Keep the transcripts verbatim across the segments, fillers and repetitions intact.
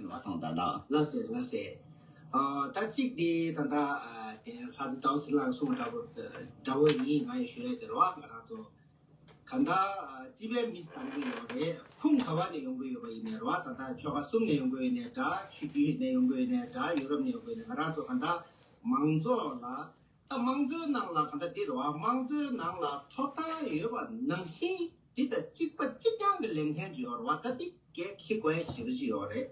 ལགས་སོ། ལགས་སོ། ལགས་སོ། ཨ། ད་གཅིག་དེ་ད་ལྟ་ཨ་དེ་ལྷ་རྩེ་ཟླ་བ་ཚེ་རིང་ལགས་གསུངས་འདྲ་པོ་འདྲ་པོ་ཡིན། ང་ཡི་ཞུ་ཡ་དེ་རེད་བ། ང་རང་ཚོ་གང་ལྟར་ཨ་སྤྱི་པའི་མི་ཞིག་དང་གི་ཡོད་རེད། ཁུངས་ག་བ་ནས་ཡོང་གི་ཡོད་པ་ཡིན་ནའི་རེད་བ། ད་ལྟ་ཆོལ་ཁ་གསུམ་ནས་ཡོང་གི་ཡོད་ནའི་འདྲ། ཆོས་བརྒྱུད་ནས་ཡོང་གི་ཡོད་ནའི་འདྲ། ཡུ་རོབ་ནས་ཡོང་གི་ཡོད་ནའི་ང་རང་ཚོ་གང་ལྟར་མང་ཚོགས་ལ། ད་དམངས་གཙོའི་ནང་ལ་གང་ལྟར་འདི་རེད་བ། དམངས་གཙོའི་ནང་ལ་ཐོབ་ཐང་ཡོད་པ་ནང་བཞིན་འདི་དང་གཅིག་པ་གཅིག་རྐྱང་གི་ལས་འགན་ཅིག་ཡོད་རེད་བ། ད་འདི་གལ་འཁེལ་དགོས་ཡ་ཞེ་པོ་ཅིག་ཡོད་རེད།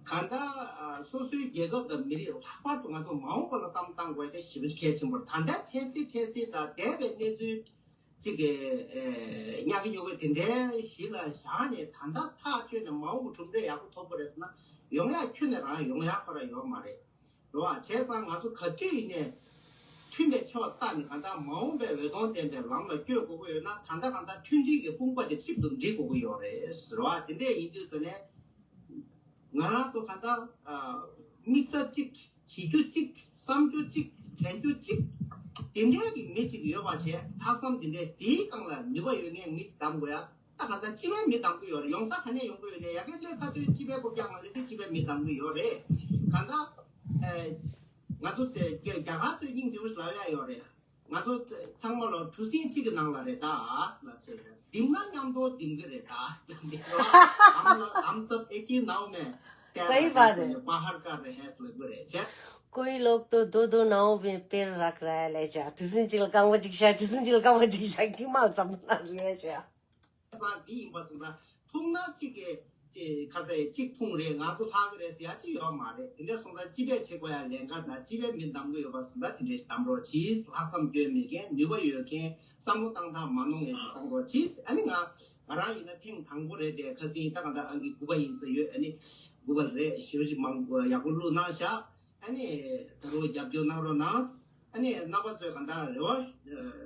གང་ལྟར་ཨ་སོ་སོའི་རྒྱལ་ཁབ་དང་མི་རིགས། ལྷག་པར་དུ་ང་ཚོ་མ་འོངས་པ་ལ་བསམ་བློ་བཏང་དགོས་ཡ་དེ་ཞེ་པོ་ཅིག་གལ་ཆེན་པོ་རེད། ད་ལྟ་འཕྲལ་སེལ་འཕྲལ་སེལ་དང་འདས་པའི་གནས་ཚུལ་གཅིག་གི་ཨེ་ཉག་གི་ཉོག་གི་དེ་འདྲའི་གཞི་ལ་བཞག་ནས་ད་ལྟ་ཐག་གཅོད་ནས་མ་འོངས་པ་གྲུབ་འབྲས་ཡག་པོ་ཐོབ་དགོས་རེད་ཟེར་ན། ཡོང་ཡ་ཁྱོན་ནས་རང་ཡོང་ཡ་ཁོ་རང་ཡོད་མ་རེད། རེད་བ། བྱས་ཙང་ང་ཚོ་ག་དུས་ཡིན་ནའི་མཐུན་པའི་ཆེ་བ་བལྟ་ནས་གང་ལྟར་མ་འོངས་པའི་འོད་སྟོང་ལྡན་པའི་ལམ་ལ་བསྐྱོད་དགོས་ཀྱི་ཡོད་ན། ད་ལྟ་གང་ལྟར་མཐུན་སྒྲིལ་གྱི་དཔུང་པ་དེ་གཅིག་ཏུ་སྒྲིལ་དགོས་ཀྱི་ཡོད་རེད་ཟེར་བ། དེ་འདྲས་ཡིན་དུས་ཙང་ནས་ང་རང་ཚོ་གང་ལྟར་ཨ་དམིགས་བསལ་གཅིག་བྱེད་རྒྱུ་གཅིག་བསམ་རྒྱུ་གཅིག་དྲན་རྒྱུ་གཅིག་དེ་འདྲས་ཀྱི་མི་གཅིག་ཡོད་པ་བྱས། ལྷག་བསམ་དེ་འདྲས་དེའི་སྒང་ལ་ནུས་པ་ཡོད་མཁན་མི་གཅིག་བདམས་དགོས་ཡ། ད་གང་ལྟར་སྤྱི་པའི་མི་བདམས་ཀྱི་ཡོད་རེད། ཡོང་ས་ག་ནས་ཡོང་གི་ཡོད་ནའི་ཡ་གི་སླེབས་ཚར་དུས་སྤྱི་པའི་རྐུབ་བཀྱག་མ་ལེན་དུས་སྤྱི་པའི་མི་བདམས་ཀྱི་ཡོད་རེད། གང་ལྟར་ཨེ་ང་ཚོ་དེ་རྒྱ་རྒྱ་གར་ཚོས་སྙིང་རྗེ་པོ་ཞིག་ལབ་ཡ་ཡོད་རེད། ང་ཚོ་ཚང་མ་ལ་གྲུ་གཟིངས་གཅིག་གི་ནང་ལ་རེད་ད་ལབ་བྱས་རེད། འདིམ་ན་མཉམ་དུ་འདིམ་གི་རེད་ད་འདི་རོ། हम सब एक ही नाव में तैर रहे हैं, बाहर कर रहे हैं ལབ་གི་རེད་བྱས། कोई लोग तो दो दो नाव में पैर रख रहा है ལབ་བྱས། གྲུ་གཟིངས་གཅིག་ལ་རྐང་པ་གཅིག་བཞག་གྲུ་གཟིངས་གཅིག་ལ་རྐང་པ་གཅིག་བཞག་ཁྱིམ་མ་ཙམ་ལ་རེད་བྱས། ཙང་འདི་ཡིན་པ་སོང་ཙང་ཐུག་ན་གཅིག་གིས་ཅིག་ཁ་ཟས་གཅིག་འཐུང་རེད། ང་ཚོ་ལྷག་གི་རེད་ཟེར་ཡ་ཅིག་ཡོད་མ་རེད། དེ་འདྲ་སོང་ཙང་སྤྱི་པས་བྱེད་དགོས་ཡ་ལས་ཀ་དང་སྤྱི་པའི་མི་བདམས་ཀྱི་ཡོད་པ་སོང་ཙང་དེ་འདྲ་ཞིག་བདམས་རོགས་གྱིས། ལྷག་བསམ་སྐྱོན་མེད་མཁན། ནུས་པ་ཡོད་མཁན། བསམ་བློ་བཏང་སྟངས་མ་ནོར་མཁན་ཞིག་བདམས་རོགས་གྱིས། ཨ་ནི་ང་ང་རང་ཡིན་ན་ཐེངས་དང་པོ་རེད་དེ། ཁ་སང་ད་ག་འདྲ་ཨང་ཀི་དགུ་པ་ཡིན་ཟེར་ཡོད། ཨ་ནི་དགུ་པ་རེད། ཞེ་པོ་ཅིག་མང་པོ་ཡག་པོ་བླུགས་གནང་ཤག་ཨ་ནི་ད་རུང་རྒྱབ་སྐྱོར་གནང་རོགས་གནང་། ཨ་ནི་རྣམ་པ་ཚོས་གང་ལྟར་རེ་བ་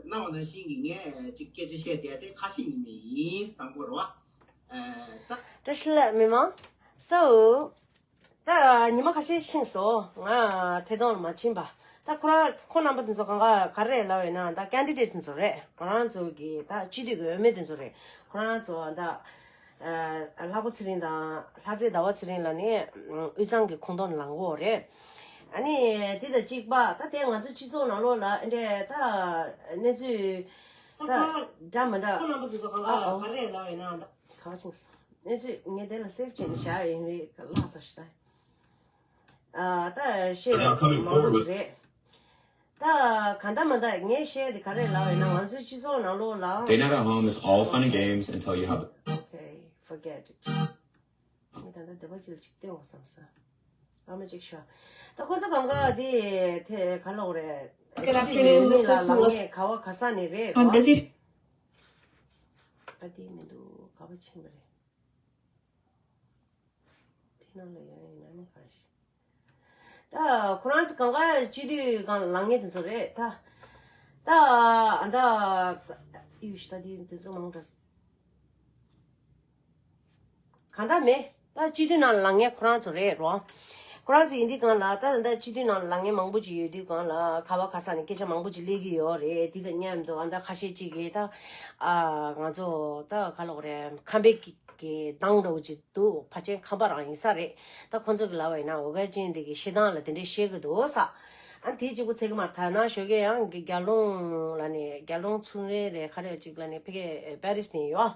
གནང་བ་ནང་བཞིན་གྱི་ངས་ཅིག་སྐད་ཆ་བཤད་བསྡད་དེ་ཁ་ཤས་ཉིན་མེད་ཡིན། དང་པོ་རེད་བ། ཨ་ད། བཀྲ་ཤིས་ལགས་མི་མང་སོ། ད་ཉི་མ་ཁ་ཤས་ཕྱིན་སོང་། ང་ཐད་གཏོང་ལ་མ་ཕྱིན་པ། ད་ཁོ་རང་ཁོ་རྣམ་པ་དེ་ཚོ་གང་ག་ག་རེ་ལབ་ཡོད་ན། ད་ཀན་ཌི་ཌེ་ཊི་དེ་ཚོ་རེད། ཁོ་རང་ཚོ་གི་ད་སྤྱི་འཐུས་ཀྱི་འོས་མི་དེ་ཚོ་རེད། ཁོ་རང་ཚོ་ད་ལྷག་པ་ཚེ་རིང་དང་ལྷ་རྩེ་ཟླ་བ་ཚེ་རིང་ལ་ནི་དབུས་གཙང་གི་ཁོངས་གཏོགས་ནས་ལངས་ཀྱི་ཡོད་རེད། ཨ་ནི་དེ་དང་གཅིག་པ་ད་དེ་ང་ཚོ་སྤྱི་ཚོགས་ནང་ལོགས་ལ་འདྲ་ད་གནས་ཚུལ་ད་འདྲ་མི་འདྲ། ཁོ་རྣམ་པ་དེ་ཚོ་གང་ལ་ག་རེ་ལབ་ཡོད་ན། ག་བ་ཅིང་ས་གནས་ཚུལ་ངས་དེ་ལ་སེབ་བྱས་ནས་བཞག་ཡོད་པའི་ལྷག་ས་ཞིག་ད། ཨ་ད་བཤད་མང་པོ་ཅིག་རེད། ད་ག་འདྲ་མ་འདྲ་ངས་བཤད་དེ་ག་རེ་ལབ་ཡོད་ན། ང་ཚོའི་སྤྱི་ཚོགས་ནང་ལོགས་ལ། Staying at home is all fun and games until you have the Okay, forget it. ངས་ད་ལྟ་འདི་པ་ཅིག་ལ་ཅིག་སྟོན་དགོས་བསམ་སོང་། ཨ་མ་ཅིག་ཤོག་ད་ཁོ་ཚོ་གང་ག་དེ་དེ་ག་ལབ་དགོས་རེད། Good afternoon, Missus Wilson. ལ་ལངས་ངེས་ག་བ་ག་ས་ནས་རེད། I'm busy. ཨ་དེ་མི་འདུག་ག་བ་ཕྱིན་པ་རེད། དེ་ནང་ལ་ཡོད་ཡིན་ན་ནི་ག་ཞིག་ད་ཁོ་རང་ཚོ་གང་ག་སྤྱི་འཐུས་སྒང་ལ་ལངས་མཁན་དེ་ཚོ་རེད་ད། ད་ཨ་ད་ཡུ་ཤི་ད་དེ་དེ་ཚོ་མང་དྲགས། གང་ལྟར་མེད། ད་སྤྱི་འཐུས་ནང་ལ་ལངས་མཁན་ཁོ་རང་ཚོ་རེད་རོ། ཁོ་རང་ཚོ་ཡིན་དུས་སྒང་ལ་ད་ད་སྤྱི་འཐུས་ནང་ལ་ལངས་མཁན་མང་པོ་ཅིག་ཡོད་དུས་སྒང་ལ་ག་བ་ག་ས་ནས་སྐད་ཆ་མང་པོ་ཅིག་སླེབས་ཀྱི་ཡོད་རེད། དེ་དང་མཉམ་དུ་ཨ་ད་ཁ་ཤས་ཅིག་གིས་ད་ཨ་ང་ཚོ་ད་ག་ལབ་དགོས་རེད། ཁམས་པའི་གི་གི་གདངས་འདྲ་བོ་ཅིག་འདུག་ཕལ་ཆེར་ཁམས་པ་རང་ཡིན་ས་རེད། ད་ཁོང་ཚོ་གི་ལབ་པ་ཡིན་ན་འོ་སྐལ་ཅན་དེ་གི་བཤད་སྟངས་ལ་དེ་འདྲས་བཤད་གི་འདུག་ས། ཨ་དེ་གཅིག་པུ་ཚད་གི་མ་ད་ན་ཞོགས་ཀས་ཡང་གི་རྒྱལ་ལུང་ལ་ནི་རྒྱལ་ལུང་ཚུང་རེ་རེ་ག་རེ་ཅིག་ལ་ནི་ཕ་གི་པེ་རིས་ནས་ཡོད།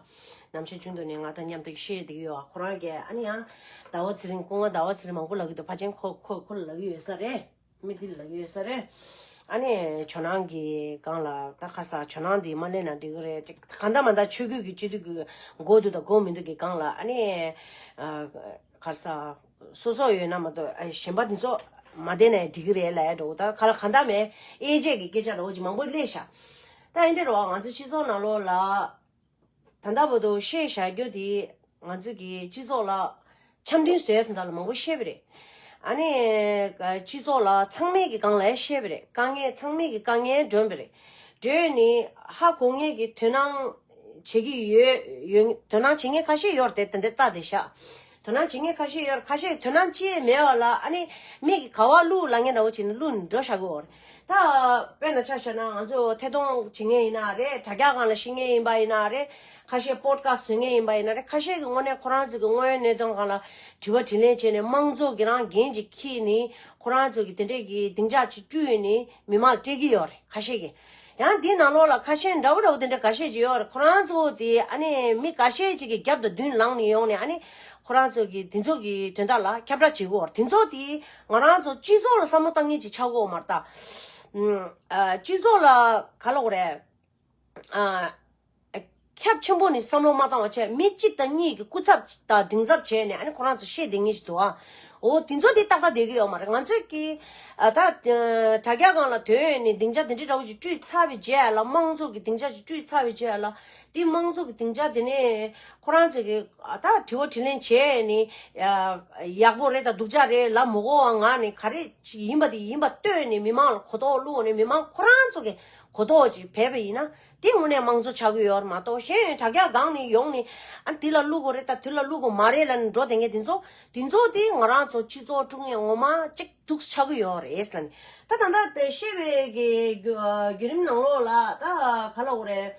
ནམ་ཞིག་རྒྱུན་དུ་ནི་ང་དང་མཉམ་དུ་བཤད་བསྡད་ཀྱི་ཡོད། ཁོ་རང་གིས་ཨ་ནི་ཡང་ཟླ་བ་ཚེ་རིང་སྐུ་ངོ་ཟླ་བ་ཚེ་རིང་མང་པོ་ལབ་ཀྱི་འདུག་ཕལ་ཆེར་ཁོ་ཁོ་ཁོ་ལ་ལབ་ཀྱི་ཡོད་ས་རེད། མི་དེ་ལ་ཡོད་ས་རེད། ཨ་ནི་ཇོ་ནང་གི་སྒང་ལ་ད་ཁ་ས་ཇོ་ནང་དེ་མ་ལེན་ན་འགྲིག་གི་རེད། ཅིག་གང་ལྟར་མ་ལྟར་ཆོས་བརྒྱུད་ཀྱི་སྤྱི་འཐུས་ཀྱི་དགོས་འདུག་དང་དགོས་མི་འདུག་གི་སྒང་ལ་ཨ་ནི་ཨ་ཁ་ས་སོ་སོ་ཡོད་ན་མ་གཏོགས་ཨ་གཞན་པ་དེ་ཚོ་མ་བསྡད་ན་འགྲིག་གི་རེད་ལབ་ཡ་འདྲ་བོ། ད་ག་ལ་གང་ལྟར་མེད་དབྱེ་འབྱེད་ཀྱི་སྐད་ཆ་འདྲ་བོ་ཅིག་མང་པོ་སླེབས་ཤག་ད་ཨེ་འདྲ་རེད་བ། ང་ཚོ་སྤྱི་ཚོགས་ནང་ལོགས་ལ། ད་ལྟ་བར་དུ་བཤད་བཞག་རྒྱུ་དེ་ང་ཚོ་གི་སྤྱི་ཚོགས་ལ་འཆམ་མཐུན་བཟོ་ཡ་དོན་དག་ལ་མང་པོ་བཤད་པ་རེད། ཨ་ནི་སྤྱི་ཚོགས་ལ་ཚང་མས་ཀྱི་སྒང་ལ་བཤད་པ་རེད། དཀའ་ངལ་ཚང་མས་ཀྱི་དཀའ་ངལ་སྒྲོན་པ་རེད། སྒྲོན་ནི་ཧ་གོ་མཁན་གྱི་དོ་སྣང་བྱེད་ཀྱི་ཡོད་ཡོད། དོ་སྣང་བྱེད་མཁན་ཁ་ཤས་ཡོད་རེད་དེ། དེ་འདྲ་ལྟ་བསྡད་ཤག་དོ་སྣང་བྱེད་མཁན་ཁ་ཤས་ཡོད་རེད། ཁ་ཤས་དོ་སྣང་ཅི་ཡང་མེད་པ་ལ་ཨ་ནི་མིག་གིས་ག་པར་བླུགས་ལབ་མཁན་འདྲ་བོ་བྱས་ནས་བླུགས་ནས་འགྲོ་བཞག་གི་ཡོད་རེད། ད་དཔེར་ན་ཆ་བཞག་ན་ང་ཚོ་ཐད་གཏོང་བྱེད་མཁན་ཡིན་ན་རེད། དྲ་རྒྱ་སྒང་ལ་བཤད་མཁན་ཡིན་པ་ཡིན་ན་རེད། ཁ་ཤས་པོ་ཌི་ཁ་སི་ཊི་བཟོ་མཁན་ཡིན་པ་ཡིན་ན་རེད། ཁ་ཤས་ཀྱིས་དངོས་གནས་ཁོ་རང་ཚོ་གི་དངོས་ཡོད་གནས་སྟངས་སྒང་ལ་དྲི་བ་དྲིས་ལན་བྱས་ནས་དམངས་གཙོ་གི་རང་འགན་ཅིག་འཁྱེར་ནས་ཁོ་རང་ཚོ་གི་དེ་འདྲས་ཀྱི་སྡིངས་ཆ་ཅིག་བསྐྲུན་ནས་མི་མང་ལ་སྤྲད་ཀྱི་ཡོད་རེད། ཁ་ཤས་ཀྱིས། ཡང་འདིའི་ནང་ལོགས་ལ་ཁ་ཤས་འདྲ་བོ་འདྲ་བོ་དེ་འདྲ་འགའ་ཤས་ཅིག་ཡོད་རེད། ཁོ་རང་ཚོ་དེ་ཨ་ནི་མི་འགའ་ཤས་ཅིག་གིས་རྒྱབ་དང་མདུན་ལངས་ནས་ཡོང་ནས་ཨ་ནི་ཁོ་རང་ཚོ་གི་དེ་ཚོ་གི་དོན་དག་ལ་ཁྱབ་བསྒྲགས་བྱེད་ཀྱི་ཡོད་རེད། དེ་ཚོ་དེ་ང་རང་ཚོ་སྤྱི་ཚོགས་ལ་བསམ་བློ་བཏང་མཁན་ཅིག་ཆགས་ཀྱི་ཡོད་མ་རེད་ད། ཨ་སྤྱི་ཚོགས་ལ་ག་ལབ་དགོས་རེད། ཨ་ཁྱབ་ཆེན་པོ་ནས་བསམ་བློ་མ་བཏང་བ་བྱས། མི་གཅིག་དང་གཉིས་ཀྱི་སྐུ་ཚབ་དང་མགྲིན་ཚབ་བྱས་ནས་ཨ་ནི་ཁོ་རང་ཚོ་བཤད་བསྡད་མཁན་ཞིག་འདུག་ཨ། འོ་དེ་ཚོ་དེ་ཏག་ཏག་བསྡད་ཀྱི་ཡོད་མ་རེད། ང་ཚོས་ཀྱི་ཨ་ད་དྲ་རྒྱ་སྒང་ལ་ཐོན་ནས་སྡིངས་ཆ་དེ་འདྲའི་འདྲ་བོ་ཞིག་བསྐྲུན་ཚར་བའི་རྗེས་ལ། དམངས་གཙོ་གི་སྡིངས་ཆ་ཞིག་བསྐྲུན་ཚར་བའི་རྗེས་ལ། དེ་དམངས་གཙོ་གི་སྡིངས་ཆ་དེ་ནས་ཁོ་རང་ཚོས་ཀྱི་ཨ་ད་དྲི་བ་དྲིས་ལན་བྱས་ནས་ཡག་པོ་རེད་དང་སྡུག་ཅག་རེད་ལབ་མི་དགོས་པ་ངང་ནས། ག་རེ་ཡིན་པ་དེ་ཡིན་པ་བསྟོད་ནས་མི་མང་ལ་གོ་རྟོགས་བླུགས་ནས་མི་མང་ཁོ་རང་ཚོ་གི་གོ་རྟོགས་ཅིག་བྱས་པ་ཡིན་ན། དེ་དངོས་གནས་དམངས་གཙོ་ཆགས་ཀྱི་ཡོད་རེད་མ་གཏོགས། གཞན་དྲ་རྒྱ་སྒང་ནས་ཡོང་ནས་ཨ་འདི་ལ་བླུག་དགོས་རེད་ད་འདི་ལ་བླུག་དགོས་མ་རེད་ལབ་ནས་འགྲོ་བསྡད་མཁན་དེ་ཚོ། དེ་ཚོ་དེ་ང་རང་ཚོ་སྤྱི་ཚོགས་དཀྲུག་མཁན་ངོ་མ་གཅིག་འདུག་ཆགས་ཀྱི་ཡོད་རེད་ལབ་ནས། ད་ད་ལྟ་དེ་བཤད་པའི་གི་བརྒྱུད་རིམ་ནང་ལོགས་ལ་ད་ག་ལབ་དགོས་རེད།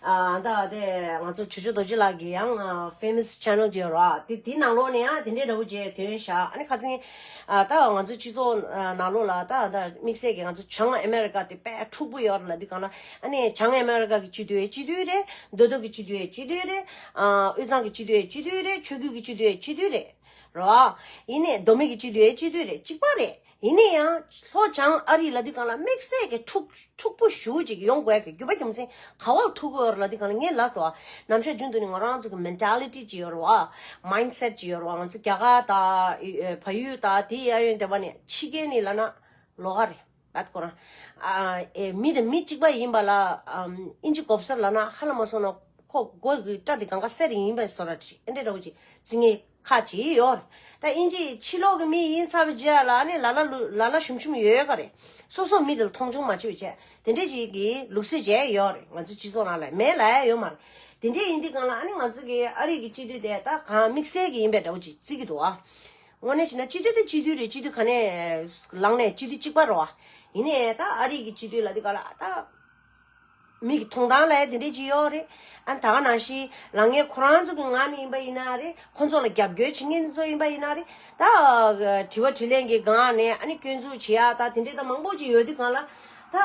ཨ་ད་དེ་ང་ཚོ་ཇོ་ཇོ་རྡོ་རྗེ་ལགས་ཀྱི་ཡང་ཨ་famous channel ཅིག་ཡོད་རེད་བ། དེ་དེའི་ནང་ལོགས་ནས་ཡང་དེ་འདྲའི་འདྲ་བོ་བྱས་ཐོན་ཤག་ཨ་ནི་ཁ་སང་ཨ་ད་ང་ཚོ་སྤྱི་ཚོགས་ནང་ལོགས་ལ་ད་ད་དམིགས་བསལ་གྱི་ང་ཚོ་བྱང་ཨ་མེ་རི་ཀ་དེ་དཔེ་འཁྲུག་པོ་ཡོད་རེད་ལབ་དུས་སྒང་ལ། ཨ་ནི་བྱང་ཨ་མེ་རི་ཀ་གི་སྤྱི་འཐུས་སྤྱི་འཐུས་རེད། མདོ་སྟོད་ཀྱི་སྤྱི་འཐུས་སྤྱི་འཐུས་རེད། ཨ་དབུས་གཙང་གི་སྤྱི་འཐུས་སྤྱི་འཐུས་རེད། ཆོས་བརྒྱུད་ཀྱི་སྤྱི་འཐུས་སྤྱི་འཐུས་རེད། རེད་བ། ཡིན་ནའི་མདོ་སྨད་ཀྱི་སྤྱི་འཐུས་སྤྱི་འཐུས་རེད། གཅིག་པ་རེད། ཡིན་ན་ཡང་ལྷོ་བྱང་ཨ་རི་ལབ་དུས་སྒང་ལ་དམིགས་བསལ་གྱི་འཁྲུག་འཁྲུག་པོ་ཞེ་པོ་ཅིག་ཡོང་དགོས་ཀྱི་རྒྱུ་བ་རྒྱུ་མཚན་ག་པར་ཐུག་གི་ཡོད་རེད་ལབ་དུས་སྒང་ལ། ངས་ལབ་སོང་བ། ནམ་ཞག་རྒྱུན་དུ་ནས་ང་རང་ཚོ་གི་mentality ཅིག་ཡོད་རེད་བ། mindset ཅིག་ཡོད་རེད་བ། ང་ཚོ་རྒྱ་གར་དང་ཨེ་བལ་ཡུལ་དང་དེའི་གཡས་གཡོན་དེ་བ་ནས་ཕྱི་རྒྱལ་ནས་ལབ་ན་ལོགས་ཀ་རེད། བད་ཁོ་རང་ཨ་ཨེ་མི་དང་མི་གཅིག་པ་ཡིན་པ་ལ་ཨམ་ཨིན་ཇི་གོ་བ་སར་ལབ་ན་ཧ་ལམ་མ་སོང་ན་ཁོ་མགོ་གི་སྐྲ་དེ་གང་ག་གསེར་ཡིན་པའི་བཟོ་འདྲ་ཅིག་ཨེ་འདྲ་འདྲ་བོ་ཅིག་རྩི་མཁན་ཁག་ཅིག་ཡོད་རེད། ད་ཨིན་ཇི་ཕྱི་ལོགས་ཀྱི་མི་ཡིན་ཚར་བའི་རྗེས་ལ་ཨ་ནི་ལ་ལ་ལུ་ལ་ལ་ཞུམ་ཞུམ་ཡོད་ཡོད་ག་རེད། སོ་སོ་མི་དེ་ལ་མཐོང་ཆུང་མ་བྱེད་པ་བྱས། དེ་འདྲས་ཅིག་གི་ལུགས་སྲོལ་ཅིག་ཡོད་རེད། ང་ཚོ་སྤྱི་ཚོགས་ནང་ལ་མེད་ལབ་ཡ་ཡོད་མ་རེད། དེ་འདྲས་ཡིན་དུས་སྒང་ལ་ཨ་ནི་ང་ཚོ་གི་ཨ་རི་གི་སྤྱི་འཐུས་དེ་ད་གང་དམིགས་བསལ་གྱི་ཡིན་པའི་འདྲ་བོ་ཅིག་བརྩི་གི་འདུག་ཨ། དངོས་གནས་བྱས་ན་སྤྱི་འཐུས་དེ་སྤྱི་འཐུས་རེད། སྤྱི་འཐུས་ག་ནས་ལངས་ནས་སྤྱི་འཐུས་གཅིག་པ་རེད་བ། ཡིན་ནའི་ད་ཨ་རི་གི་སྤྱི་འཐུས་ལབ་དུས་སྒང་ལ་ད་མི་གི་མཐོང་སྟངས་ལ་དེ་འདྲས་ཅིག་ཡོད་རེད། ཨ་ནི་ད་ག་ནང་བཞིན་ལངས་མཁན་ཁོ་རང་ཚོ་གི་ངང་ནས་ཡིན་པ་ཡིན་ན་རེད། ཁོ་ཚོ་ལ་རྒྱབ་སྐྱོར་བྱེད་མཁན་ཚོ་ཡིན་པ་ཡིན་ན་རེད། ད་དྲི་བ་དྲིས་ལན་གྱི་སྒང་ནས་ཨ་ནི་སྐྱོན་འཛུགས་བྱེད་ཡ་ད་དེ་འདྲས་ད་མང་པོ་ཅིག་ཡོད་དུས་སྒང་ལ། ད་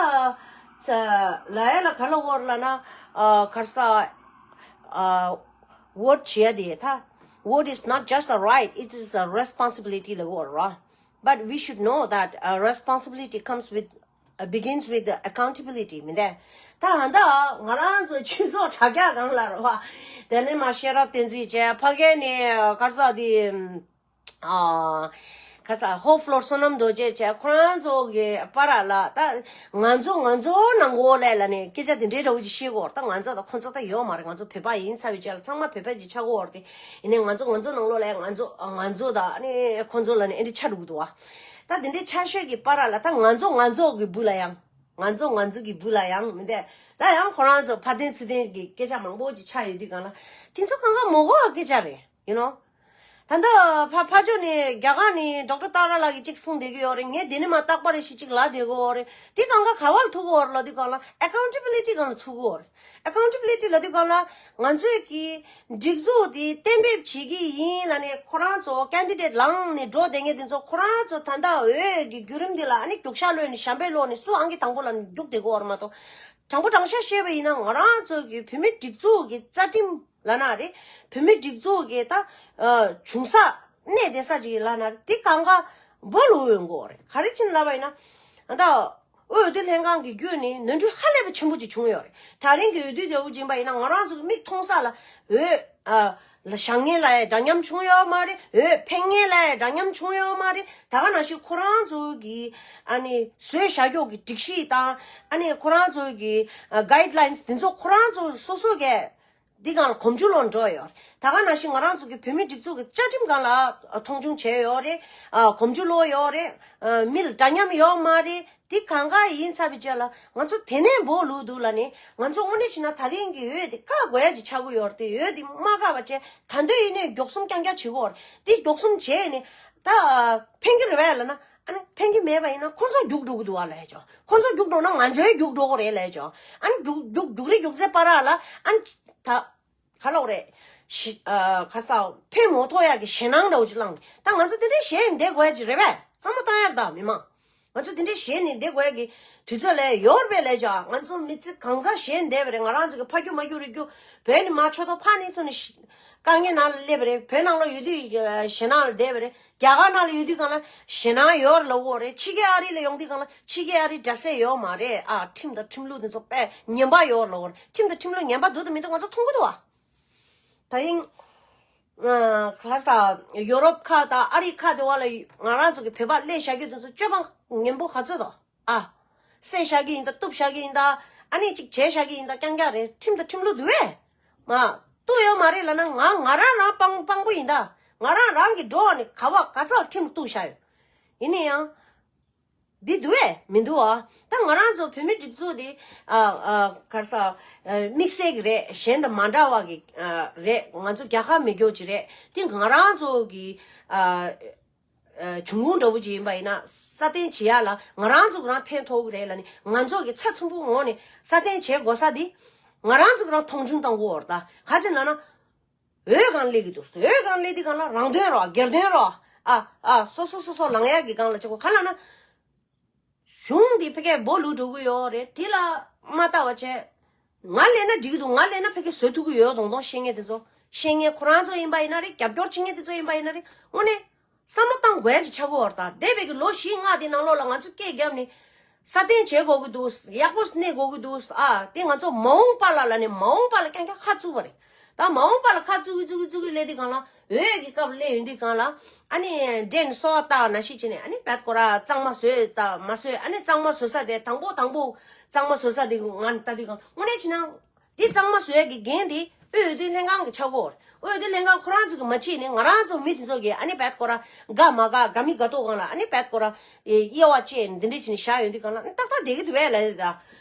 ལབ་ཡ་ལ་ག་ལབ་དགོས་རེད་ལབ་ན། ཨ་ག་རེ་ཟ། ཨ་vote བྱེད་ཡ་དེ་ད། Vote is not just a right, it is a responsibility ལབ་དགོས་རེད། But we should know that a responsibility comes with, uh, begins with the accountability མིན་ཏེ། ད་ཨ་ད་ང་རང་ཚོ་སྤྱི་ཚོགས་དྲ་རྒྱ་སྒང་ལ་རེད་བ། དེ་ནས་མ་ཤེས་རབ་བསྟན་འཛིན་བྱས། ཕ་གི་ནས་ག་རེ་ཟ་དེ། ཨ་ག་རེ་ཟ། ཧོ་ཕ་ལོར་བསོད་ནམས་རྡོ་རྗེ་བྱས། ཁོ་རང་ཚོ་གི་བར་ལ་ད་ང་ཚོ་ང་ཚོ་ནང་ལོགས་ལ་ལབ་ནས་སྐད་ཆ་དེ་འདྲའི་འདྲ་བོ་ཅིག་བཤད་ཀྱི་ཡོད་རེད། ད་ང་ཚོ་དང་ཁོ་ཚོ་ད་ཡོད་མ་རེད། ང་ཚོ་བོད་པ་ཡིན་ཚར་བའི་རྗེས་ལ་ཚང་མ་བོད་པ་ཅིག་ཆགས་ཀྱི་ཡོད་རེད་དེ། ཡིན་ནའི་ང་ཚོ་ང་ཚོ་ནང་ལོགས་ལ་ང་ཚོ་ང་ཚོ་དང་ཨ་ནི་ཁོ་ཚོ་ལབ་ནས་ཨེ་འདྲ་ཆགས་འགྲོ་གི་འདུག་བ། ད་དེ་འདྲའི་ཆགས་ཤོས་ཀྱི་བར་ལ་ད་ང་ཚོ་ང་ཚོ་གི་སྦུག་ལ་ཡང་། ང་ཚོ་ང་ཚོ་གི་སྦུག་ལ་ཡང་མིན་ཏེ། ད་ཡང་ཁོ་རང་ཚོ་ཕར་འཐེན་ཚུར་འཐེན་གྱི་སྐད་ཆ་མང་པོ་ཅིག་ཆགས་ཡོད་དུས་སྒང་ལ། དེ་ཚོ་གང་ག་མི་དགོས་པའི་སྐད་ཆ་རེད། You know། ད་ལྟ་ཕ་ཕ་ཕྱོགས་ནས་རྒྱ་གར་ནས་ཌོག་ཊར་ཏཱ་ར་ལགས་ཀྱིས་གཅིག་གསུངས་བསྡད་ཀྱི་ཡོད་རེད། ངས་དེ་ནི་མ་རྟག་པ་རེ་ཞིག་གཅིག་ལབ་བསྡད་ཀྱི་ཡོད་རེད། དེ་གང་ག་ག་པར་ཐུག་གི་ཡོད་རེད་ལབ་དུས་སྒང་ལ་ཨེ་ཁའུན་ཊེ་བི་ལི་ཊི་སྒང་ལ་ཐུག་གི་ཡོད་རེད། ཨེ་ཁའུན་ཊེ་བི་ལི་ཊི་ལབ་དུས་སྒང་ལ་ང་ཚོས་ཀྱི་སྒྲིག་འཛུགས་དེ་གཏན་འབེབས་བྱེད་ཀྱི་ཡིན་ལབ་ནས་ཁོ་རང་ཚོ་ཀེན་ཌི་ཌེ་ཊི་ལངས་ནས་འགྲོ་བསྡད་མཁན་དེ་ཚོ་ཁོ་རང་ཚོ་ད་ལྟ་འོས་ཀྱི་བརྒྱུད་རིམ་དེ་ལ་ཨ་ནི་རྒྱུག་ཤར་ལོས་ནས་ཞབས་པད་སློག་ནས་སུ་ཨང་ཀི་དང་པོ་ལ་རྒྱུག་བསྡད་ཀྱི་ཡོད་རེད་མ་གཏོགས། དྲང་པོ་དྲང་བཞག་བཤད་པ་ཡིན་ན་ང་རང་ཚོ་གི་བོད་མི་སྒྲིག་འཛུགས་ཀྱི་རྩ་ཁྲིམས་ལབ་ན་རེད། བོད་མི་སྒྲིག་འཛུགས་ཀྱི་ད་ཨ་བྱུང་ས་གནས་བསྡད་ས་ཅིག་ལབ་ན་རེད། དེ་གང་ག་སྦོ་ལོག་ཡོང་གི་ཡོད་རེད། ག་རེ་བྱས་ནས་ལབ་པ་ཡིན་ན། ད་འོས་བསྡུ་ལྷན་ཁང་གི་བརྒྱུད་ནས་ནོར་འཁྲུལ་ཧ་ལས་པ་ཆེན་པོ་ཅིག་བྱུང་ཡོད་རེད། ད་རིང་གི་འོས་བསྡུ་དེ་འདྲ་བོ་ཅིག་ཡིན་པ་ཡིན་ན་ང་རང་ཚོ་གི་མིག་མཐོང་ས་ལ་འོས་ཨ་ལ་བཞག་མཁན་ལ་ཡང་འདྲ་མཉམ་བྱུང་ཡོད་མ་རེད། འོས་འཕེན་མཁན་ལ་ཡང་འདྲ་མཉམ་བྱུང་ཡོད་མ་རེད། ད་ག་ནང་བཞིན་ཁོ་རང་ཚོ་གི་ཨ་ནི་བཟོས་བཞག་ཀྱོག་གི་སྒྲིག་གཞི་དང་ཨ་ནི་ཁོ་རང་ཚོ་གི་ཨ་གའིཌ་ལའིན་སི་དེ་ཚོ་ཁོ་རང་ཚོ་སོ་སོ་གས་འདི་སྒང་ལ་གོམ་བཅུ་ལོག་འགྲོ་ཡོད་རེད། ད་ག་ནང་བཞིན་ང་རང་ཚོ་གི་བོད་མི་སྒྲིག་འཛུགས་ཀྱི་བཅའ་ཁྲིམས་སྒང་ལ་མཐོང་ཆུང་བྱས་ཡོད་རེད། ཨ་གོམ་བཅུ་ལོག་ཡོད་རེད། ཨ་མི་ལ་འདྲ་མཉམ་ཡོད་མ་རེད། དེ་གང་ག་ཡིན་ཚར་བའི་རྗེས་ལ་ང་ཚོ་དེ་ནས་འབོ་ལུག་འདུག་ལ་ནི། ང་ཚོ་དངོས་གནས་བྱས་ན་ད་རིང་གི་འོས་དེ་བཀག་དགོས་ཡ་ཅིག་ཆགས་ཀྱི་ཡོད་རེད་དེ། འོས་དེ་མ་བཀག་པ་བྱས་ད་འདོད་ཡིན་ནས་མགྱོགས་གསུམ་རྐྱང་རྐྱང་བྱེད་དགོས་རེད། དེ་མགྱོགས་གསུམ་བྱས་ནས་ད་ཕན་གྱི་རེད་པས་ལབ་ན། ཨ་ནི་ཕན་གྱི་མེད་པ་ཡིན་ན་ཁོ་ཚོ་རྒྱུག་འགྲོ་གི་འདུག་བ་ལབ་ཡ་ཅོ། ཁོ་ཚོ་རྒྱུག་འགྲོ་ན་ང་ཚོའི་རྒྱུག་འགྲོ་གི་རེད་ལབ་ཡ་ཅོ། ཨ་ནི་རྒྱུག་རྒྱུག་རྒྱུག་རེ་རྒྱུག་ཚེ་པ་ར་ལ་ཨ་ནི་ད། ག་ལབ་རེད། ཞི་ཨ་ག་ས་ཕན་མ་ཐོགས་ཡག་གི་ཞེད་སྣང་འདྲ་བོ་ཅིག་བསླངས། ད་ང་ཚོ་དེ་འདྲའི་ཞེད་ནས་བསྡད་དགོས་ཡ་ཅིག་རེད་པས། བསམ་བློ་བཏང་ཡག་ད་མི་མང་། ང་ཚོ་དེ་འདྲའི་ཞེད་ནས་བསྡད་དགོས་ཡ་གི་དུས་ཚོད་ལ་ཡོད་རེད་པས་ལབ་ཅོ། ང་ཚོ་མི་ཚེ་གང་ཚ་ཞེད་ནས་བསྡད་པ་རེད། ང་རང་ཚོ་གི་ཕ་རྒྱུ་མ་རྒྱུ་རིགས་རྒྱུ་བོད་ནས་མར་ཆོས་ཐོག་ཕར་ནས་ཚུར་ནས་ཤི་དཀའ་ངལ་ནང་ལ་སླེབས་པ་རེད། བོད་ནང་ལ་ཡོད་དུས་ཞེད་སྣང་ལ་བསྡད་པ་རེད། རྒྱ་གར་ནང་ལ་ཡོད་དུས་སྒང་ལ་ཞེད་སྣང་ཡོད་རེད་ལབ་ཀྱི་ཡོད་རེད། ཕྱི་རྒྱལ་ཨ་རི་ལ་ཡོང་དུས་སྒང་ལ་ཕྱི་རྒྱལ་ཨ་རི་འདྲ་སེ་ཡོད་མ་རེད། ཨ་ཁྲིམས་དང་ཁྲིམས་ལུགས་དེ་ཚོ་དཔེ་ངན་པ་ཡོད་རེད་ལབ་ཀྱི་ཡོད་རེད། ཁྲིམས་དང་ཁྲིམས་ལུགས་ངན་པ་འདུག་དང་མི་འདུག་ང་ཚོ་མཐོང་གི་འདུག་བ། ད་ཡིན། ཨ་ག་ས་ཡོ་རོབ་ཁག་དང་ཨ་རི་ཁག་དེ་བ་ལ་ང་རང་ཚོ་གི་བོད་པ་སླེབས་བཞག་རྒྱུ་དེ་ཚོ་སྤྱོད་པ་ངན་པོ་ག་ཚོད་དོ། ཨ། བསད་བཞག་གི་ཡིན་ད། གཏུབ་བཞག་གི་ཡིན་ད། ཨ་ནི་ཅིག་བྱས་བཞག་གི་ཡིན་ད། རྐྱང་རྐྱང་རེད། ཁྲིམས་དང་ཁྲིམས་ལུགས་འདུག་གས། མ། གཏུབ་ཡོད་མ་རེད་ལབ་ན་ང་ང་རང་རང་དཔང་དཔང་པོ་ཡིན་ད། ང་རང་རང་གི་འགྲོ་བ་ནི་ག་བ་ག་ས་ལ་ཁྲིམས་གཏུབ་བཞག་ཡོད། ཡིན་ན་ཡང་། འདི་འདུག་གས་མི་འདུག་ཨ། ད་ང་རང་ཚོ་བོད་མི་སྒྲིག་འཛུགས་འདི་ཨ་ཨ་ག་རེ་ཟ། ཨ་དམིགས་བསལ་གྱི་རེད། གཞན་དང་མ་འདྲ་བ་གི་ཨ་རེད། ང་ཚོ་རྒྱལ་ཁབ་མི་སྐྱོ་ཅིག་རེད། འདི་ང་རང་ཚོ་གི་ཨ་ཨ་འབྱུང་ཁུངས་འདྲ་བོ་ཅིག་ཡིན་པ་ཡིན་ན་སྲ་བརྟན་བྱེད་ཡ་ལ་ང་རང་ཚོ་གི་རང་ཕན་ཐོགས་གི་རེད་ལབ་ནས། ང་ཚོ་གི་ཚ་ཚུན་པོ་ངོས་ནས་སྲ་བརྟན་བྱེད་དགོས་ས་འདི་ང་རང་ཚོ་གི་རང་མཐོང་ཆུང་བཏང་དགོས་རེད། ད་ག་ཅི་ལབ་ན། འོས་གང་སླེབས་ཀྱི་འདུག་འོས་གང་སླེབས་དུས་སྒང་ལ་རང་དོན་རོགས། སྒེར་དོན་རོགས། ཨ་ཨ་སོ་སོ་སོ་སོ་ལངས་ཡག་གི་སྒང་ལ་བྱེད་དགོས། ག་ལབ་ན། གཞུང་འདི་ཕ་གིར་འབོ་ལུག་འགྲོ་གི་ཡོད་རེད། དེ་ལ་མ་ལྟ་བ་བྱས། ང་སླེབས་ན་འགྲིག་གི་འདུག་ང་སླེབས་ན་ཕ་གིར་བཟོ་ཐུབ་ཀྱི་ཡོད་མདོག་མདོག་བཤད་མཁན་དེ་ཚོ། བཤད་མཁན་ཁོ་རང་ཚོ་ཡིན་པ་ཡིན་ན་རེད། རྒྱབ་སྐྱོར་བྱེད་མཁན་དེ་ཚོ་ཡིན་པ་ཡིན་ན་རེད། དངོས་གནས། བསམ་བློ་བཏང་དགོས་ཡ་ཅིག་ཆགས་ཀྱི་ཡོད་རེད། ད་འདས་པའི་གི་ལོ་བཞི་ལྔ་དེ་ནང་ལོགས་ལ་ང་ཚོ་སྐད་བརྒྱབ་ནས་སྲ་བརྟན་བྱེད་དགོས་ཀྱི་འདུག་ཡག་པོ་གནས་དགོས་ཀྱི་འདུག་ཨ་དེ་ང་ཚོ་མ་འོངས་པ་ལ་ལབ་ནས་མ་འོངས་པ་ལ་རྐྱང་རྐྱང་ཁ་བཙུགས་པ་རེད། ད་མ་འོངས་པ་ལ་ཁ་བཙུགས་ཀྱི་བཙུགས་ཀྱི་བཙུགས་ཀྱི་སླེབས་དུས་སྒང་ལ། འོས་ཀྱི་སྐབས་སླེབས་ཡོང་དུས་སྒང་ལ། ཨ་ནི་འདྲེན་སོ་བ་ལྟ་ན་ཤི་བྱས་ནས། ཨ་ནི་བད་ཀོ་ར་གཙང་མ་བཟོས་ད་མ་བཟོས། ཨ་ནི་གཙང་མ་བཟོ་ས་དེ་དང་པོ་དང་པོ་གཙང་མ་བཟོ་ས་དེ་ང་ལྟ་དུས་སྒང་དངོས་གནས་བྱས་ན། འདི་གཙང་མ་བཟོ་ཡ་གི་འགན་དེ་དབུས་འོས་བསྡུ་ལྷན་ཁང་གི་ཆགས་ཀྱི་ཡོད་རེད། དབུས་འོས་བསྡུ་ལྷན་ཁང་ཁོ་རང་ཚོ་གིས་མ་བྱས་ནས་ང་རང་ཚོ་མི་དེ་ཚོ་གིས་ཨ་ནི་བད་ཀོ་ར་དགའ་མ་དགའ་དགའ་མི་དགའ་ཏོག་སྒང་ལ་ཨ་ནི་བད་ཀོ་ར་དབྱེ་བ་བཅད་ནས་འདི་འདྲ་བྱས་ནས་བཞག་ཡོང་དུས་སྒང་ལ་ཨ་ནི་ཏག་ཏག་བསྡད་ཀྱི་འདུག་བས་ལབ་ཡོད་ད།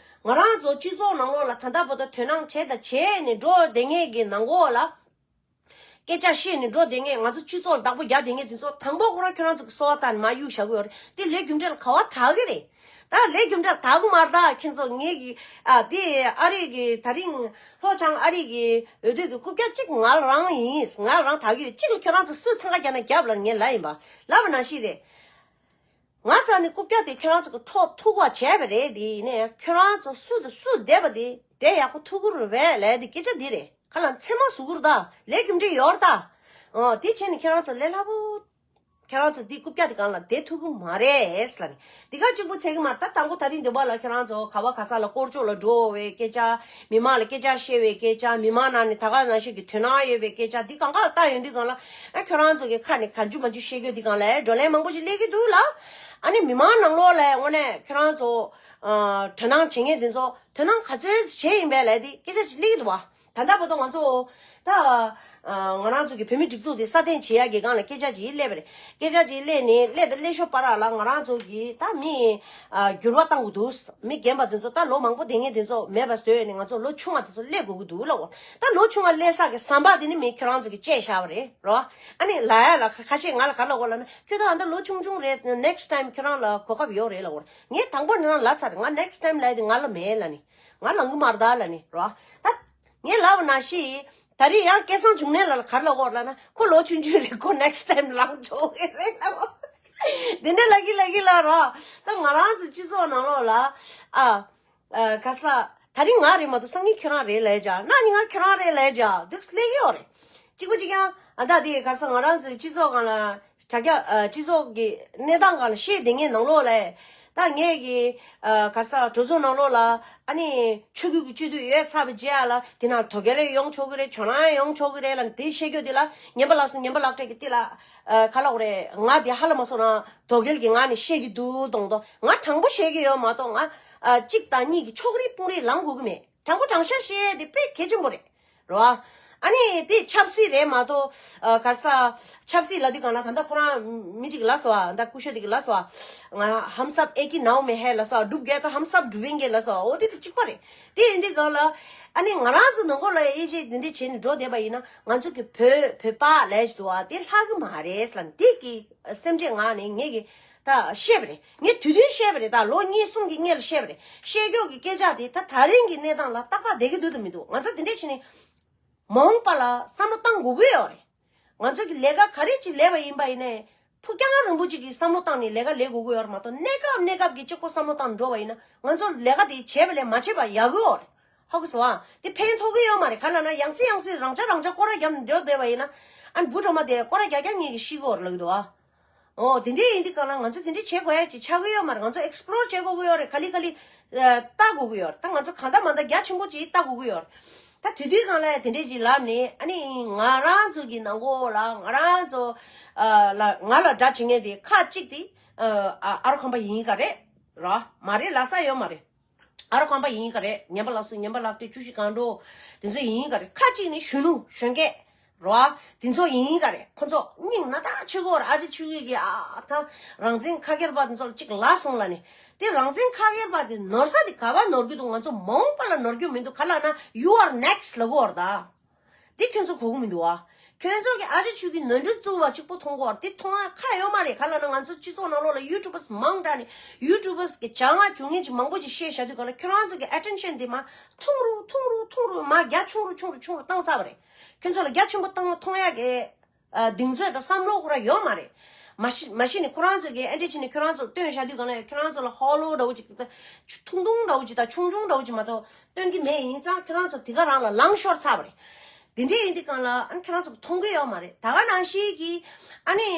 ང་རང་ཚོ་སྤྱི་ཚོགས་ནང་ལོགས་ལ་ད་ལྟ་བར་དུ་དོ་སྣང་བྱས་དང་བྱས་ནས་འགྲོ་བསྡད་མཁན་གྱི་ནང་ལོགས་ལ། སྐད་ཆ་བཤད་ནས་འགྲོ་བསྡད་མཁན། ང་ཚོ་སྤྱི་ཚོགས་ལ་བདག་པོ་རྒྱག་བསྡད་མཁན་དེ་ཚོ་དང་པོ་ཁོ་རང་ཁྱོད་རང་ཚོ་གི་སོ་བ་བཏང་ནས་མར་གཡུག་བཞག་གི་ཡོད་རེད། དེ་ལས་རྒྱུ་འབྲས་ལ་ག་བ་དག་གི་རེད། ད་ལས་རྒྱུ་འབྲས་དག་གི་མ་རེད། ད་ཁྱེད་ཚོ་ངེད་ཀྱི་ཨ་དེ་ཨ་རི་གི་ད་རིང་ལྷོ་བྱང་ཨ་རི་གི་འོས་བསྡུ་གི་རྐུབ་བཀྱག་གཅིག་ང་རང་ཡིན། ང་རང་དག་གི་ཡོད། གཅིག་ལ་ཁྱོད་རང་ཚོ་སུས་འཚང་ཁ་རྒྱག་ན་རྒྱབ་ལ་ངས་ལབ་ཡིན་པ། ལབ་པ་ནང་བཞིན་རེད། ང་རྩ་ནས་རྐུབ་བཀྱག་དེ་ཁྱོད་རང་ཚོ་གི་འཕྲོག་ཐུག་པ་བྱས་པ་རེད། དེ་ཡིན་ནའི་ཁྱོད་རང་ཚོ་སུ་དང་སུ་བསྡད་པ་དེ་དེ་ཡག་པོ་ཐུག་གི་རེད་པས་ལབ་དེ་སྐད་ཆ་འདི་རེད། ཁ་ལ་མཚན་མ་ཟུག་གུར་ད། ལས་རྒྱུ་འབྲས་ཡོད་རེད་ད། ཨོ་དེ་བྱས་ནས་ཁྱེད་རང་ཚོ་ལས་སླ་པོ། ཁྱེད་རང་ཚོ་འདི་རྐུབ་བཀྱག་དེ་སྒང་ལ་བསྡད་ཐུབ་ཀྱི་མ་རེད་ལབ་ནས། འདི་ག་གཅིག་པུ་ཚད་ཀྱི་མ་རེད། ད་དང་པོ་ད་རིང་འདི་བ་ལ་ཁྱེད་རང་ཚོ་ག་བ་ག་ས་ལ་སྐོར་ཕྱོགས་ལ་འགྲོ་བའི་སྐད་ཆ། མི་མང་ལ་སྐད་ཆ་བཤད་པའི་སྐད་ཆ། མི་མང་ནང་ནས་ད་ག་ནང་བཞིན་གྱི་དོ་སྣང་ཡོད་པའི་སྐད་ཆ་འདི་གང་ག་ལ་ལྟ་ཡོང་དུས་སྒང་ལ། ཨ་ཁྱེད་རང་ཚོ་གི་ཁ་ནས་ག་འཇུ་མ་འཇུ་བཤད་རྒྱུ་འདི་སྒང་ལ་བགྲོ་གླེང་མང་པོ་ཞིག་སླེབས་ཀྱི་འདུག་ལ། ཨ་ནི་མི་མང་ནང་ལོགས་ལ་དངོས་གནས་ཁྱེད་རང་ཚོ་ཨ་དོ་སྣང་བྱེད་མཁན་དེ་ཚོ་དོ་སྣང་ག་ཚོད་བྱས་ཡིན་པས་ལབ་དེ་སྐད་ཆ་ཅིག་སླེབས་ཀྱི་འདུག་བ། ད་ལྟ་བར་དུ་ང་ཚོ་ད་ཨ་ང་རང་ཚོ་གི་བོད་མི་སྒྲིག་འཛུགས་དེ་སྲ་བརྟན་བྱེད་ཡག་གི་སྒང་ལ་སྐད་ཆ་ཅིག་སླེབས་པ་རེད། སྐད་ཆ་ཅིག་སླེབས་ནས་སླེབས་དང་སླེབས་ཤོག་བར་ལ་ང་རང་ཚོ་གི་ད་མི་ཨ་འགྱུར་བ་གཏང་དགོས་འདུག་མི་རྒན་པ་དེ་ཚོ་ད་ལོ་མང་པོ་བསྡད་མཁན་དེ་ཚོ་མེད་པ་བཟོས་ནས་ང་ཚོ་ལོ་ཆུང་བ་དེ་ཚོ་སླེབས་དགོས་ཀྱི་འདུག་ལབ་འོ། ད་ལོ་ཆུང་བ་སླེབས་ས་གི་ཟམ་པ་དེ་ནི་མི་ཁྱོད་རང་ཚོ་གི་བཅད་བཞག་པ་རེད་རོ། ཨ་ནི་ལབ་ཡ་ལ་ཁ་ཁ་ཤས་ང་ལ་ག་ལབ་གོ་ལབ་ན། ཁྱོད་ད་ཨ་ད་ལོ་ཆུང་ཆུང་རེད། next time ཁྱོད་རང་ལ་གོ་སྐབས་ཡོད་རེད་ལབ་གོ། ངས་དང་པོ་ནས་རང་ལབ་ཚར་རེད། ང་next time ལབ་ཡ་དེ་ང་ལ་མེད་ལབ་ནི། ང་ལངས་གི་མ་རེད་ད་ལབ་ནི་རོ། ད་ངས་ལབ་པ་ནང་བཞིན་ད་རེས་ཡང་སྐལ་བཟང་འབྱུང་གནས་ལགས་ལ་ག་རེ་ལབ་གོ་ལབ་ན། ཁོ་ལོ་ཆུང་ཆུང་རེད། ཁོ་next time ལངས་ཆོག་གི་རེད་ལབ་གོ། དེ་འདྲ་ལབ་གི་ལབ་གི་ལབ་རོ། ད་ང་རང་ཚོ་སྤྱི་ཚོགས་ནང་ལོགས་ལ་ཨ། ཨ་ག་ས། ད་རིང་ང་རེད་མ་གཏོགས་སང་ཉིན་ཁྱོད་རང་རེད་ལབ་བྱ། གནངས་ཉིན་ང་ཁྱོད་རང་རེད་ལབ་བྱ་འདུག་སླེབས་ཀྱི་ཡོད་རེད། གཅིག་པ་གཅིག་རྐྱང་ཨ་ད་དེ་ག་ས་ང་རང་ཚོའི་སྤྱི་ཚོགས་སྒང་ལ་དྲ་རྒྱ་ཨ་སྤྱི་ཚོགས་ཀྱི་གནས་སྟངས་སྒང་ལ་བཤད་བསྡད་མཁན་ནང་ལོགས་ལ། ད་ངས་ཀྱི་ཨ་ག་ས་གྲོས་ཚོགས་ནང་ལོགས་ལ་ཨ་ནི་ཆོས་བརྒྱུད་ཀྱི་སྤྱི་འཐུས་ཡོད་ཚར་བའི་རྗེས་ལ་དེ་ནང་དོལ་རྒྱལ་ཡོང་ཆོག་གི་རེད། ཇོ་ནང་ཡོང་ཆོག་གི་རེད་ལབ་དེ་བཤད་རྒྱུ་དེ་ལ་ངན་པ་ལགས་སོ་ངན་པ་ལགས་སྤྲད་ཀྱི་དེ་ལ་ཨ་ག་ལབ་དགོས་རེད། ང་དེ་ཧ་ལས་མ་སོང་ན་དོལ་རྒྱལ་གྱི་ངག་ནས་བཤད་ཀྱི་འདུག་མདོག་མདོག་ང་དྲང་པོ་བཤད་ཀྱི་ཡོད་མ་གཏོགས་ང་ཨ་གཅིག་དང་གཉིས་ཀྱི་ཕྱོགས་རིས་དཔུང་རིས་ལངས་དགོས་ཀྱི་མེད། དྲང་པོ་དྲང་བཞག་བཤད་དེ་དཔེ་གལ་ཆེན་པོ་རེད། རེད་བ། ཨ་ནི་དེ་ཆབ་སྲིད་རེད་མ་གཏོགས། ཨ། ག་རེ་ཟ། ཆབ་སྲིད་ལབ་དུས་གང་ལ་ད་ལྟ་ཁོ་རང་མི་གཅིག་ལབ་སོང་ཨ། ད་སྐུ་ཞབས་དེ་གིས་ལབ་སོང་ཨ། ང་ཧམ་སབ་ཨེ་ཀི་ནའོ་མེ་ཧེ་ལབ་སོང་ཨ། སྒྲུབ་རྒྱལ་ད་ཧམ་སབ་སྒྲུབ་ཡིན་གྱི་ལབ་སོང་ཨ། འོ་དེ་དེ་གཅིག་པ་རེད། དེ་ཡིན་དུས་གང་ལ། ཨ་ནི་ང་རང་ཚོ་ནང་ཁོ་ལ་དབྱེ་འབྱེད་དེ་འདྲས་བྱས་ནས་འགྲོ་བསྡད་པ་ཡིན་ན། ང་ཚོ་གི་བོད་བོད་པ་ལབ་ཞིག་འདུག་ཨ། དེ་ལྷག་གི་མ་རེད་ལབ་ནས་དེ་གི་སེམས་ཁྲལ་ངང་ནས་ངེད་ཀྱིས་ད་བཤད་པ་རེད། ངས་དུས་དུས་བཤད་པ་རེད། ད་ལོ་གཉིས་གསུམ་གྱི་སྔོན་ལ་བཤད་པ་རེད། བཤད་རྒྱུ་གི་སྐད་ཆ་དེ་ད་ད་རིང་གི་གནས་སྟངས་ལ་ཏག་ཏག་བསྡད་ཀྱི་འདུག་དང་མི་འདུག་ང་ཚོ་དེ་འདྲས་བྱས་ནས། མ་འོངས་པ་ལ་བསམ་བློ་བཏང་དགོས་ཀྱི་ཡོད་རེད། ང་ཚོ་གི་ལས་ཀ་ག་རེ་ཅིག་ལས་པ་ཡིན་པ་ཡིན་ནའི། ཕུགས་རྒྱང་རིང་པོ་ཅིག་གི་བསམ་བློ་བཏང་ནས་ལས་ཀ་ལས་དགོས་ཀྱི་ཡོད་རེད་མ་གཏོགས། གནས་སྐབས་གནས་སྐབས་ཀྱི་གཅིག་པོ་བསམ་བློ་བཏང་འགྲོ་བ་ཡིན་ན། ང་ཚོ་ལས་ཀ་དེ་བྱས་པ་ལས་མ་བྱས་པ་ཡག་གི་ཡོད་རེད། ཧ་གོ་སོང་ཨ། དེ་ཕན་ཐོགས་ཀྱི་ཡོད་མ་རེད། ག་ལབ་ན་ཡང་སེ་ཡང་སེ་རང་ཅག་རང་ཅག་སྐོར་ར་བརྒྱབ་ནས་འགྲོ་བསྡད་པ་ཡིན་ན། ཨ་ནི་བུ་གྲོགས་མ་དེ་སྐོར་ར་རྒྱག་རྒྱག་ངེད་ཀྱིས་ཤི་གི་ཡོད་རེད་ལབ་ཀྱི་འདུག་ཨ། ཨོ། དེ་འདྲས་ཡིན་དུས་གང་ལ་ང་ཚོ་དེ་འདྲས་བྱེད་དགོས་ཡ་ཅིག་ཆགས་ཀྱི་ཡོད་མ་རེད། ང་ཚོ་ཨེག་སི་པོ་ལོར་བྱེད་དགོས་ཀྱི་ཡོད་རེད། ག་ལེ་ག་ལེ། ཨ། ལྟ་དགོས་ཀྱི་ཡོད་རེད། ད་ང་ཚོ་གང་ལྟར་མ་ལྟར་རྒྱ་ཆེན་པོ་ཅིག་ལྟ་དགོས་ཀྱི་ཡོད་རེད། ད་དུས་དུས་གང་ལ་ཡ་དེ་འདྲས་ཅིག་ལབ་ནས། ཨ་ནི་ང་རང་ཚོ་གི་ནང་ཁོ་ལ་ང་རང་ཚོ། ཨ། ལ་ང་ལ་དགྲ་བྱེད་མཁན་དེ་ཁ་གཅིག་དེ། ཨ། ཨ་རོ་ཁམས་པ་ཡིན་ག་རེད། ར་མ་རེད་ལབ་ས་ཡོད་མ་རེད། ཨ་རོ་ཁམས་པ་ཡིན་ག་རེད། ངན་པ་ལགས་སུ་ངན་པ་ལགས་དེ་བཅུ་བཞི་སྒང་དྲུག་དེ་ཚོ་ཡིན་ག་རེད། ཁ་ཅིག་ནི་གཞོན་ནུ་གཞོན་སྐྱེས་རོ། དེ་ཚོ་ཡིན་ག་རེད། ཁོ་ཚོ་སྙིང་ན་ད་ཆོས་གོ་ར་ཨ་ཅེ་ཆོས་གི་གི་ཨ་ད་རང་བཙན་ཁ་སྒེར་པ་དེ་ཚོ་ལ་ཅིག་ལབ་སོང་ལབ་ནས། དེ་རང་བཙན་ཁ་སྒེར་པ་དེ་ནོར་ས་དེ་ག་བ་ནོར་གི་འདུག་ང་ཚོ་མ་འོངས་པ་ལ་ནོར་རྒྱུ་མི་འདུག་ག་ལབ་ན། You are next ལབ་གོ་ར་ད། འདི་ཁྱོད་ཚོ་གོ་གི་མི་འདུག་ཨ། ཁྱོད་ཚོ་གི་ཨ་ཅེ་ཆོས་གི་ནོར་འཁྲུལ་བཙུགས་པ་གཅིག་པོ་མཐོང་གོ། འདི་མཐོང་ཡ་ཁ་ཡོད་མ་རེད། ག་ལབ་ན་ང་ཚོ་སྤྱི་ཚོགས་ནང་ལོགས་ལ་ཡུ་ཊུབ་པར་མང་དྲགས་ནས་ཡུ་ཊུབ་པར་གི་བྱ་ངན་བྱུང་མཁན་ཅིག་མང་པོ་ཅིག་བཤད་བཞག་དུས་ག་ལ་ཁྱོད་རང་ཚོ་གི་ཨེ་ཊེན་ཤན་འདི་མར་ཐུང་རུ་ཐུང་རུ་ཐུང་རུ་མར་རྒྱ་ཆུང་རུ་ཆུང་རུ་ཆུང་རུ་བཏང་ཚར་བ་རེད། ཁྱོད་ཚོ་ལ་རྒྱ་ཆེན་པོ་བཏང་མཐོང་ཡ་གི་ཨ། གདེང་ཚོད་དང་བསམ་བློ་ཁོ་རང་ཡོད་མ་རེད། མ་གཞི་མ་གཞི་ནས་ཁོ་རང་ཚོ་གི་ཨེ་འདྲ་བྱས་ནས་ཁྱོད་རང་ཚོ་སྟོན་བཞག་དུས་ག་ལ་ཁྱོད་རང་ཚོ་ལ་ཧོ་ལོ་འདྲ་བོ་ཅིག་ད་ཐུང་ཐུང་འདྲ་བོ་ཅིག་དང་ཆུང་ཆུང་འདྲ་བོ་ཅིག་མ་གཏོགས་སྟོན་གྱི་མེད། ཡིན་ཙང་ཁྱོད་རང་ཚོ་དེ་ག་རང་ལ་ལངས་ཤོར་ཚར་བ་རེད། དེ་འདྲས་ཡིན་དུས་གང་ལ་ཨ་ནི་ཁྱོད་རང་ཚོ་མཐོང་གི་ཡོད་མ་རེད། ད་ག་ནང་བཞིན་གྱི་ཨ་ནི་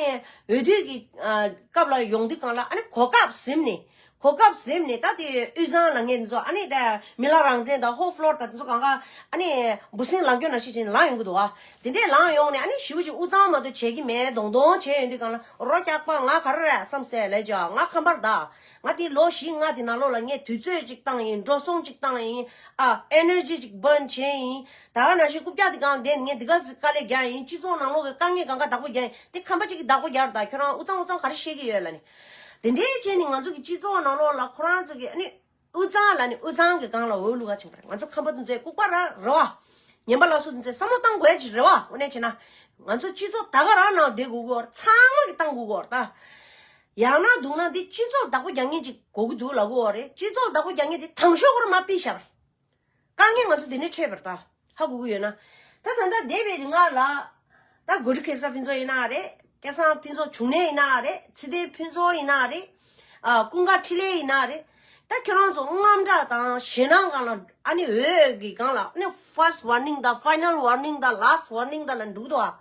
འོས་བསྡུ་གི་ཨ་སྐབས་ལ་ཡོང་དུས་གང་ལ་ཨ་ནི་གོ་སྐབས་ཟིན་ནས། གོ་སྐབས་ཟིན་ནས་ད་དེ་དབུས་གཙང་ལ་ངས་འདི་ཚོ་ཨ་ནི་ད་མི་ལ་རང་བཙན་དང་ཧོ་ཕློར་དང་འདི་ཚོ་གང་ག་ཨ་ནི་འབུ་སྲིན་ལངས་སྐྱོན་ནང་བཞིན་བྱས་ནས་ལངས་ཡོང་གི་འདུག་བ། དེ་འདྲས་ལངས་ཡོང་ནས་ཨ་ནི་ཞེ་པོ་ཅིག་དབུས་གཙང་མ་གཏོགས་བྱེད་ཀྱི་མེད་མདོག་མདོག་བྱས་ཡོང་དུས་གང་ལ་རོ་སྐྱག་པ་ང་ག་རེ་རེད་བསམ་སོང་ལབ་བྱས། ང་ཁམས་པ་རེད་ད། ང་དེ་ལོ་བཞི་ལྔ་དེ་ནང་ལོགས་ལ་ངས་དུས་ཚོད་ཅིག་བཏང་ཡིན། འགྲོ་སོང་ཅིག་བཏང་ཡིན། ཨ་ཨེ་ནར་ཇི་ཅིག་བྷརན་བྱས་ཡིན། ད་ག་ནང་བཞིན་རྐུབ་བཀྱག་དེ་གང་བསྡད་ནས་ངས་དེ་ག་ཚོད་དཀའ་ལས་རྒྱག་ཡིན། སྤྱི་ཚོགས་ནང་ལོགས་ཀྱི་དཀའ་ངལ་གང་ག་བདག་པོ་རྒྱག་ཡིན། དེ་ཁམས་པ་ཅིག་གིས་བདག་པོ་རྒྱག་རེད་ད། ཁྱོད་རང་དབུས་གཙང་དབུས་གཙང་ག་རེ་བཤད་ཀྱི་ཡོད་ལབ་ནས། དེ་འདྲའི་བྱས་ནས་ང་ཚོ་གི་སྤྱི་ཚོགས་ནང་ལོགས་ལ་ཁོ་རང་ཚོ་གི་ཨ་ནི་དབུས་གཙང་ལབ་ནས་དབུས་གཙང་གི་སྒང་ལ་འོས་བླུག་ག་ཕྱིན་པ་རེད། ང་ཚོ་ཁམས་པ་དེ་ཚོའི་ལྐུགས་པ་ར་རེད་བ། ངན་པ་ལགས་སོ་དེ་ཚོས་བསམ་བློ་བཏང་དགོས་ཡ་ཅིག་རེད་བ། དངོས་གནས་བྱས་ན་ང་ཚོ་སྤྱི་ཚོགས་ད་ག་རང་ནང་བསྡད་དགོས་ཀྱི་ཡོད་རེད། ཚང་མ་གིས་བཏང་དགོས་ཀྱི་ཡོད་རེད་ད། ཡང་ན་འདུག་ན་འདི་སྤྱི་ཚོགས་བདག་པོ་རྒྱག་མཁན་ཅིག་དགོས་ཀྱི་འདུག་ལབ་ཀྱི་ཡོད་རེད། སྤྱི་ཚོགས་བདག་པོ་རྒྱག་མཁན་དེ་དང་ཤོས་ཁོ་རང་མར་ཕུད་བཞག་པ་རེད། དཀའ་ངལ་ང་ཚོ་འདི་ནས་འཕྲད་པ་རེད་ད། ཧ་གོ་གི་ཡོད་ན། ད་ད་ལྟ་འདས་པའི་རིང་ལ་ད་གོ་སྒྲིག་ཁེ་ས་ཕུན་ཚོགས་ཡིན་ན་རེད། སྐལ་བཟང་ཕུན་ཚོགས་འབྱུང་གནས་ཡིན་ན་རེད། ཚེ་བརྟན་ཕུན་ཚོགས་ཡིན་ན་རེད། ཨ་ཀུན་དགའ་འཕྲིན་ལས་ཡིན་ན་རེད། ད་ཁྱོད་རང་ཚོ་དངངས་སྐྲག་དང་ཞེད་སྣང་སྒང་ལ་ཨ་ནི་འོས་ཀྱི་སྒང་ལ་ཨ་ནི་ཕར་སི་ཊི་ཝར་ནིང་དང་ཕའི་ནལ་ཝར་ནིང་དང་ལཱ་སི་ཊི་ཝར་ནིང་དང་ལ་འདུག་འདུག་ཨ།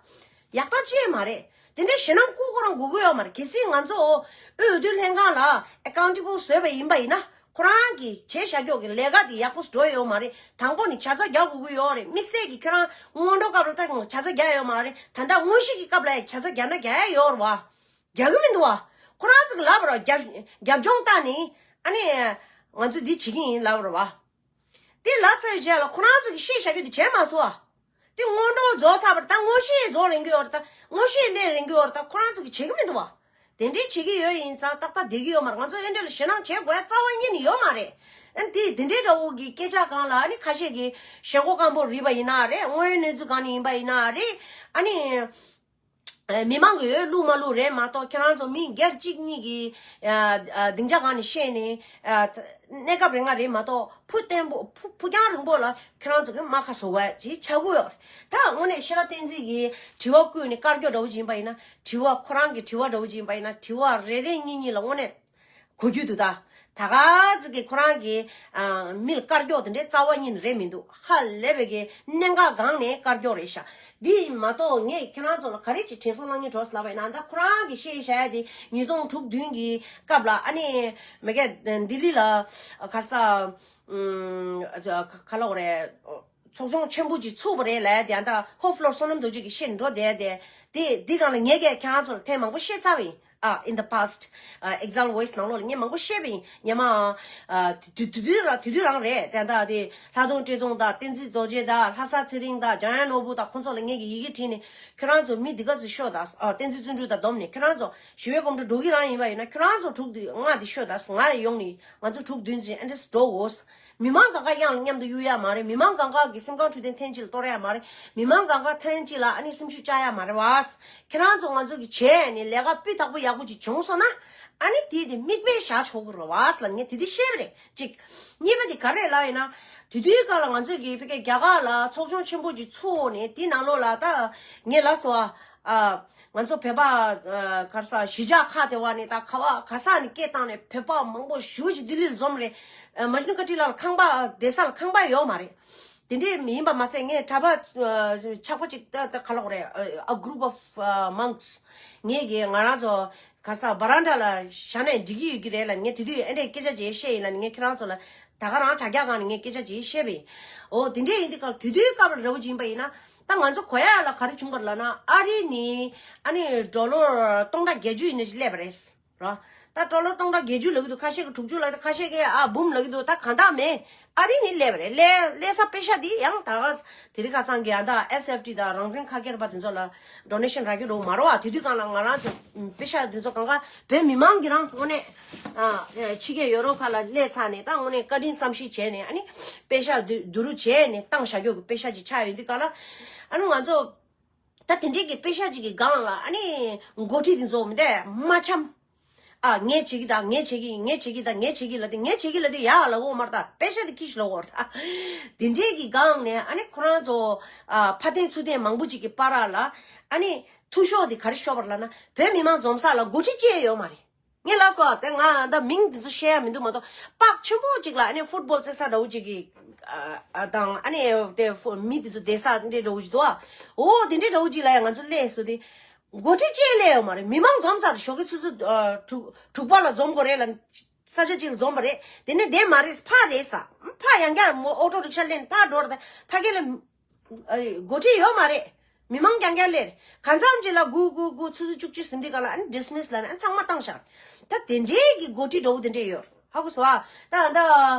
ཡག་ཐག་ཆོད་མ་རེད། དེ་འདྲའི་ཞེད་སྣང་སྐུལ་ཁོ་རང་དགོས་ཀྱི་ཡོད་མ་རེད། གལ་སྲིད་ང་ཚོ་འོས་བསྡུ་ལྷན་ཁང་ལ་ཨེ་ཀའུན་ཊེ་བལ་བཟོས་པ་ཡིན་པ་ཡིན་ན། ཁོ་རང་གིས་བྱས་བཞག་རྒྱུ་གི་ལས་ཀ་དེ་ཡག་པོ་འགྲོ་ཡོད་མ་རེད། དང་པོ་ནས་བྱ་ཚ་རྒྱག་དགོས་ཀྱི་ཡོད་རེད། དམིགས་བསལ་གྱིས་ཁྱོད་རང་སྔོན་འགྲོ་སྐབས་ལ་ད་བྱ་ཚ་རྒྱག་ཡོད་མ་རེད། ད་ལྟ་དངོས་གཞི་གི་སྐབས་ལ་བྱ་ཚ་རྒྱག་ན་རྒྱག་ཡ་ཡོད་རེད་བ། རྒྱག་གི་མི་འདུག་བ། ཁོ་རང་ཚོ་གིས་ལབ་པ་རེད། རྒྱབ་རྒྱབ་ལྗོངས་བལྟས་ནས་ཨ་ནི་ང་ཚོ་འདི་བྱེད་ཀྱི་ཡིན་ལབ་པ་རེད་བ། དེ་ལབ་ཚར་བའི་རྗེས་ལ་ཁོ་རང་ཚོ་གིས་བཤད་བཞག་རྒྱུ་དེ་བྱས་མ་སོང་ཨ། དེ་སྔོན་འགྲོ་རྫོགས་ཚར་བ་རེད། ད་དངོས་གཞི་རྫོགས་ལེན་གྱི་ཡོད་རེད། ད་དངོས་གཞི་ལེན་ལེན་གྱི་ཡོད་རེད། ད་ཁོ་རང་ཚོ་གིས་བྱེད་ཀྱི་མི་འདུག་བ། དེ་འདྲའི་བྱེད་ཀྱི་ཡོད་ཡིན་ཙང་ཏག་ཏག་བསྡད་ཀྱི་ཡོད་མ་རེད། ང་ཚོ་ཨེ་འདྲ་ལ་ཞེད་སྣང་བྱེད་དགོས་ཡ་རྩ་བ་ཉིད་ནས་ཡོད་མ་རེད། ཨ་ནི་དེ་དེ་འདྲའི་འདྲ་བོ་གི་སྐད་ཆ་སྒང་ལ་ཨ་ནི་ཁ་ཤས་ཀྱིས་ཞེན་ཁོག་སྐམ་པོ་རེད་པ་ཡིན་ན་རེད། དངོས་ཡོད་གནས་ཚུལ་སྒང་ནས་ཡིན་པ་ཡིན་ན་རེད། ཨ་ནི། ཨ། མི་མང་གི་འོས་བླུགས་མ་བླུགས་རེད་མ་གཏོགས། ཁྱེད་རང་ཚོ་མི་སྒེར་གཅིག་གཉིས་ཀྱི་ཨ་ཨ་སྡིངས་ཆ་སྒང་ནས་བཤད་ནས། ཨ། གནས་སྐབས་རིང་ང་རེད་མ་གཏོགས། ཕུགས་བརྟན་པོ་ཕུགས་ཕུགས་རྒྱང་རིང་པོ་ལ་ཁྱེད་རང་ཚོ་གི་རྨ་ཁ་བཟོ་བ་ཅིག་ཆགས་ཀྱི་ཡོད་རེད། ད་དངོས་གནས་ཤེས་རབ་བསྟན་འཛིན་གྱིས་དྲི་བ་བཀོད་ནས་བཀའ་བཀྱོན་འདྲ་བོ་ཅིག་ཡིན་པ་ཡིན་ན། དྲི་བ་ཁོ་རང་གི་དྲི་བ་འདྲ་བོ་ཅིག་ཡིན་པ་ཡིན་ན། དྲི་བ་རེ་རེ་གཉིས་གཉིས་ལ་དངོས་གནས་གོ་རྒྱུ་འདུག་ད་ད་ག་ཚོད་ཀྱི་ཁོ་རང་གི་ཨ་མི་ལ་བཀའ་བཀྱོན་དེ་འདྲའི་རྩ་བ་ཉིད་ནས་རེད་མི་འདུག་ཧ་ལས་པའི་གི་གནད་འགག་སྒང་ནས་བཀའ་བཀྱོན་རེད་ཤག་འདི་མ་གཏོགས་ངས་ཁྱེད་རང་ཚོ་ལ་ག་རེ་ཅིག་དྲན་གསོ་གནང་སྙིང་འདོད་ལབ་པ་ཡིན་ན། ད་ཁོ་རང་གིས་བཤད་བཞག་ཡ་དེ་ཉིས་སྟོང་དྲུག་བདུན་གྱི་སྐབས་ལ་ཨ་ནི་མི་ག་ལྡི་ལི་ལ་ག་རེ་ཟ། ཨ་ག་ལབ་དགོས་རེད། ཚོགས་ཆུང་ཆེན་པོ་ཅིག་ཚུགས་པ་རེད་ལབ་ཡ་དེ། ཨ་ད་ཧོ་ཕློར་བསོད་ནམས་རྡོ་རྗེ་གིས་བཤད་འགྲོ་བསྡད་དེ། དེ་འདི་སྒང་ལ་ངས་ཀྱང་ཁྱེད་རང་ཚོ་ལ་ཐེངས་མང་པོ་བཤད་ཚར་བ་ཡིན། ཨ། in the past, ཨ། Exile Voice ནང་ལོགས་ལ་ངས་མང་པོ་བཤད་པ་ཡིན། ཉི་མ། ཨ། དུས་དུས་དུས་རང་དུས་དུས་རང་རེད། དེ་འདྲ་དེ་ལྷ་སྡོང་བཀྲས་མཐོང་དང་བསྟན་འཛིན་རྡོ་རྗེ་དང་ལྷ་ས་ཚེ་རིང་དང་འཇམ་དབྱངས་ནོར་བུ་དང་ཁོང་ཚོ་ལ་ངས་ཀྱི་ཡི་གེ་བྲིས་ནས། ཁྱོད་རང་ཚོ་མི་འདི་ག་ཚོ་ཤོག་དང་། ཨ། བསྟན་འཛིན་བརྩོན་འགྲུས་དང་བསྡོམས་ནས། ཁྱོད་རང་ཚོ་ཞི་བའི་གོམ་བགྲོད་འགྲོ་གི་རང་ཡིན་པ་ཡིན་ན། ཁྱོད་རང་ཚོ་དྲུག་བདུན་ལྔ་འདི་ཤོག་དང་། ང་ཡོང་ནས་ང་ཚོ་དྲུག་བདུན་ཅིག་ཨ་འདྲས་འགྲོ་འོས། མི་མང་གང་ག་གཡང་ལ་མཉམ་དུ་གཡུག་ཡ་མ་རེད། མི་མང་གང་ག་གི་སེམས་ཁམས་འཕྲོད་བསྟེན་ཐེངས་གཅིག་ལ་གཏོར་ཡ་མ་རེད། མི་མང་གང་ག་ཐེངས་གཅིག་ལ་ཨ་ནི་སེམས་ཤུགས་བཅག་ཡ་མ་རེད་བ། ཁྱེད་རང་ཚོ་ང་ཚོ་གི་བྱས་ནས་ལས་ཀ་སྤུས་དག་པོ་ཡག་པོ་ཅིག་བྱུང་སོང་ན། ཨ་ནི་དེ་དེ་མིག་དཔེ་བཞག་ཆོག་གི་རེད་བ་ལབ་ངས་དེ་དུས་བཤད་པ་རེད། གཅིག་གཉིས་པ་དེ་ག་རེ་ལབ་ཡིན་ན། དེ་དུས་སྐབས་ལ་ང་ཚོ་གི་ཕ་གི་རྒྱ་གར་ལ་ཚོགས་ཆུང་ཆེན་པོ་ཅིག་ཚུགས་ནས་དེ་ནང་ལོགས་ལ་ད་ངས་ལབ་སོང་ཨ། ཨ། ང་ཚོ་བོད་པ། ཨ། ག་རེ་ཟ། གཞིས་ཆགས་ཁག་དེ་བ་ནས་ད་ག་བ་ག་ས་ནས་སྐད་བཏང་ནས་བོད་པ་མང་པོ་ཞེ་ཅིག་ལྡི་ལིར་འཛོམས་རེད། ཨ། མཇུ་ནི་ཀ་ཊི་ལ་ཁང་པ་བསྡད་ས་ལ་ཁང་པ་ཡོད་མ་རེད། དེ་འདྲས་ཡིན་པ་མ་ཟད་ངས་གྲྭ་པ། ཨ། ཆག་པ་ཅིག་ད་ད་ག་ལབ་དགོས་རེད། ཨ། a group of, ཨ། monks. ངས་གི་ང་རང་ཚོ་ག་རེ་ཟ། བ་རན་ཌ་ལ་བཞག་ན་འགྲིག་གི་ཡོད་ཀྱི་རེད་ལབ། ངས་དེ་དུས་ཨེ་འདྲས་སྐད་ཆ་ཅིག་བཤད་ཡིན་ལབ་ནས། ངས་ཁྱེད་རང་ཚོ་ལ་ད་ག་རང་དྲ་རྒྱ་སྒང་ནས་ངས་སྐད་ཆ་ཅིག་བཤད་པ་ཡིན། འོ་དེ་འདྲས་ཡིན་དུས་སྐབས་དེ་དུས་སྐབས་ལ་ར་བ་ཅིག་ཡིན་པ་ཡིན་ན། ད་ང་ཚོ་གོ་ཡ་ལ་ག་རེ་བྱུང་བ་རེད་ལབ་ན། ཨ་རི་ནས་ཨ་ནི་ཌོ་ལར་སྟོང་ཕྲག་བརྒྱད་ཅུ་ཡིན་ནའི་ཅིག་སླེབས་པ་རེད། ར། ད་ཌོ་ལར་སྟོང་ཕྲག་བརྒྱད་ཅུ་ལབ་ཀྱི་འདུག་ཁ་ཤས་ཀྱིས་དྲུག་ཅུ་ལབ། ད་ཁ་ཤས་ཀྱིས་ཨ་འབུམ་ལབ་ཀྱི་འདུག་ད་གང་དག་མེད། ཨ་རི་ནས་སླེབས་པ་རེད། སླེབས་སླེབས་ས་པེ་ཤ་འདི་ཡང་ད་ག་དེ་རིང་ཁ་སང་གི་ཨ་ད་ཨེས་ཨེཕ་ཊི་དང་རང་བཙན་ཁ་སྐྱེར་པ་དེ་ཚོ་ལ་ཌོ་ནེ་ཤན་རག་གི་རེད་མ་རེད་བ། དེ་དུས་སྒང་ལ་ང་རང་ཚོ་པེ་ཤ་དེ་ཚོ་གང་ག་བོད་མི་མང་གི་རང་དངོས་གནས། ཨ། ཕྱི་རྒྱལ་ཡོ་རོབ་ཁག་ལ་སླེབས་ཚར་ནས་ད་དངོས་གནས་བཀའ་དྲིན་བསམ་ཤེས་བྱས་ནས། ཨ་ནི་པེ་ཤ་བསྡུ་བསྡུ་རུབ་བྱས་ནས་བཏང་བཞག་རྒྱུ་གི་པེ་ཤ་ཅིག་ཆགས་ཡོད་དུས་སྒང་ལ། ཨ་ནི་ང་ཚོ་ད་དེ་འདྲས་ཀྱི་པེ་ཤ་ཅིག་གི་སྒང་ལ་ཨ་ནི་འགོ་ཁྲིད་དེ་ཚོ་མི་འདས་མ་འཆམ། ཨ། ངས་བྱེད་ཀྱི་ད། ངས་བྱེད་ཀྱི་ཡིན། ངས་བྱེད་ཀྱི་ད། ངས་བྱེད་ཀྱི་ལབ་དུས། ངས་བྱེད་ཀྱི་ལབ་དུས་ཡག་ལབ་དགོས་མ་རེད་ད། པེ་ཤ་དེ་ཁྱི་ཞིག་ལབ་དགོས་རེད་ད། དེ་འདྲས་ཀྱི་སྒང་ནས་ཨ་ནི་ཁོ་རང་ཚོ། ཨ། ཕ་བརྟེན་ཚུར་བརྟེན་མང་པོ་ཅིག་གི་བར་ལ་ཨ་ནི་ཐུ་ཤོག་དེ་ག་རེ་ཤོར་བ་རེད་ལབ་ན། བོད་མི་མང་འཛོམས་ས་ལ་འགོ་ཁྲིད་ཅིག་ཡོད་མ་རེད། ངས་ལབ་སོང་། དེ་ང་ད་མིང་དེ་ཚོ་བཤད་ཡ་མི་འདུག་མ་གཏོགས། པགས་ཆེན་པོ་ཅིག་ལ་ཨ་ནི་ཕུཊ་བོལ་རྩེ་ས་འདྲ་བོ་ཅིག་གི། ཨ། ཨ། དང་ཨ་ནི་དེ་ཕུ་མི་དེ་ཚོ་བསྡད་ས་འདྲ་འདྲ་བོ་ཅིག་འདུག་ཨ། འོ་དེ་འདྲའི་འདྲ་བོ་ཅིག་ལ་ཡང་ང་ཚོ་སླེབས་སོང་སྟེ། འགོ་ཁྲིད་ཅིག་སླེབས་ཡོད་མ་རེད། མི་མང་འཛོམས་ཚར། ཞོགས་ཀའི་ཆུ་ཚོད། ཨ། དྲུག་དྲུག་པ་ལ་འཛོམས་དགོས་རེད་ལབ། ས་ཆ་ཅིག་ལ་འཛོམས་པ་རེད། དེ་ནས་དེ་མ་རེད། ཕར་རེད་ཟེར། ཕར་ཡང་བསྐྱར་མོ་ཨོ་ཊོ་རིག་ཤ་ལེན་ཕར་འགྲོ་རེད། ཕ་གི་ལ། ཨ། འགོ་ཁྲིད་ཡོད་མ་རེད། མི་མང་རྐྱང་རྐྱང་སླེབས། གང་འཚམ་ཅིག་ལ་སྒུག་སྒུག་སྒུག་ཆུ་ཚོད་བཅུ་གཅིག་ཟིན་དུས་སྒང་ལ་ཨ་ནི་ཌི་སི་མི་སི་ལབ་ནས་ཨ་ཚང་མ་བཏང་བཞག། ད་དེ་འདྲའི་གི་འགོ་ཁྲིད་འདྲ་བོ་དེ་འདྲས་ཡོད། ཧ་གོ་སོང་ཨ། ད་ད།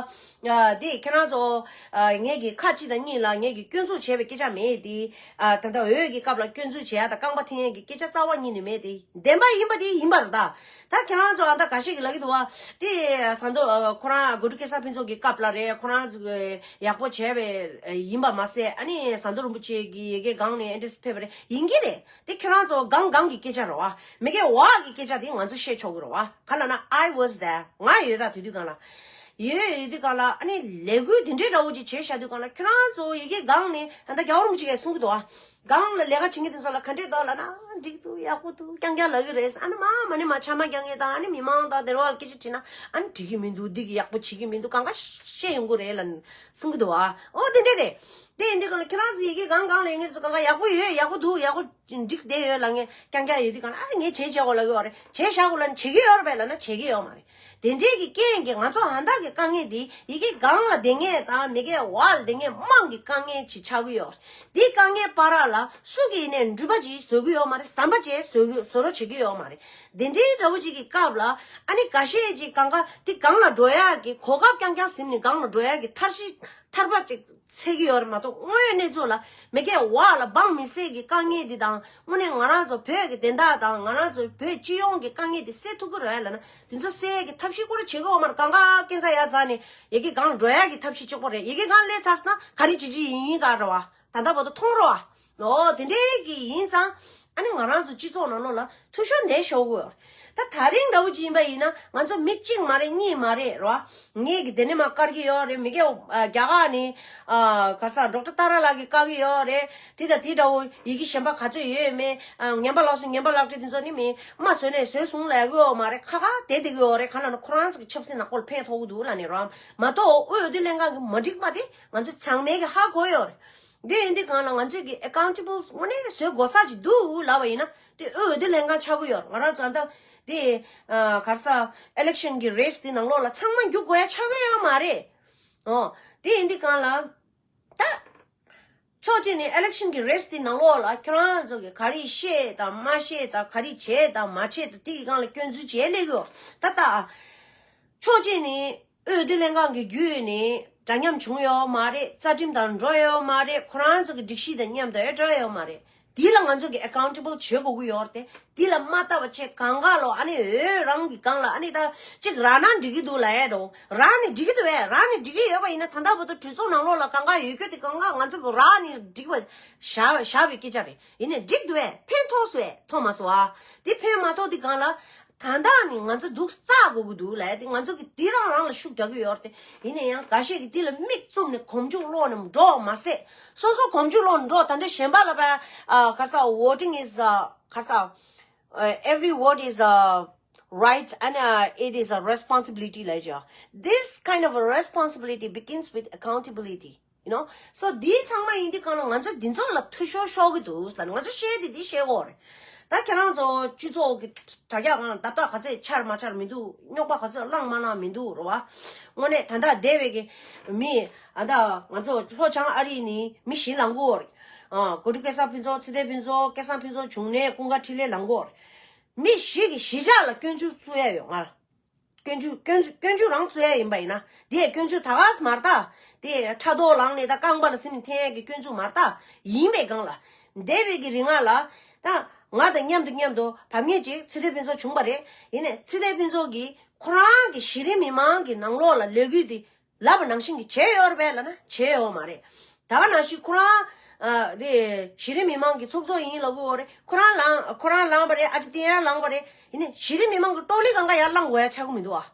ཨ། དེ་ཁྱེད་རང་ཚོ། ཨ། ངས་གི་ཁ་གཅིག་དང་གཉིས་ལ་ངས་གི་སྐྱོན་འཛུགས་བྱས་པའི་སྐད་ཆ་མེད་དེ། ཨ། ད་ལྟ་འོས་ཀྱི་སྐབས་ལ་སྐྱོན་འཛུགས་བྱེད་ཡ་དང་རྐང་པ་འཐེན་ཡ་གི་སྐད་ཆ་རྩ་བ་ཉིད་ནས་མེད་དེ། བདེན་པ་ཡིན་པ་དེ་ཡིན་པ་རེད་ད། ད་ཁྱེད་རང་ཚོ་ཨ་ད་འགའ་ཞིག་གིས་ལབ་ཀྱི་འདུག་བ། དེ་ཟ་འདུག་ཨ། ཁོ་རང་གོ་ཊུ་སྐལ་བཟང་ཕུན་ཚོགས་ཀྱི་སྐབས་ལ་རེད། ཁོ་རང་ཚོ་གིས་ཡག་པོ་བྱས་པའི་ཡིན་པ་མ་ཟད། ཨ་ནི་ཟ་འདུག་རིན་པོ་ཆེ་གི་ཡ་གི་སྒང་ནས་ཨེ་འདྲས་ཕེབས་པ་རེད། ཡིན་གྱི་རེད། དེ་ཁྱེད་རང་ཚོ་སྒང་སྒང་གི་སྐད་ཆ་རེད་བ། མི་སྒེར་བ་གི་སྐད་ཆ་དེ་ང་ཚོ་བཤད་ཆོག་གི་རེད་བ། ག་ལབ་ན། I was there. ང་ཡོད་ད་དེ་དུས་སྒང་ལ། ཡོད་ཡོད་དུས་སྒང་ལ་ཨ་ནི་ལས་འགུལ་དེ་འདྲའི་འདྲ་བོ་ཅིག་བྱས་བཞག་དུས་སྒང་ལ། ཁྱེད་རང་ཚོ་ཡ་གི་སྒང་ནས་ད་ལྟ་རྒྱལ་བ་རིན་པོ་ཆེ་གིས་གསུང་གི་འདུག་བ། སྒང་ལ་ལས་ཀ་བྱེད་མཁན་དེ་ཚོ་ལ་ག་འདྲས་འདུག་ལབ་ན། འགྲིག་འདུག་ཡག་པོ་འདུག་རྐྱང་རྐྱང་ལབ་ཀྱི་རེད། ཨ་ནི་མ་མ་ནི་མ་ཕྱག་དམར་རྒྱག་མཁན་དང་ཨ་ནི་མི་མང་དང་དེ་རུ་སྐད་ཆ་དྲིས་ན། ཨ་ནི་འགྲིག་གི་མི་འདུག་འདི་གི་ཡག་པོ་བྱེད་ཀྱི་མི་འདུག་གང་ག་བཤད་ཡོང་གི་རེད་ལབ་གསུང་གི་འདུག་བ། ཨོ་དེ་འདྲས་རེད། དེ་ཡིན་དུས་སྒང་ལ་ཁྱེད་རང་ཚོ་ཡ་གི་སྒང་སྒང་ལ་ཡོད་མཁན་ཚོ་གང་ག་ཡག་པོ་ཡོད། ཡག་པོ་འདུག་ཡག་པོ་འགྲིག་བསྡད་ཡོད་ལབ་མཁན་རྐྱང་རྐྱང་ཡོད་དུས་སྒང་ལ། ཨ་ངས་བྱས་བྱས་དགོས་ལབ་ཀྱི་ཡོད་རེད། བྱས་བཞག་དགོས་ལབ་ན་བྱེད་ཀྱི་ཡོད་རེད་པས་ལབ་ན་བྱེད་ཀྱི་ཡོད་མ་རེད། དེ་འདྲས་ཀྱི་རྐྱེན་གྱིས་ང་ཚོ་ཨ་ད་གི་དཀའ་ངལ་འདི་ཡ་གི་སྒང་ལ་བསྡད་མཁན་དང་མི་སྒེར་བ་ལ་བསྡད་མཁན་དམངས་ཀྱི་དཀའ་ངལ་ཅིག་ཆགས་ཀྱི་ཡོད་རེད། འདི་དཀའ་ངལ་བར་ལ་སུ་གིས་ནས་འགྲུལ་པ་ཅིག་བཟོ་གི་ཡོད་མ་རེད། ཟམ་པ་ཅིག་བཟོ་གི་བཟོ་རོགས་བྱེད་ཀྱི་ཡོད་མ་རེད། དེ་འདྲའི་འདྲ་བོ་ཅིག་གི་སྐབས་ལ་ཨ་ནི་འགའ་ཤས་ཅིག་གང་ག་འདི་སྒང་ལ་འགྲོ་ཡག་གི་གོ་སྐབས་རྐྱང་རྐྱང་ཟིན་ནས་སྒང་ལ་འགྲོ་ཡག་གི་ཐབས་ཤེས་ཐར་པ་ཅིག་འཚོལ་གྱི་ཡོད་རེད་མ་གཏོགས། དངོས་ཡོད་གནས་ཚུལ་ལ་མི་སྒེར་བ་ལ་འབངས་མི་སེར་གྱི་དཀའ་ངལ་འདི་དང་། དངོས་གནས་ང་རང་ཚོ་བོད་ཀྱི་བདེན་མཐའ་དང་ང་རང་ཚོ་བོད་སྤྱི་ཡོངས་ཀྱི་དཀའ་ངལ་འདི་སེལ་ཐུབ་ཀྱི་རེད་ལབ་ན། དེ་ཚོ་སེལ་ཡག་གི་ཐབས་ཤེས་སྐོར་བྱེད་ཀྱི་ཡོད་མ་རེད། གང་ག་སྐས་འཛེག་ཡར་འཛེགས་ནས་ཡ་གི་སྒང་འགྲོ་ཡག་གི་ཐབས་ཤེས་གཅིག་པོ་རེད། ཡ་གི་སྒང་སླེབས་ཚར་སོང་ན་ག་རེ་བྱེད་ཀྱི་ཡིན་ག་རེད་བ། ད་ལྟ་བར་དུ་མཐོང་རོགས་ཨ། འོ་དེ་འདྲའི་གི་ཡིན་ཙང་། ཨ་ནི་ང་རང་ཚོ་སྤྱི་ཚོགས་ནང་ལོགས་ལ་འཐུས་ཤོར་འདི་ཤོར་གི་ཡོད་རེད། ད་ད་རིང་འདྲ་བོ་ཅིག་ཡིན་པ་ཡིན་ན་ང་ཚོ་མི་གཅིག་མ་རེད། གཉིས་མ་རེད། རེད་བ། ངས་གི་དེ་ནས་མར་བཀར་གྱི་ཡོད་རེད། མི་སྒེར་ཨ་རྒྱ་གར་ནས་ཨ་ག་རེ་ཟ། ཌོག་ཊར་ཏཱ་ར་ལགས་ཀྱིས་བཀག་གི་ཡོད་རེད། དེ་དང་དེ་འདྲ་བོ་ཡི་གེ་གཞན་པ་ག་ཚོད་ཡོད་མེད། ཨ་ངན་པ་ལག་སོ་ངན་པ་ལག་སྤྲད་དེ་ཚོ་ནི་མི་མ་བཟོས་ནས་བཟོས་སོང་ལབ་ཡོད་མ་རེད། ཁ་ཁ་བསྡད་བསྡད་ཀྱི་ཡོད་རེད། གང་ལབ་ན་ཁོ་རང་ཚོ་གི་ཆབ་སྲིད་ནག་པོ་ལ་ཕན་ཐོགས་ཀྱི་འདུག་ལབ་ནས། རེད་བ། མ་གཏོགས་དབུས་འོས་བསྡུ་ལྷན་ཁང་གི་མ་འགྲིག་པ་དེ་ང་ཚོ་ཚང་མས་གི་ཧ་གོ་ཡོད་རེད། འདི་ཡིན་དུས་སྒང་ལ་ང་ཚོས་ཀྱི་ཨེ་ཀའུན་ཊེ་བལ་དངོས་གནས་བཟོ་དགོས་ས་ཅིག་འདུག་ལབ་པ་ཡིན་ན། དེ་དབུས་འོས་བསྡུ་ལྷན་ཁང་ཆགས་ཀྱི་ཡོད། ང་རང་ཚོ་ད་དེ་ཨ་ག་རེ་ཟ། ཨི་ལེག་ཤན་གྱི་རེས་དེ་ནང་ལོགས་ལ་ཚང་མ་འཇུག་དགོས་ཡ་ཆགས་ཀྱི་ཡོད་མ་རེད། ཨོ། དེ་ཡིན་དུས་སྒང་ལ་ད་ ཕྱོགས་གཅིག་ནས་election་གི་race་དེ་ནང་ལོགས་ལ་ཁྱོད་རང་ཚོ་གི་ག་རེ་བཤད་དང་མ་བཤད་དང་ག་རེ་བྱས་དང་མ་བྱས་དང་དེ་གི་སྒང་ལ་སྐྱོན་འཛུགས་བྱས་སླེབས་ཡོད་ད་ལྟ། ཕྱོགས་གཅིག་ནས་འོས་བསྡུ་ལྷན་ཁང་གི་བརྒྱུད་ནས་འདྲ་མཉམ་བྱུང་ཡོད་མ་རེད། རྩ་ཁྲིམས་དང་འགྲོ་ཡོད་མ་རེད། ཁོ་རང་ཚོ་གི་སྒྲིག་གཞི་དང་མཉམ་དུ་ཨེ་འགྲོ་ཡོད་མ་རེད། དེ་ལ་ང་ཚོ་གི་accountable་བྱེད་དགོས་ཀྱི་ཡོད་རེད་དེ། དེ་ལ་མ་ལྟ་བ་བྱས་གང་ག་ལོ་ཨ་ནི་འོས་རང་གི་སྒང་ལ་ཨ་ནི་ད་ཅིག་རག་ན་འགྲིག་གི་འདུག་ལབ་ཡས་འགྲོ། རག་ནི་འགྲིག་གི་འདུག་བས། རག་ནི་འགྲིག་གི་ཡོད་པ་ཡིན་ན་ད་ལྟ་བར་དུ་གྲོས་ཚོགས་ནང་ལོགས་ལ་གང་ག་ཡོད་རྒྱུ་དེ་གང་ག་ང་ཚོ་གི་རག་ནི་འགྲིག་པ་བཞག་བཞག་པའི་སྐད་ཆ་རེད། ཡིན་ནའི་འགྲིག་འདུག་བས། ཕན་ཐོགས་སོང་བས། ཐོགས་མ་སོང་ཨ། དེ་ཕན་མ་ཐོགས་དེ་གང་ལ། ད་ལྟ་ནི་ང་ཚོ་སྡུག་བསགས་དགོས་ཀྱི་འདུག་ལབ་དེ་ང་ཚོ་གི་དེ་རང་རང་ལ་ཤུགས་རྒྱག་གི་ཡོད་རེད་དེ། ཡིན་ན་ཡང་འགའ་ཤས་ཀྱིས་དེ་ལ་མིག་བཙུམ་ནས་གོམ་རྒྱུག་སློག་ནས་འགྲོ་མ་ཟད། སོ་སོ་གོམ་རྒྱུག་སློག་ནས་འགྲོ་ད་འདྲ་གཞན་པ་ལ་བས་ཨ་ག་རེ་ཟ། Voting is uh, ག་རེ་ཟ། Uh, every vote is a right and uh, it is a responsibility ལབ་ཀྱི་ཡོད། This kind of a responsibility begins with accountability. You know, so འདི་ཚང་མ་ཡིན་དུས་གང་ལ་ང་ཚོ་འདི་ཚོ་ལ་འཐུས་ཤོར་ཤོར་གི་འདུག་ཟེར་ང་ཚོ་བཤད་དེ་འདི་བཤད་དགོས་རེད། ད་ཁྱེད་རང་ཚོ་སྤྱི་ཚོགས་ཀྱི་དྲ་རྒྱ་སྒང་ལ་ད་ལྟ་ག་ཚད་འཆར་མ་འཆར་མི་འདུག་རྙོག་པ་ག་ཚད་བསླངས་མ་བསླངས་མི་འདུག་རེད་བ། དངོས་གནས་ད་ལྟ་བསྡད་པའི་གི་མི་ཨ་ད་ང་ཚོ་ལྷོ་བྱང་ཨ་རི་ནས་མི་བཞི་ལངས་གི་ཡོད་རེད། ཨ་གོ་ཀྲུ་སྐལ་བཟང་ཕུན་ཚོགས། ཚེ་བརྟན་ཕུན་ཚོགས། སྐལ་བཟང་ཕུན་ཚོགས་འབྱུང་གནས། ཀུན་དགའ་འཕྲིན་ལས་ལངས་གི་ཡོད་རེད། མི་བཞི་གི་གཞིས་ཆགས་ལ་སྐྱོན་འཛུགས་བཙུགས་ཡ་ཡོད་ང་ལ། སྐྱོན་འཛུགས་སྐྱོན་འཛུགས་སྐྱོན་འཛུགས་རང་བཙུགས་ཡ་ཡིན་པ་ཡིན་ན། དེ་སྐྱོན་འཛུགས་ད་ག་སེ་མ་རེད་ད། དེ་ཕྲག་དོག་ལངས་ནས་ད་རྐང་པ་ལ་སིམ་འཐེན་ཡ་གི་སྐྱོན་འཛུགས་མ་རེད་ད། ཡིན་པའི་སྒང་ལ། འདས་པའི་གི་རིང་ང་ལ། ད་ང་དང་མཉམ་དུ་མཉམ་དུ་བབ་ངེས་ཅིག་ཚེ་བརྟན་ཕུན་ཚོགས་བྱུང་པ་རེད། ཡིན་ནའི་ཚེ་བརྟན་ཕུན་ཚོགས་ཀྱིས་ཁོ་རང་གི་གཞི་རིམ་མི་མང་གི་ནང་ལོགས་ལ་ལས་འགུལ་དེ་ལབ་པ་ནང་བཞིན་གྱི་བྱས་ཡོད་རེད་པས་ལབ་ན་བྱས་ཡོད་མ་རེད། ད་ག་ནང་བཞིན་ཁོ་རང་ཨ་དེ་གཞི་རིམ་མི་མང་གི་ཚོགས་གཙོ་ཡིན་ལབ་གི་ཡོད་རེད། ཁོ་རང་ལངས་ཁོ་རང་ལངས་པ་རེད། ཨ་ཅེ་ཏི་ཡ་ལངས་པ་རེད། ཡིན་ནའི་གཞི་རིམ་མི་མང་གི་ཀྲོ་ལི་གང་ག་ཡར་བསླངས་དགོས་ཡ་ཆགས་ཀྱི་མི་འདུག་ཨ།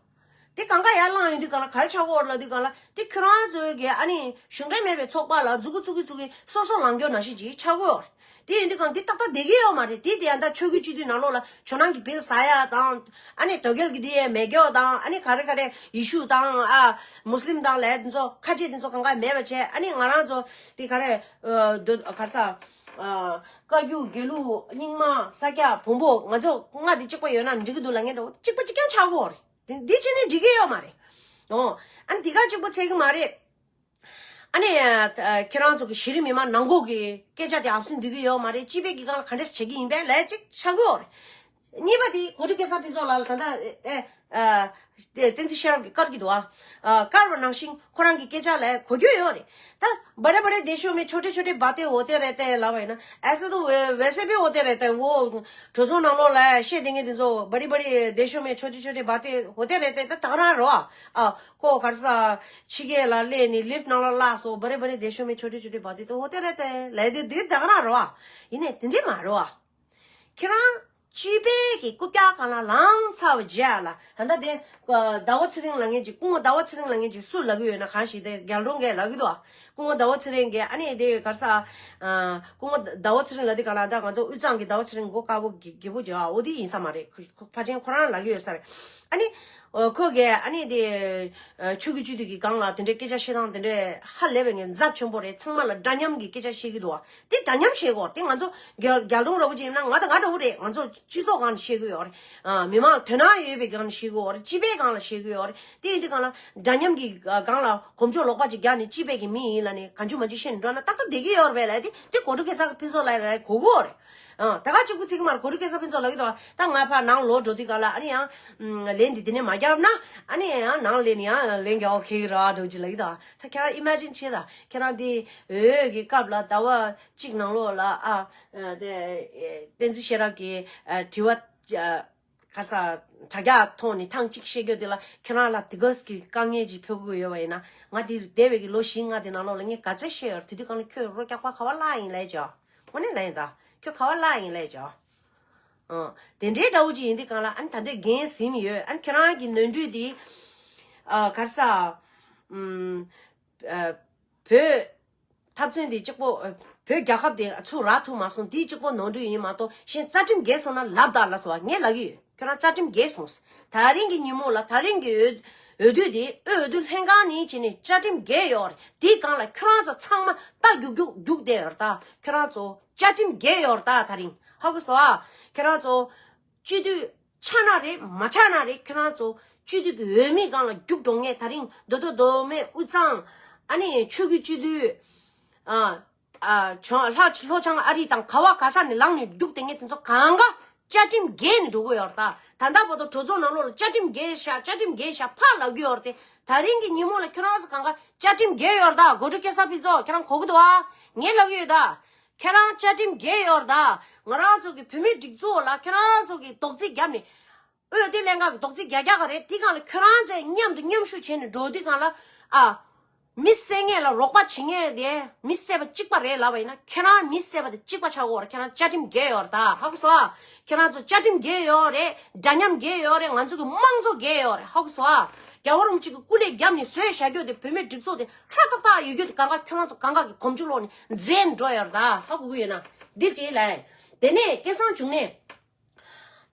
དེ་གང་ག་ཡར་བསླངས་ཡོང་དུས་གང་ལ་ག་རེ་ཆགས་ཀྱི་ཡོད་རེད་ལབ་དུས་གང་ལ་དེ་ཁྱོད་རང་ཚོའི་གི་ཨ་ནི་གཞུང་འབྲེལ་མེད་པའི་ཚོགས་པ་ལ་མཛུག་གུ་བཙུགས་གི་བཙུགས་གི་སོ་སོ་ལངས་རྒྱུ་ནང་བཞིན་ཅིག་ཆགས་ཀྱི་ཡོད་རེད། དེ་ཡིན་དུས་གང་འདི་ཏག་ཏག་བསྡད་ཀྱི་ཡོད་མ་རེད། དེ་དེ་ཡང་ད་ཆོས་བརྒྱུད་སྤྱི་འཐུས་ནང་ལོགས་ལ་ཇོ་ནང་གི་བིལ་ཟ་ཡ་དང་། ཨ་ནི་དོལ་རྒྱལ་གྱི་དེ་ཡས་མེད་རྒྱུ་དང་། ཨ་ནི་ག་རེ་ག་རེ་ཡེ་ཤུ་དང་ཨ་མུས་ལིམ་དང་ལས་དེ་ཚོ་ཁ་ཆེ་དེ་ཚོ་གང་ག་མེད་པ་བྱས། ཨ་ནི་ང་རང་ཚོ་དེ་ག་རེ་ཨ་འདོད་ག་རེ་ཟ། ཨ་བཀའ་བརྒྱུད་དགེ་ལུགས་རྙིང་མ་ས་སྐྱ་བོན་པོ་ང་ཚོ་ལྔ་དེ་གཅིག་པ་ཡོད་ན་འགྲིག་གི་འདུག་ལབ་མཁན་འདྲ་བོ་གཅིག་པ་གཅིག་རྐྱང་ཆགས་ཀྱི་ཡོད་རེད། དེ་འདི་བྱས་ནས་འགྲིག་གི་ཡོད་མ་རེད། ཨོ། ཨ་ནི་དེ་ག་གཅིག་པོ་ཚད་ཀྱི་མ་རེད། ཨ་ནི་ཨ་ཁྱེད་རང་ཚོ་གི་གཞི་རིམ་མི་མང་ནང་ཁུལ་གྱི་སྐད་ཆ་དེ་ཨབ་སེན་འདུག་གི་ཡོད་མ་རེད། སྤྱི་པའི་གི་སྒང་ལ་ག་འདྲས་བྱེད་ཀྱི་ཡིན་པས་ལབ་ཅིག་ཆགས་ཀྱི་ཡོད་རེད། གཉིས་པ་དེ་གོ་སྒྲིག་སྐལ་བཟང་ཕུན་ཚོགས་ལགས་ལ་ད་ལྟ་ཨེ་ཨ་བསྟན་འཛིན་ཤེས་རབ་ཀྱིས་བཀར་གྱི་འདུག་ཨ། ཨ་བཀར་བ་ནང་བཞིན་ཁོ་རང་གི་སྐད་ཆ་ལ་གོ་རྒྱུ་ཡོད་རེད། ད་बड़े बड़े देशों में छोटे छोटे बातें होते रहते हैं ལབ་པ་ཡིན་ན། ऐसे तो वै- वैसे भी होते रहते हैं वो གྲོས་ཚོགས་ནང་ལོགས་ལ་བཤད་བསྡད་མཁན་དེ་ཚོ་बड़ी बड़ी देशों में छोटे छोटे बातें होते रहते हैं ད་ད་ག་རང་རེད་བ། ཨ་ཁོ་ག་རེ་ཟ། ཕྱི་རྒྱལ་ལ་སླེབས་ནས་ལིཕ་ནང་ལ་བརླགས་སོང་། बड़े बड़े देशों में छोटे छोटे बातें तो होते रहते हैं ལབ་དེ་འདི་ད་ག་རང་རེད་བ། ཡིན་ནའི་དེ་འདྲས་མ་རེད་བ། ཁྱེད་རང་སྤྱི་པའི་གི་རྐུབ་བཀྱག་སྒང་ལ་ལངས་ཚར་བ་རྗེས་ལ་ད་ལྟ་དེ་ཟླ་བ་ཚེ་རིང་ལབ་མཁན་ཅིག་སྐུ་ངོ་ཟླ་བ་ཚེ་རིང་ལབ་མཁན་ཅིག་སུ་ལབ་གི་ཡོད་ན་གང་ཞིག་དེ་རྒྱལ་རོང་གིས་ལབ་གི་འདུག་སྐུ་ངོ་ཟླ་བ་ཚེ་རིང་གིས་ཨ་ནི་དེ་ག་རེ་ཟ། སྐུ་ངོ་ཟླ་བ་ཚེ་རིང་ལབ་དུས་གང་ལ་ད་ང་ཚོ་དབུས་གཙང་གི་ཟླ་བ་ཚེ་རིང་མགོ་དཀར་པོ་རྒྱལ་པོ་རྒྱལ་བ་འོ་དེ་ཡིན་ས་མ་རེད། ཕལ་ཆེར་ཁོ་རང་ལབ་གི་ཡོད་ས་རེད། ཨ་ནི་ཁོ་གིས་ཨ་ནི་དེ་ཆོས་བརྒྱུད་སྤྱི་འཐུས་ཀྱི་སྒང་ལ་དེ་འདྲའི་སྐད་ཆ་བཤད་སྟངས་དེ་འདྲའི་ཧ་ལས་པའི་ངས་ཚབས་ཆེན་པོ་རེད། ཚང་མ་ལ་འདྲ་མཉམ་གྱི་སྐད་ཆ་བཤད་ཀྱི་འདུག་བ། དེ་འདྲ་མཉམ་བཤད་དགོས་རེད། དེ་ང་ཚོ་རྒྱལ་རྒྱལ་སྟོན་ར་བུ་ཅིག་ཡིན་ན་ང་དང་ང་འདྲ་བོ་རེད། ང་ཚོ་སྤྱི་ཚོགས་སྒང་ནས་བཤད་ཀྱི་ཡོད་རེད། ཨ་མི་མང་དོ་སྣང་ཡོད་པའི་སྒང་ནས་བཤད་ཀྱི་ཡོད་རེད། སྤྱི་པའི་སྒང་ལ་བཤད་ཀྱི་ཡོད་རེད། དེ་ཡིན་དུས་གང་ལ་འདྲ་མཉམ་གྱི་སྒང་ལ་གོམ་བགྲོད་ལོག་པ་ཅིག་རྒྱག་ནས་སྤྱི་པའི་གི་མི་ཡིན་ལབ་ནས་གང་བྱུང་མང་བྱུང་བཤད་ནས་འགྲོ་ན་ཏག་ཏག་བསྡད་ཀྱི་ཡོད་རེད་པས་ལབ། དེ་དེ་གོ་སྒྲིག་སྐལ་བཟང་ཕུན་ཚོགས་ལགས་ལ་གོ་གི་ཡོད་རེད། ཨ་ད་ག་གཅིག་པུ་ཚིག་མར་གོ་སྒྲིག་སྐལ་བཟང་ཕུན་ཚོགས་ལབ་ཀྱི་འདུག་ད་ང་ཕར་ནང་ལོག་འགྲོ་དུས་ག་ལ་ཨ་ནི་ཡང་ལན་འདི་དེ་ནས་མ་བརྒྱབ་ན་ཨ་ནི་ཡང་ནང་ལན་ཡང་ལན་རྒྱག་ཁེལ་ར་འགྲོ་གི་ལབ་ཀྱི་འདུག་ད་ཁྱེད་རང་ཨི་མེ་ཇིན་བྱེད་ད། ཁྱེད་རང་འདི་འོས་ཀྱི་སྐབས་ལ་ཟླ་བ་གཅིག་ནང་ལོགས་ལ་ཨ་དེ་བསྟན་འཛིན་ཤེས་རབ་ཀྱི་དྲི་བ་ག་ས་དྲ་རྒྱ་ཐོག་ནས་ཐེངས་གཅིག་བཤད་རྒྱུ་དེ་ལ་ཁྱེད་རང་ལ་དེ་ག་ཙམ་གྱི་དཀའ་ངལ་ཅིག་ཕོག་གི་ཡོད་པ་ཡིན་ན། ང་འདིར་བསྡད་པའི་གི་ལོ་བཞི་ལྔ་དེ་ནང་ལོགས་ལ་ངས་ག་ཚོད་བཤད་ཡོད་རེད། དེ་དུས་གང་ལ་ཁྱོད་རོ་རྒྱག་པ་ག་བ་བརླག་ཡིན་ལབ་བྱས། དངོས་གནས་ལབ་ཡིན་ད། ཁྱོད་ག་བ་བརླག་ཡིན་ལབ་བྱས། ཨ་དེ་འདྲའི་འདྲ་བོ་ཅིག་ཡིན་དུས་གང་ལ་ཨ་ནི་ད་འདོད་འགན་ཟིན་ཡོད། ཨ་ནི་ཁྱེད་རང་གི་ནོར་འཁྲུལ་དེ་ཨ་ག་རེ་ཟ། ཨམ། ཨ་བོད་འཐབ་རྩོད་འདི་གཅིག་པོ་ཨ་བོད་རྒྱལ་ཁབ་དེ་ཚུར་རག་ཐུབ་མ་སོང་། འདི་གཅིག་པོ་ནོར་འཁྲུལ་ཡིན་མ་གཏོགས་གཞན་རྩ་ཁྲིམས་འགལ་སོང་ན་ལབ་དང་ལབ་སོང་བ། ངས་ལབ་ཀྱི་ཡོད། ཁྱོད་རང་རྩ་ཁྲིམས་འགལ་སོང་། ད་རིང་གི་ཉིན་མོ་ལ་ད་རིང་གི་འོས་འོས་བསྡུ་དེ་འོས་བསྡུ་ལྷན་ཁང་ནས་བྱས་ནས་རྩ་ཁྲིམས་འགལ་ཡོད་རེད། དེའི་སྒང་ལ་ཁྱོད་རང་ཚོ་ཚང་མ་རྟ་རྒྱུག་རྒྱུག་རྒྱུག་བསྡད་ཡོད་རེད་ད། ཁྱོད་རང་ཚོ་རྩ་ཁྲིམས་འགལ་ཡོད་རེད་ད། ད་རིང་ཧ་གོ་སོང་ཨ། ཁྱོད་རང་ཚོ་སྤྱི་འཐུས་ཆགས་ན་རེད་མ་ཆགས་ན་རེད། ཁྱོད་རང་ཚོ་སྤྱི་འཐུས་ཀྱི་འོས་མི་སྒང་ལ་རྒྱུག་འགྲོ་མཁན་ད་རིང་མདོ་སྟོད་མདོ་སྨད་དབུས་གཙང་ཨ་ནི་ཆོས་བརྒྱུད་སྤྱི་འཐུས་ཨ། ཨ་བྱང་ལྷ་ལྷོ་བྱང་ཨ་རི་དང་ག་བ་ག་ས་ནས་ལངས་ནས་རྒྱུག་བསྡད་མཁན་དེ་ཚོ་གང་ག་བཅའ་ཁྲིམས་འགལ་ནས་འགྲོ་གི་ཡོད་རེད་ད། ད་ལྟ་བར་དུ་གྲོས་ཚོགས་ནང་ལོགས་ལ་བཅའ་ཁྲིམས་འགལ་ཤག་བཅའ་ཁྲིམས་འགལ་ཤག་ཕར་ལབ་ཀྱི་ཡོད་རེད་དེ། ད་རིང་གི་ཉིན་མོ་ལ་ཁྱོད་རང་ཚོ་གང་ག་བཅའ་ཁྲིམས་འགལ་ཡོད་རེད་ད། གོ་སྒྲིག་སྐལ་བཟང་ཕུན་ཚོགས་ཁྱོད་རང་གོ་གི་འདུག་ཨ། ངས་ལབ་ཀྱི་ཡོད་ད། ཁྱེད་རང་བཅའ་ཁྲིམས་འགལ་ཡོད་རེད་ད། ང་རང་ཚོ་གི་བོད་མིའི་སྒྲིག་འཛུགས་ལ་ཁྱེད་རང་ཚོ་གི་རྡོག་རྫིས་བརྒྱབ་ནས། འོས་བསྡུ་ལྷན་ཁང་གི་རྡོག་རྫིས་རྒྱག་རྒྱག་ག་རེད། དེ་སྒང་ལ་ཁྱོད་རང་ཚོས་མཉམ་དུ་མཉམ་ཞུགས་བྱས་ནས་འགྲོ་དུས་སྒང་ལ། ཨ། མི་བསད་མཁན་ལ་རོགས་པ་བྱེད་མཁན་དེ་མི་བསད་པ་གཅིག་པ་རེད་ལབ་པ་ཡིན་ན། ཁྱེད་རང་མི་བསད་པ་དེ་གཅིག་པ་ཆགས་ཀྱི་ཡོད་རེད། ཁྱེད་རང་བཅའ་ཁྲིམས་འགལ་ཡོད་རེད་ད། ཧ་གོ་སོང་ཨ། ཁྱེད་རང་ཚོ་བཅའ་ཁྲིམས་འགལ་ཡོད་རེད། འདྲ་མཉམ་འགལ་ཡོད་རེད། ང་ཚོ་གི་དམངས་གཙོ་འགལ་ཡོད་རེད། ཧ་གོ་སོང་ཨ། རྒྱལ་བ་རིན་པོ་ཆེ་གི་སྐུ་ལས་བརྒྱབ་ནས་བཟོས་བཞག་རྒྱུ་དེ་བོད་མིའི་སྒྲིག་འཛུགས་དེ་ཧྲ་ཏག་ཏག་ཡོད་རྒྱུ་དེ་གང་ག་ཁྱོད་རང་ཚོ་གང་ག་གི་གོམ་བགྲོད་ལོག་ནས་འཛེམ་འགྲོ་ཡོད་རེད་ད། ཧ་གོ་གི་ཡོད་ན། འདི་བྱས་ལ། དེ་ནས་སྐལ་བཟང་འབྱུང་གནས།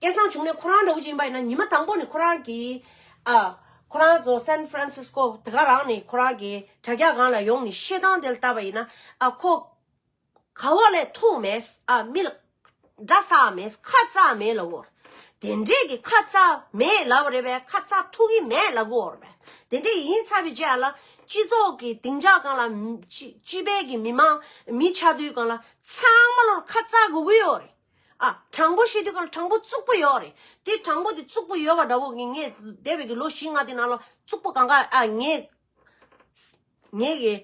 སྐལ་བཟང་འབྱུང་གནས་ཁོ་རང་འདྲ་བོ་ཅིག་ཡིན་པ་ཡིན་ན། ཉི་མ་དང་པོ་ནས་ཁོ་རང་གིས། ཨ། ཁོ་རང་ཚོ་སན་ཧྥ་རན་སིས་ཀོ་དེ་ག་རང་ནས་ཁོ་རང་གི་དྲ་རྒྱ་སྒང་ལ་ཡོང་ནས་བཤད་སྟངས་དེ་ལ་བལྟས་པ་ཡིན་ན། ཨ། ཁོ་ག་བ་ལས་ཐུག་མེད། ཨ། མི་ལ་འདྲ་ས་མེད། ཁ་ཚ་མེད་ལབ་ཀྱི་ཡོད་རེད། དེ་འདྲས་ཀྱི་ཁ་ཚ་མེད་ལབ་པ་རེད་པས། ཁ་ཚ་ཐུག་གི་མེད་ལབ་ཀྱི་ཡོད་རེད་པས། དེ་འདྲས་ཡིན་ཚར་བའི་རྗེས་ལ་སྤྱི་ཚོགས་ཀྱི་སྡིངས་ཆ་སྒང་ལ་སྤྱི་སྤྱི་པའི་གི་མི་མང་མི་ཆགས་དུས་སྒང་ལ་ཚང་མ་ལོར་ཁ་ཚ་དགོས་ཀྱི་ཡོད་རེད། ཨ། དྲང་པོ་བཤད་དུས་སྒང་ལ་དྲང་པོ་བཙུགས་པོ་ཡོད་རེད། དེ་དྲང་པོ་དེ་བཙུགས་པོ་ཡོད་པ་འདྲ་བོ་གི་ངས་འདས་པའི་གི་ལོ་བཞི་ལྔ་དེ་ནང་ལ་བཙུགས་པོ་གང་ག། ཨ། ངས་ངས་གི་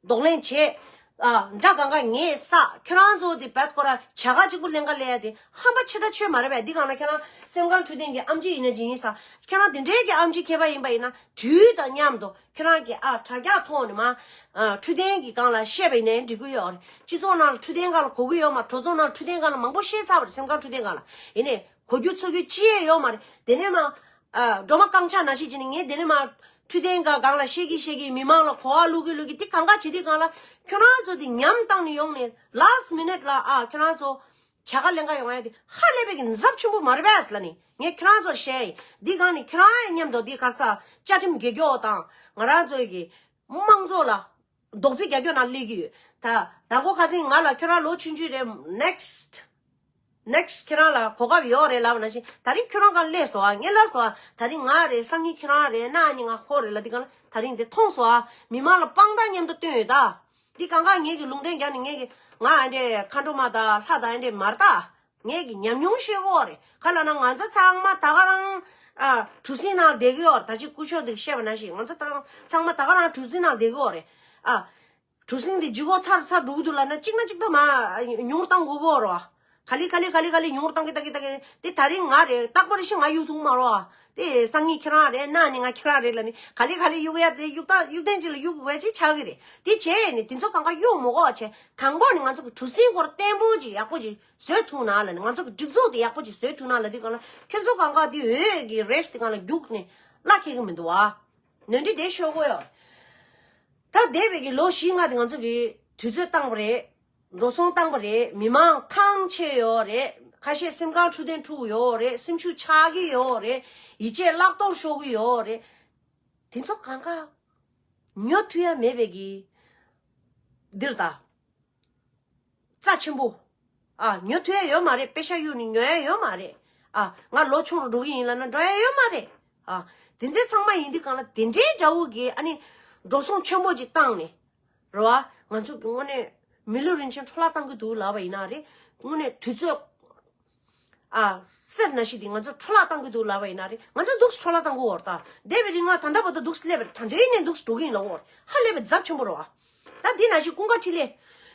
གདོང་ལེན་བྱས། ཨ། འདྲ་གང་ག་ངས་བསགས། ཁྱོད་རང་ཚོ་དེ་བད་ཁོ་ར་བྱ་དགའ་གཅིག་པུ་ལེན་ག་ལས་ཡ་དེ་ཧམ་པ་ཆེ་ད་ཆོས་མ་རེད་པས། འདི་སྒང་ལ་ཁྱེད་རང་སེམས་ཁམས་འཕྲོད་བསྟེན་གྱི་ཨེམ་ཆི་ཡིན་ན་ཅི་ཡིན་ས། ཁྱེད་རང་དེ་འདྲའི་གི་ཨེམ་ཆི་མཁས་པ་ཡིན་པ་ཡིན་ན། དུས་དང་མཉམ་དུ་ཁྱེད་རང་གིས། ཨ། དྲ་རྒྱ་ཐོག་ནས་མ། ཨ། འཕྲོད་བསྟེན་གྱི་སྒང་ལ་བཤད་པ་ཡིན་ནའི་འགྲིག་གི་ཡོད་རེད། སྤྱི་ཚོགས་ནང་ལ་འཕྲོད་བསྟེན་སྒང་ལ་གོ་གི་ཡོད་མ། གྲོས་ཚོགས་ནང་ལ་འཕྲོད་བསྟེན་སྒང་ལ་མང་པོ་བཤད་ཚར་བ་རེད། སེམས་ཁམས་འཕྲོད་བསྟེན་སྒང་ལ། ཡིན་ནའི་གོ་རྒྱུ་ཚོར་རྒྱུ་ཅི་ཡང་ཡོད་མ་རེད། དེ་ནས་མ། ཨ། སྒྲོལ་མ་རྐང་ཆག་ནང་བཞིན་བྱས་ནས་ངས་དེ་ནས་མ་འཕྲོད་བསྟེན་སྒང་ལ་བཤད་ཀྱི་བཤད་ཀྱི། མི་མང་ལ་གོ་བ་བླུག་གི་བླུག་གི། དེ་གང་ག་བྱེད་དུས་སྒང་ལ་ཁྱོད་རང་ཚོ་དེ་ཉམས་བཏང་ནས་ཡོང་ནས་ལཱསི་མི་ནིཊ་ལ། ཨ། ཁྱོད་རང་ཚོ་བྱ་དགའ་ལེན་ག་ཡོང་ཡ་དེ་ཧ་ལས་པའི་གི་འཛབ་ཆེན་པོ་མ་རེད་པས་ལབ་ནས་ངས་ཁྱོད་རང་ཚོར་བཤད་ཡིན། འདི་སྒང་ནས་ཁྱོད་རང་ཡང་མཉམ་དུ་འདི་ག་རེ་ཟ། བཅའ་ཁྲིམས་འགལ་སྐྱོ་དང་ང་རང་ཚོའི་གི་དམངས་གཙོ་ལ་རྡོག་རྫིས་རྒྱག་རྒྱུ་ནང་སླེབས་ཀྱི་ཡོད། ད་ད་གོ་ཁ་སང་ང་ལ་ཁྱོད་རང་ལོ་ཆུང་ཆུང་རེད། ནེག་སི་ཊི་ནེག་སི་ཊི་ཁྱེད་རང་ལ་གོ་སྐབས་ཡོད་རེད་ལབ་ནང་བཞིན། ད་རིང་ཁྱོད་རང་ག་སླེབས་སོང་ཨ། ངས་ལབ་སོང་ཨ། ད་རིང་ང་རེད། སང་ཉིན་ཁྱོད་རང་རེད། གནངས་ཉིན་ང་ཁོ་རེད་ལབ། འདི་གང་ལ་ད་རིང་འདི་མཐོང་སོང་ཨ། མི་མང་ལ་དཔང་རྟགས་མཉམ་དུ་བསྟན་ཡོད་ད། འདི་གང་ག་ངེད་ཀྱི་ལུང་བསྟན་རྒྱབ་ནས། ངེད་ཀྱི་ང་ཨ་འདྲས་མཁའ་འགྲོ་མ་དང་ལྷ་དང་ཨ་འདྲས་མ་རེད་ད། ངེད་ཀྱི་ཉམས་མྱོང་བཤད་ཀྱི་ཡོད་རེད། ག་ལབ་ན་ང་ཚོ་ཚང་མ་ད་ག་རང་། ཨ། གྲུ་གཟིངས་ནང་བསྡད་ཀྱི་ཡོད་རེད། ད་ཅི་སྐུ་ཞབས་འདིས་བཤད་པ་ནང་བཞིན་ང་ཚོ་ད་ཚང་མ་ད་ག་རང་གྲུ་གཟིངས་ནང་བསྡད་ཀྱི་ཡོད་རེད། ཨ། གྲུ་གཟིངས་འདི་ལྗིད་ཁོག་ཚ་རུ་ཚ་རུ་འགྲོ་གི་འདུག་ལབ་ན། གཅིག་ན་གཅིག་ཏུ་མར་ཉུང་རུ་བཏང་དགོས་ཀྱི་ཡོད་རེད་བ། ག་ལེ་ག་ལེ་ག་ལེ་ག་ལེ་ཉུང་རུ་བཏང་གི་བཏང་གི་བཏང་གི། དེ་ད་རིང་ང་རེད། རྟག་པར་ཤི་ང་གཡུག་ཐུབ་མ་རེད་བ། དེ་སང་ཉིན་ཁྱེད་རང་རེད། གནངས་ཉིན་ང་ཁྱེད་རང་རེད་ལབ་ནི། ག་ལེ་ག་ལེ་གཡུག་ཡ་དེ་གཡུག་ད་གཡུག་ཐེངས་གཅིག་ལ་གཡུག་དགོས་ཅིག་ཆགས་ཀྱི་རེད། དེ་བྱས་ནས་དེ་ཚོ་གང་ག་གཡུག་མི་དགོས་པ་བྱས། དང་པོ་ནས་ང་ཚོ་གི་གྲུ་གཟིངས་སྐོར་བརྟན་པོ་ཅིག་ཡག་པོ་ཅིག་བཟོས་ཐུབ་ན་ལབ་ནི། ང་ཚོ་གི་སྒྲིག་འཛུགས་དེ་ཡག་པོ་ཅིག་བཟོས་ཐུབ་ན་ལབ། དེ་གང་ལ་ཁྱོད་ཚོ་གང་ག་དེ་འོས་ཀྱི་རེས་དེ་གང་ལ་རྒྱུགས་ནས་གླ་འཁེལ་གི་མི་འདུག་བ། ནོར་འཁྲུལ་དེ་ཤོར་གི་ཡོད། ད་འདས་པའི་གི་ལོ་བཞི་ལྔ་དེ་ང་ཚོ་གི་དུས་ཚོད་བཏང་བ་རེད། འགྲོ་སོང་བཏང་བ་རེད། མི་མང་ཐང་ཆད་ཡོད་རེད། ཁ་ཤས་སེམས་ཁམས་འཕྲོད་བསྟེན་འཁྲུག་ཡོད་རེད། སེམས་ཤུགས་ཆག་གི་ཡོད་རེད། ཡིད་ཆེས་བརླག་གཏོར་ཤོར་གི་ཡོད་རེད། དེ་ཚོ་གང་ག་ཉོ་ཐུབ་ཡ་མེད་པའི་གི་འདིར་ད། རྩ་ཆེན་པོ། ཨ། ཉོ་ཐུབ་ཡ་ཡོད་མ་རེད། པེ་ཤ་གཡུག་ནས་ཉོ་ཡ་ཡོད་མ་རེད། ཨ། ང་ལོ་ཆུང་རུ་འགྲོ་གི་ཡིན་ལབ་ན་འགྲོ་ཡ་ཡོད་མ་རེད། ཨ། དེ་འདྲའི་ཚང་མ་ཡིན་དུས་གང་ལ་དེ་འདྲའི་འདྲ་བོ་གི་ཨ་ནི་འགྲོ་སོང་ཆེན་པོ་ཅིག་བཏང་ནས་རེད་བ། ང་ཚོ་གི་དངོས་གནས་མི་ལུས་རིན་ཆེན་འཕྲོ་བརླག་བཏང་གི་འདུག་ལབ་པ་ཡིན་ན་རེད། དངོས་གནས་དུས་ཚོད། ཨ། སེར་ནང་བཞིན་དེ་ང་ཚོ་འཕྲོ་བརླག་བཏང་གི་འདུག་ལབ་པ་ཡིན་ན་རེད། ང་ཚོ་འདུག་སེ་འཕྲོ་བརླག་བཏང་གི་ཡོད་རེད་ད། འདས་པའི་རིང་ང་ད་ལྟ་བར་དུ་འདུག་སེ་སླེབས་པ་རེད། ད་འདི་ནས་འདུག་སེ་འགྲོ་གི་ཡིན་ལབ་ཡོད་རེད། ཧ་ལས་པའི་ཚབས་ཆེན་པོ་རེད་བ། ད་འདི་ནང་བཞིན་ཀུན་དགའ་འཕྲིན་ལས།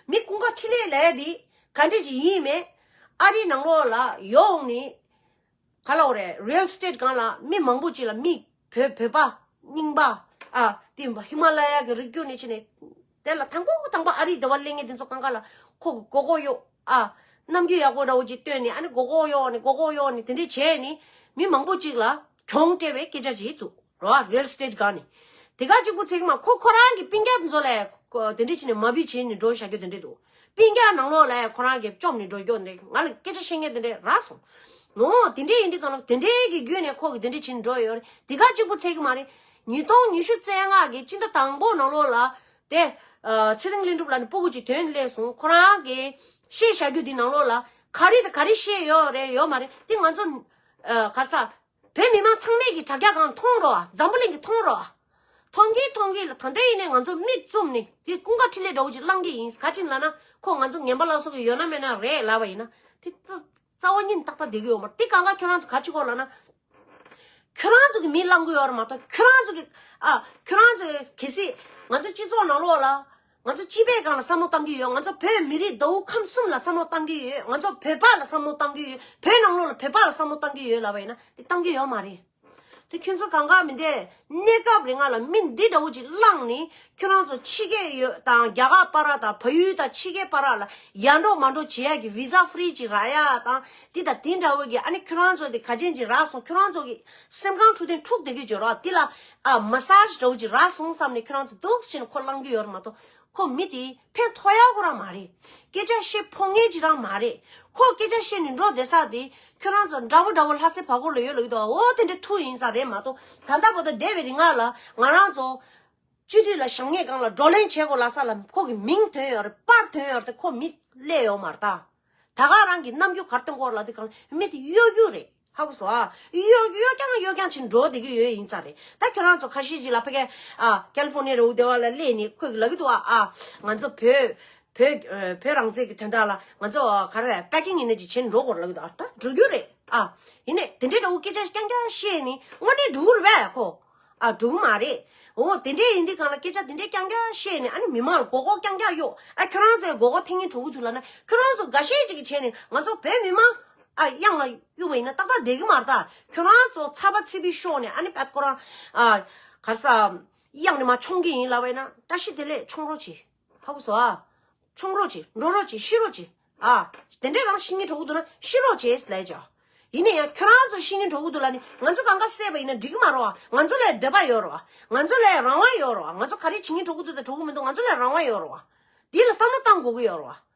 མི་ཀུན་དགའ་འཕྲིན་ལས་ལབ་ཡ་དེ་ག་འདྲ་ཅིག་ཡིན་མེད། ཨ་རིའི་ནང་ལོགས་ལ་ཡོང་ནས་ག་ལབ་དགོས་རེད། རི་ཡལ་ཨེ་སི་ཊེཊ་སྒང་ལ་མི་མང་པོ་ཅིག་ལ། མི་བོད་བོད་པ་རྙིང་པ། ཨ། དེ་ཧི་མ་ལ་ཡ་གི་རི་རྒྱུད་ནས་ཕྱིན་ནས། དེ་ལ་དང་པོ་དང་པོ་ཨ་རིའི་སྡེ་བ་གླེང་མཁན་དེ་ཚོ་གང་ག་ལ་ཁོ་གི་མགོ་སྐོར་གཡོག་ཨ། རྣམ་འགྱུར་ཡག་པོ་འདྲ་བོ་ཅིག་སྟོན་ནས། ཨ་ནི་མགོ་སྐོར་གཡོག་ནས་མགོ་སྐོར་གཡོག་ནས་དེ་འདྲས་བྱས་ནས་མི་མང་པོ་ཅིག་ལ་གྱོང་སྤྲད་པའི་སྐད་ཆ་ཅིག་འདུག་རེད་བ། རི་ཡལ་ཨེ་སི་ཊེཊ་སྒང་ནས། དེ་ག་གཅིག་པུ་ཚིག་མ་ཁོ་ཁོ་རང་གི་སྤུན་ཀྱག་དེ་ཚོ་ལ་དེ་འདྲས་བྱས་ནས་མ་བི་བྱས་ནས་འགྲོ་བཞག་རྒྱུ་དེ་འདྲས་འདུག་སྤུན་ཀྱག་ནང་ལོགས་ལ་ཁོ་རང་གིས་བཅོམ་ནས་འགྲོ་རྒྱུ་འདྲ། ང་ལ་སྐད་ཆ་བཤད་མཁན་དེ་འདྲས་རག་སོང་། ནོ། དེ་འདྲས་ཡིན་དུས་གང་ལ་དེ་འདྲས་ཀྱི་བརྒྱུད་ནས་ཁོ་གིས་དེ་འདྲས་བྱས་ནས་འགྲོ་ཡོད་རེད། དེ་ག་གཅིག་པུ་ཚིག་མ་རེད། ཉིས་སྟོང་ཉི་ཤུ་རྩ་ལྔ་གི་སྤྱི་ཟླ་དང་པོ་ནང་ལོགས་ལ། དེ། ཨ། ཚེ་རིང་ལྷུན་གྲུབ་ལབ་ནས་སྤུ་གུ་ཅིག་ཐོན་སླེབས་སོང་། ཁོ་རང་གིས་བཤད་བཞག་རྒྱུ་འདི་ནང་ལོགས་ལ་ག་རེ་དང་ག་རེ་བཤད་ཡོད་རེད་ཡོད་མ་རེད་དེ་ང་ཚོ། ཨ། ག་རེ་ཟ། བོད་མི་མང་ཚང་མས་ཀྱི་དྲ་རྒྱ་སྒང་མཐོང་རོགས། འཛམ་བུ་གླིང་གིས་མཐོང་རོགས། མཐོང་གི་མཐོང་གི་ལ། ད་ལྟ་ཡིན་ནའི་ང་ཚོ་མིག་བཙུམ་ནས་དེ་ཀུན་དགའ་འཕྲིན་ལས་འདྲ་བོ་ཅིག་བླང་གི་ཡིན། ག་ཅིན་ལབ་ན་ཁོ་ང་ཚོ་ངན་པ་ལ་སོགས་ཀྱི་ཡོད་ན་མེད་ན་རེད་ལབ་པ་ཡིན་ན། དེ་རྩ་བ་ཉིད་ཏག་ཏག་བསྡད་ཀྱི་ཡོད་མ་རེད། དེ་གང་ག་ཁྱོད་རང་ཚོ་ག་ཅི་གོ་ལབ་ན། ཁྱོད་རང་ཚོ་གི་མི་བླང་གི་ཡོད་རེད་མ་གཏོགས། ཁྱོད་རང་ཚོ་གི་ཨ་ཁྱོད་རང་ཚོ་གི་གལ་སྲིད་ང་ཚོ་སྤྱི་ཚོགས་ནང་ལོགས་ལ་ང་ཚོ་སྤྱི་པའི་སྒང་ལ་བསམ་བློ་བཏང་གི་ཡོད། ང་ཚོ་བོད་མི་རིགས་ཟླ་བོ་ཁམས་གསུམ་ལ་བསམ་བློ་བཏང་གི་ཡོད། ང་ཚོ་བོད་པ་ལ་བསམ་བློ་བཏང་གི་ཡོད། བོད་ནང་ལོགས་ལ་བོད་པ་ལ་བསམ་བློ་བཏང་གི་ཡོད་ལབ་པ་ཡིན་ན་དེ་བཏང་གི་ཡོད་མ་རེད། དེ་ཁྱོད་ཚོ་གང་ག་མི་འདས་གནས་སྐབས་རིང་ང་ལ་མི་འདི་འདྲ་བོ་ཅིག་བླངས་ནས་ཁྱོད་རང་ཚོ་ཕྱི་རྒྱལ་ཡོད་དང་རྒྱ་གར་པ་ར་དང་བལ་ཡུལ་དང་ཕྱི་རྒྱལ་པ་ར་ལ་ཡར་འགྲོ་མར་འགྲོ་བྱེད་ཡག་གི་ཝི་ཛ་ཧྥི་རི་ཅིག་རག་ཡག་དང་། འདི་དང་དེ་འདྲ་བོ་གི་ཨ་ནི་ཁྱོད་རང་ཚོ་དེ་ག་ཅན་ཅིག་རག་སོང་། ཁྱོད་རང་ཚོ་གི་སེམས་ཁང་འཁྲུག་དེ་འཁྲུག་བསྡད་ཀྱི་འཇོག་ར། འདི་ལ་ཨ་མ་སཱ་ཇི་འདྲ་བོ་ཅིག་རག་སོང་བསམ་ནས་ཁྱོད་རང་ཚོ་འདུག་བྱས་ནས་ཁོ་བླང་གི་ཡོད་རེད་མ་གཏོགས། ཁོ་མི་དེ་ཕན་ཐོགས་ཡག་ཁོ་རང་མ་རེད། སྐད་ཆ་བཤད་ཕོད་མཁན་ཅིག་རང་མ་རེད། ཁོ་སྐད་ཆ་བཤད་ནས་འགྲོ་བསྡད་ས་དེ་ཁྱོད་རང་ཚོ་འདྲ་བོ་འདྲ་བོ་ལྷ་སའི་བར་སྐོར་ལ་ཡོད་ལབ་ཀྱི་འདུག་འོ་དེ་འདྲ་ཐུག་ཡིན་ས་རེད་མ་གཏོགས། ད་ལྟ་བར་དུ་འདས་པའི་རིང་ང་ལ་ང་རང་ཚོ་སྤྱི་འཐུས་ལ་བཞེངས་མཁན་སྒང་ལ་བགྲོ་གླེང་བྱེད་དགོས་ལབ་ས་ལ་ཁོ་གི་མིང་ཐོན་ཡོད་རེད། པར་ཐོན་ཡོད་རེད་དེ་ཁོ་མི་སླེབས་ཡོད་མ་རེད་ད། ད་ག་རང་གི་རྣམ་འགྱུར་གར་སྟོན་སྐོར་ལ་དེ་གང་མི་དེ་གཡོ་སྒྱུ་རེད། ཧ་གོ་སོང་ཨ། གཡོ་གཡོ་རྐྱང་གཡོ་རྐྱང་བྱས་འགྲོ་བསྡད་ཀྱི་ཡོད་ཡིན་ས་རེད། ད་ཁྱོད་རང་ཚོ་ཁ་ཤས་ཅིག་ལ་ཕ་གི་ཨ་ཀལ་ལི་ཧྥོར་ནི་ཡ་རུ་སྡེ་བ་ལ་སླེབས་ནས་ཁོས་ལབ་ཀྱི་འདུག་ཨ། ཨ་ང་ཚོ་བོད་བོད་བོད་རང་བཙན་གྱི་དོན་དག་ལ་ང་ཚོ་ག་རེ་པེ་ཀིང་ཡིན་ན་ཅིག་བྱས་ནས་འགྲོ་དགོས་ལབ་ཀྱི་འདུག་ཨ། ད་འགྲོ་རྒྱུ་རེད་ཨ། ཡིན་ནའི་དེ་འདྲའི་འདྲ་བོ་སྐད་ཆ་རྐྱང་རྐྱང་བཤད་ནས་དངོས་གནས་འགྲོ་གི་རེད་པས་ཁོ། ཨ་འགྲོ་གི་མ་རེད། འོ་དེ་འདྲའི་ཡིན་དུས་གང་ལ་སྐད་ཆ་དེ་འདྲའི་རྐྱང་རྐྱང་བཤད་ནས་ཨ་ནི་མི་མང་ལ་མགོ་སྐོར་རྐྱང་རྐྱང་གཡོག་ཨ་ཁྱོད་རང་ཚོའི་མགོ་སྐོར་ཐེངས་གཉིས་འགྲོ་གི་འདུག་ལབ་ན་ཁྱོད་རང་ཚོ་འགའ་ཤས་ཅིག་གིས་བྱས་ནས་ང་ཚོ་བོད་མི་མང་ཨ་གཡང་ལ་གཡུག་པ་ཡིན་ན་ཏག་ཏག་བསྡད་ཀྱི་མ་རེད་ད། ཁྱོད་རང་ཚོ་ཚ་བ་ཚིག་པའི་ཤོག་ནས་ཨ་ནི་པད་ཁོ་རང་ཨ་ག་རེ་ཟ་གཡང་ནས་མར་མཆོང་གི་ཡིན་ལབ་པ་ཡིན་ན་བཀྲ་ཤིས་བདེ་ལེགས་མཆོང་རོགས་གྱིས། ཧ་གོ་སོང་ཨ། མཆོང་རོགས་གྱིས། འགྲོ་རོགས་གྱིས། ཤི་རོགས་གྱིས། ཨ། དེ་འདྲའི་རང་ཤི་ཉེན་འགྲོ་གི་འདུག་ན་ཤི་རོགས་བྱེད་ལབ་ཀྱང་། ཡིན་ན་ཡང་ཁྱོད་རང་ཚོ་ཤི་ཉེན་འགྲོ་གི་འདུག་ལབ་ནི་ང་ཚོ་གང་ག་བསད་པ་ཡིན་ན་འགྲིག་གི་མ་རེད་བ། ང་ཚོ་ལ་འདོད་པ་ཡོད་རེད་བ། ང་ཚོ་ལ་རང་དབང་ཡོད་རེད་བ། ང་ཚོ་ག་རེ་བྱེད་ཉེན་འགྲོ་གི་འདུག་དང་འགྲོ་གི་མི་འདུག་ང་ཚོ་ལ་རང་དབང་ཡོད་རེད་བ། འདི་ལ་བསམ་བློ་བཏང་དགོས་ཀྱི་ཡོད་རེད་བ།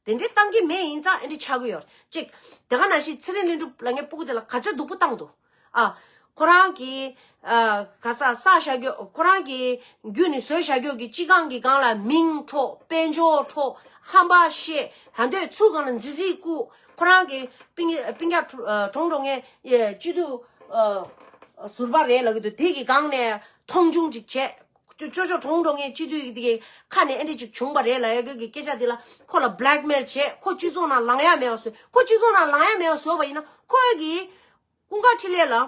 དེ་འདྲའི་བཏང་གི་མེད་ཡིན་ཙང་ཨེ་འདྲ་ཆགས་ཀྱི་ཡོད་རེད་ཅིག་དེ་ག་ནང་བཞིན་ཚེ་རིང་ལྷུན་གྲུབ་ལབ་མཁན་སྤུ་གུ་དེ་ལ་ག་ཚོད་སྡུག་པོ་བཏང་འདུག་ཨ། ཁོ་རང་གིས་ཨ་ག་ས་ས་བཞག་རྒྱུ་ཁོ་རང་གིས་རྒྱུ་ནི་བཟོས་བཞག་རྒྱུ་གི་སྤྱི་ཁང་གི་སྒང་ལ་མིང་འཕྲོག་དཔལ་འབྱོར་འཕྲོག་ཧམ་པ་བཤད་ད་འདོད་ཚུར་སྒང་ལ་མཛེས་མཛེས་བཀུག་ཁོ་རང་གི་སྤུན་སྤུན་ཀྱག་གྲོངས་གྲོངས་མཁན་སྤྱི་འཐུས་ཟུར་པ་རེད་ལབ་ཀྱི་འདུག་དེ་གི་སྒང་ནས་མཐོང་ཆུང་ཅིག་བྱས། ཅོ་ཅོ་ཅོ་གྲོངས་གྲོངས་མཁན་སྤྱི་འཐུས་ཀྱི་ཁ་ནས་ཨེ་འདྲ་ཅིག་བྱུང་བ་རེད་ལབ་ཡ་གི་སྐད་ཆ་དེ་ལ་ཁོ་ལ་བྷི་ལེག་མེལ་བྱས་ཁོ་སྤྱི་ཚོགས་ནང་ལངས་ཡ་མེད་པ་བཟོས། ཁོ་སྤྱི་ཚོགས་ནང་ལངས་ཡ་མེད་པ་བཟོས་པ་ཡིན་ན་ཁོ་གི་ཀུན་དགའ་འཕྲིན་ལས་ལ་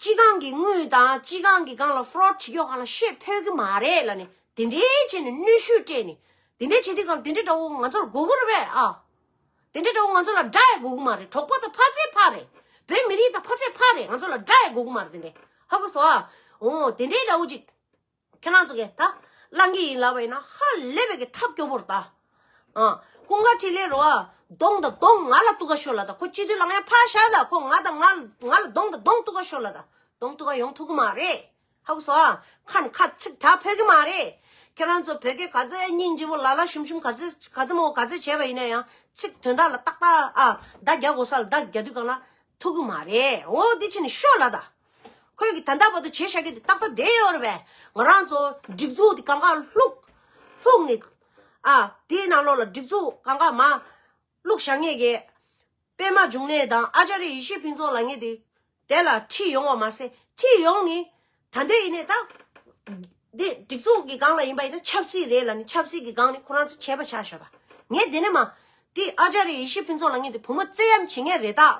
སྤྱི་ཁང་གི་དངུལ་དང་སྤྱི་ཁང་གི་སྒང་ལ་ཕོ་རོཌ་བྱེད་ཀྱོག་སྒང་ལ་བཤད་ཕོད་ཀྱི་མ་རེད་ལབ་ནས་དེ་འདྲའི་བྱས་ནས་གནོན་ཤུགས་སྤྲད་ནས་དེ་འདྲའི་བྱེད་དུས་སྒང་ལ་དེ་འདྲའི་འདྲ་བོ་ང་ཚོར་དགོས་ཀྱི་རེད་པས་ཨ། དེ་འདྲའི་འདྲ་བོ་ང་ཚོ་ལ་དགྲ་ཡང་དགོས་ཀྱི་མ་རེད། གྲོགས་པོ་དང་ཕ་ཚེ་ཕ་རེད། བོད་མི་རིགས་དང་ཕ་ཚེ་ཕ་རེད། ང་ཚོ་ལ་དགྲ་ཡང་དགོས་ཀྱི་མ་རེད། དེ་འདྲའི་ཧ་གོ་སོང་ཨ། འོ་དེ་འདྲའི་འདྲ་བོ་ཅིག་ཁྱེད་རང་ཚོ་གིས་ད་བླང་གི་ཡིན་ལབ་པ་ཡིན་ན་ཧ་ལས་པའི་གི་ཐབས་སྐྱོ་པོ་རེད་ད། ཨ། ཀུན་དགའ་འཕྲིན་ལས་རོ་ཨ། གདོང་དང་གདོང་ང་ལ་གཏུག་ག་ཤོག་ལབ་ད། ཁོ་སྤྱི་འཐུས་ལངས་ཡ་ཕར་བཞག་ད། ཁོ་ང་དང་ང་ང་ལ་གདོང་དང་གདོང་གཏུག་ག་ཤོག་ལབ་ད། གདོང་གཏུག་ག་ཡོང་ཐུབ་ཀྱི་མ་རེད། ཧ་གོ་སོང་ཨ། ཁ་ནས་ཁ་ཚིག་གྲག་ཕོད་ཀྱི་མ་རེད། ཁྱེད་རང་ཚོ་བོད་སྐད་ག་ཚོད་སྙིང་རྗེ་པོ་ལ་ལ་ཞུམ་ཞུམ་ག་ཚོད་ག་ཚོད་མོ་ག་ཚོད་བྱས་པ་ཡིན་ན་ཡང་ཚིག་དོན་དག་ལ་ཏག་ཏག་ཨ་བརྡ་རྒྱག་དགོས་ས་ལ་བརྡ་རྒྱག་དུས་སྒང་ལ་ཐུབ་ཀྱི་མ་རེད། འོ་འདི་ཕྱིན་ནས་ཤོག་ལབ་ད། ཁོས་ཀྱིས་ད་ལྟ་བར་དུ་བྱས་བཞག་གི་དེ་ཏག་ཏག་བསྡད་ཡོད་རེད་པས། ང་རང་ཚོ་སྒྲིག་འཛུགས་དེ་གང་ག་བླུགས་བླུགས་ནས་ཨ་དེའི་ནང་ལོགས་ལ་སྒྲིག་འཛུགས་གང་ག་མ་བླུགས་བཞག་མཁན་གྱི་པད་མ་འབྱུང་གནས་དང་ཨ་ཅཱ་རི་ཡེ་ཤེས་ཕུན་ཚོགས་ལབ་མཁན་དེ་དེ་ལ་ཁྲིད་ཡོང་བ་མ་ཟད་ཁྲིད་ཡོང་ནས་ད་ལྟ་ཡིན་ནས་ད་འདི་སྒྲིག་འཛུགས་ཀྱི་སྒང་ལ་ཡིན་པ་ཡིན་ན་ཆབ་སྲིད་རེད་ལབ་ནས་ཆབ་སྲིད་ཀྱི་སྒང་ནས་ཁོ་རང་ཚོ་བྱས་པ་ཆགས་ཤག་ད་ངས་དེ་ནས་མ། དེ་ཨ་ཅཱ་རི་ཡེ་ཤེས་ཕུན་ཚོགས་ལབ་མཁན་དེ་བུ་མོ་བཙན་གཡེམ་བྱེད་མཁན་རེད་ད།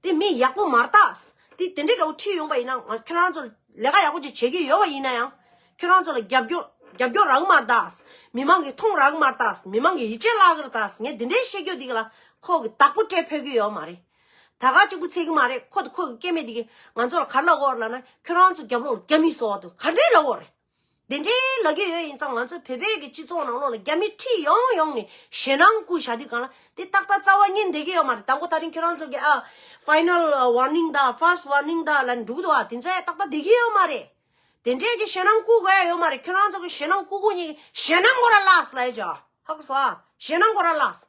དེ་མི་ཡག་པོ་མ་རེད་ད། དེ་དེ་འདྲའི་འདྲ་བོ་ཁྲིད་ཡོང་པ་ཡིན་ན་ང་ཁྱེད་རང་ཚོ་ལས་ཀ་ཡག་པོ་ཅིག་བྱེད་ཀྱི་ཡོད་པ་ཡིན་ན་ཡང་ཁྱེད་རང་ཚོ་ལ་རྒྱབ་སྐྱོར་རྒྱབ་སྐྱོར་རག་གི་མ་རེད་ད། མི་མང་གིས་མཐོང་རག་གི་མ་རེད་ད། མི་མང་གིས་ཡིད་ཆེས་བརླག་གི་རེད་ད། ངས་དེ་འདྲའི་བཤད་རྒྱུ་དེ་ག་ལ་ཁོ་གི་བདག་པོ་སྤྲད་ཕོད་ཀྱི་ཡོད་མ་རེད། ད་ག་གཅིག་པུ་ཚད་ཀྱི་མ་རེད། ཁོ་དང་ཁོ་གི་སྐྱེ་དམན་དེ་གིས་ང་ཚོ་ལ་ག་རེ་ལབ་ཀྱི་ཡོད་རེད་ལབ་ན་ཁྱེད་རང་ཚོ་རྒྱབ་ལོགས་རྒྱ་མི་བཟོ་བ་དང་ག་འདྲའི་ལབ་ཀྱི་ཡོད་རེད། དེ་འདྲའི་ལབ་ཀྱི་ཡོད་ཡིན་ཙང་ང་ཚོ་བོད་པའི་གི་སྤྱི་ཚོགས་ནང་ལོགས་ལ་རྒྱ་མི་ཁྲིད་ཡོང་ཡོང་ནས་ཞེད་སྣང་བསྐུལ་བཞག་དུས་སྒང་ལ་དེ་ཏག་ཏག་རྩ་བ་ཉིད་བསྡད་ཀྱི་ཡོད་མ་རེད། དང་པོ་ད་རིང་ཁྱེད་རང་ཚོ་གི་ཨ་ཕའི་ནལ་ཝར་ནིང་དང་ཕར་སི་ཊི་ཝར་ནིང་དང་ལབ་འགྲོ་གི་འདུག་ཨ། དེ་ཚོ་ཡང་ཏག་ཏག་བསྡད་ཀྱི་ཡོད་མ་རེད། དེ་འདྲའི་གི་ཞེད་སྣང་བསྐུལ་དགོས་ཡ་ཡོད་མ་རེད། ཁྱེད་རང་ཚོ་གི་ཞེད་སྣང་བསྐུལ་དགོས་ཉིད་ཀྱི་ཞེད་སྣང་ཁོ་ར་བརླགས་ལབ་ཡ་ཅིག་ཧ་གོ་སོང་ཨ། ཞེད་སྣང་ཁོ་ར་བརླགས།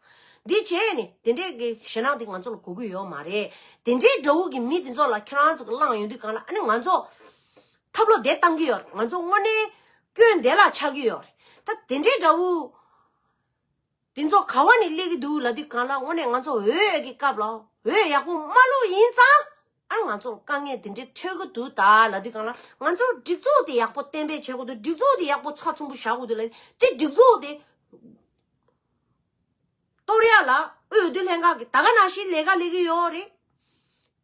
འདི་བྱས་ནས་དེ་འདྲའི་གི་ཞེད་སྣང་དེ་ང་ཚོ་ལ་དགོས་ཀྱི་ཡོད་མ་རེད། དེ་འདྲའི་འདྲ་བོ་གི་མི་དེ་ཚོ་ལ་ཁྱེད་རང་ཚོ་གི་བླངས་ཡོང་དུས་སྒང་ལ་ཨ་ནི་ང་ཚོ་ཐབས་ལོག་དེ་བཏང་གི་ཡོད་རེད། ང་ཚོ་དངོས་གནས་སྐྱོན་དེ་ལ་ཆགས་ཀྱི་ཡོད་རེད། ད་དེ་འདྲའི་འདྲ་བོ་དེ་ཚོ་ག་བ་ནས་སླེབས་ཀྱི་འདུག་ལབ་དུས་སྒང་ལ་དངོས་གནས་ང་ཚོ་འོས་ཀྱི་སྐབས་ལ་འོས་ཡག་པོ་མ་བླུགས་ཡིན་ཙང་། ཨ་ང་ཚོར་དཀའ་ངལ་དེ་འདྲའི་འཕྲད་ཀྱི་འདུག་ད་ལབ་དུས་སྒང་ལ། ང་ཚོར་སྒྲིག་འཛུགས་དེ་ཡག་པོ་གཏན་འབེབས་བྱེད་དགོས་འདུག་སྒྲིག་འཛུགས་དེ་ཡག་པོ་ཚགས་ཚུད་པོ་བཞག་དགོས་འདུག་ལབ། དེ་སྒྲིག་འཛུགས་དེ་གཏོར་ཡག་ལ་དབུས་འོས་བསྡུ་ལྷན་ཁང་གིས་ད་ག་ནང་བཞིན་ལས་ཀ་ལས་ཀྱི་ཡོད་རེད།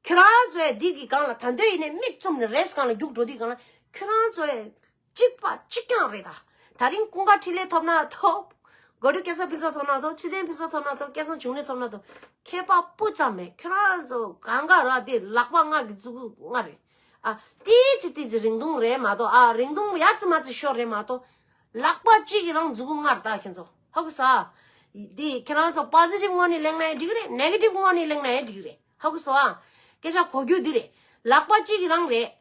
ཁྱོད་རང་ཚོས་འདི་གི་སྒང་ལ་ད་འདོད་ཡིན་ནས་མིག་བཙུམ་ནས་རེས་སྒང་ལ་རྒྱུགས་འགྲོ་དུས་སྒང་ལ། ཁྱོད་རང་ཚོས་གཅིག་པ་གཅིག་རྐྱང་རེད་ད། ད་རིང་ཀུན་དགའ་འཕྲིན་ལས་ཐོབ་ན་ཐོབ། དགའ་སྤྲོ་སྐལ་བཟང་ཕུན་ཚོགས་ཐོབ་ན་ཐོབ། ཚེ་བརྟན་ཕུན་ཚོགས་ཐོབ་ན་ཐོབ། སྐལ་བཟང་འབྱུང་གནས་ཐོབ་ན་ཐོབ། ཁྱད་པར་སྤུ་ཙམ་མེད། ཁྱོད་རང་ཚོ་གང་ག་ར་དེ་ལག་པ་ལྔ་གི་མཛུབ་གུ་ལྔ་རེད། ཨ། ཏི་ཙི་ཏི་ཙི་རིང་ཐུང་རེད་མ་གཏོགས། ཨ། རིང་ཐུང་ཡ་ཙི་མ་ཙི་ཤོར་རེད་མ་གཏོགས། ལག་པ་གཅིག་གི་རང་མཛུབ་གུ་ལྔ་རེད་ད་ཁྱེད་ཚོ། ཧ་གོ་ས། དེ་ཁྱེད་རང་ཚོ་པོ་ཟི་ཊིབ་ངོས་ནས་གླེང་ན་ཡང་འགྲིག་གི་རེད། ནེ་གེ་ཊིབ་ངོས་ནས་གླེང་ན་ཡང་འགྲིག་གི་རེད། ཧ་གོ་སོང་ཨ། སྐད་ཆ་གོ་རྒྱུ་འདི་རེད། ལག་པ་གཅིག་གི་རང་རེད།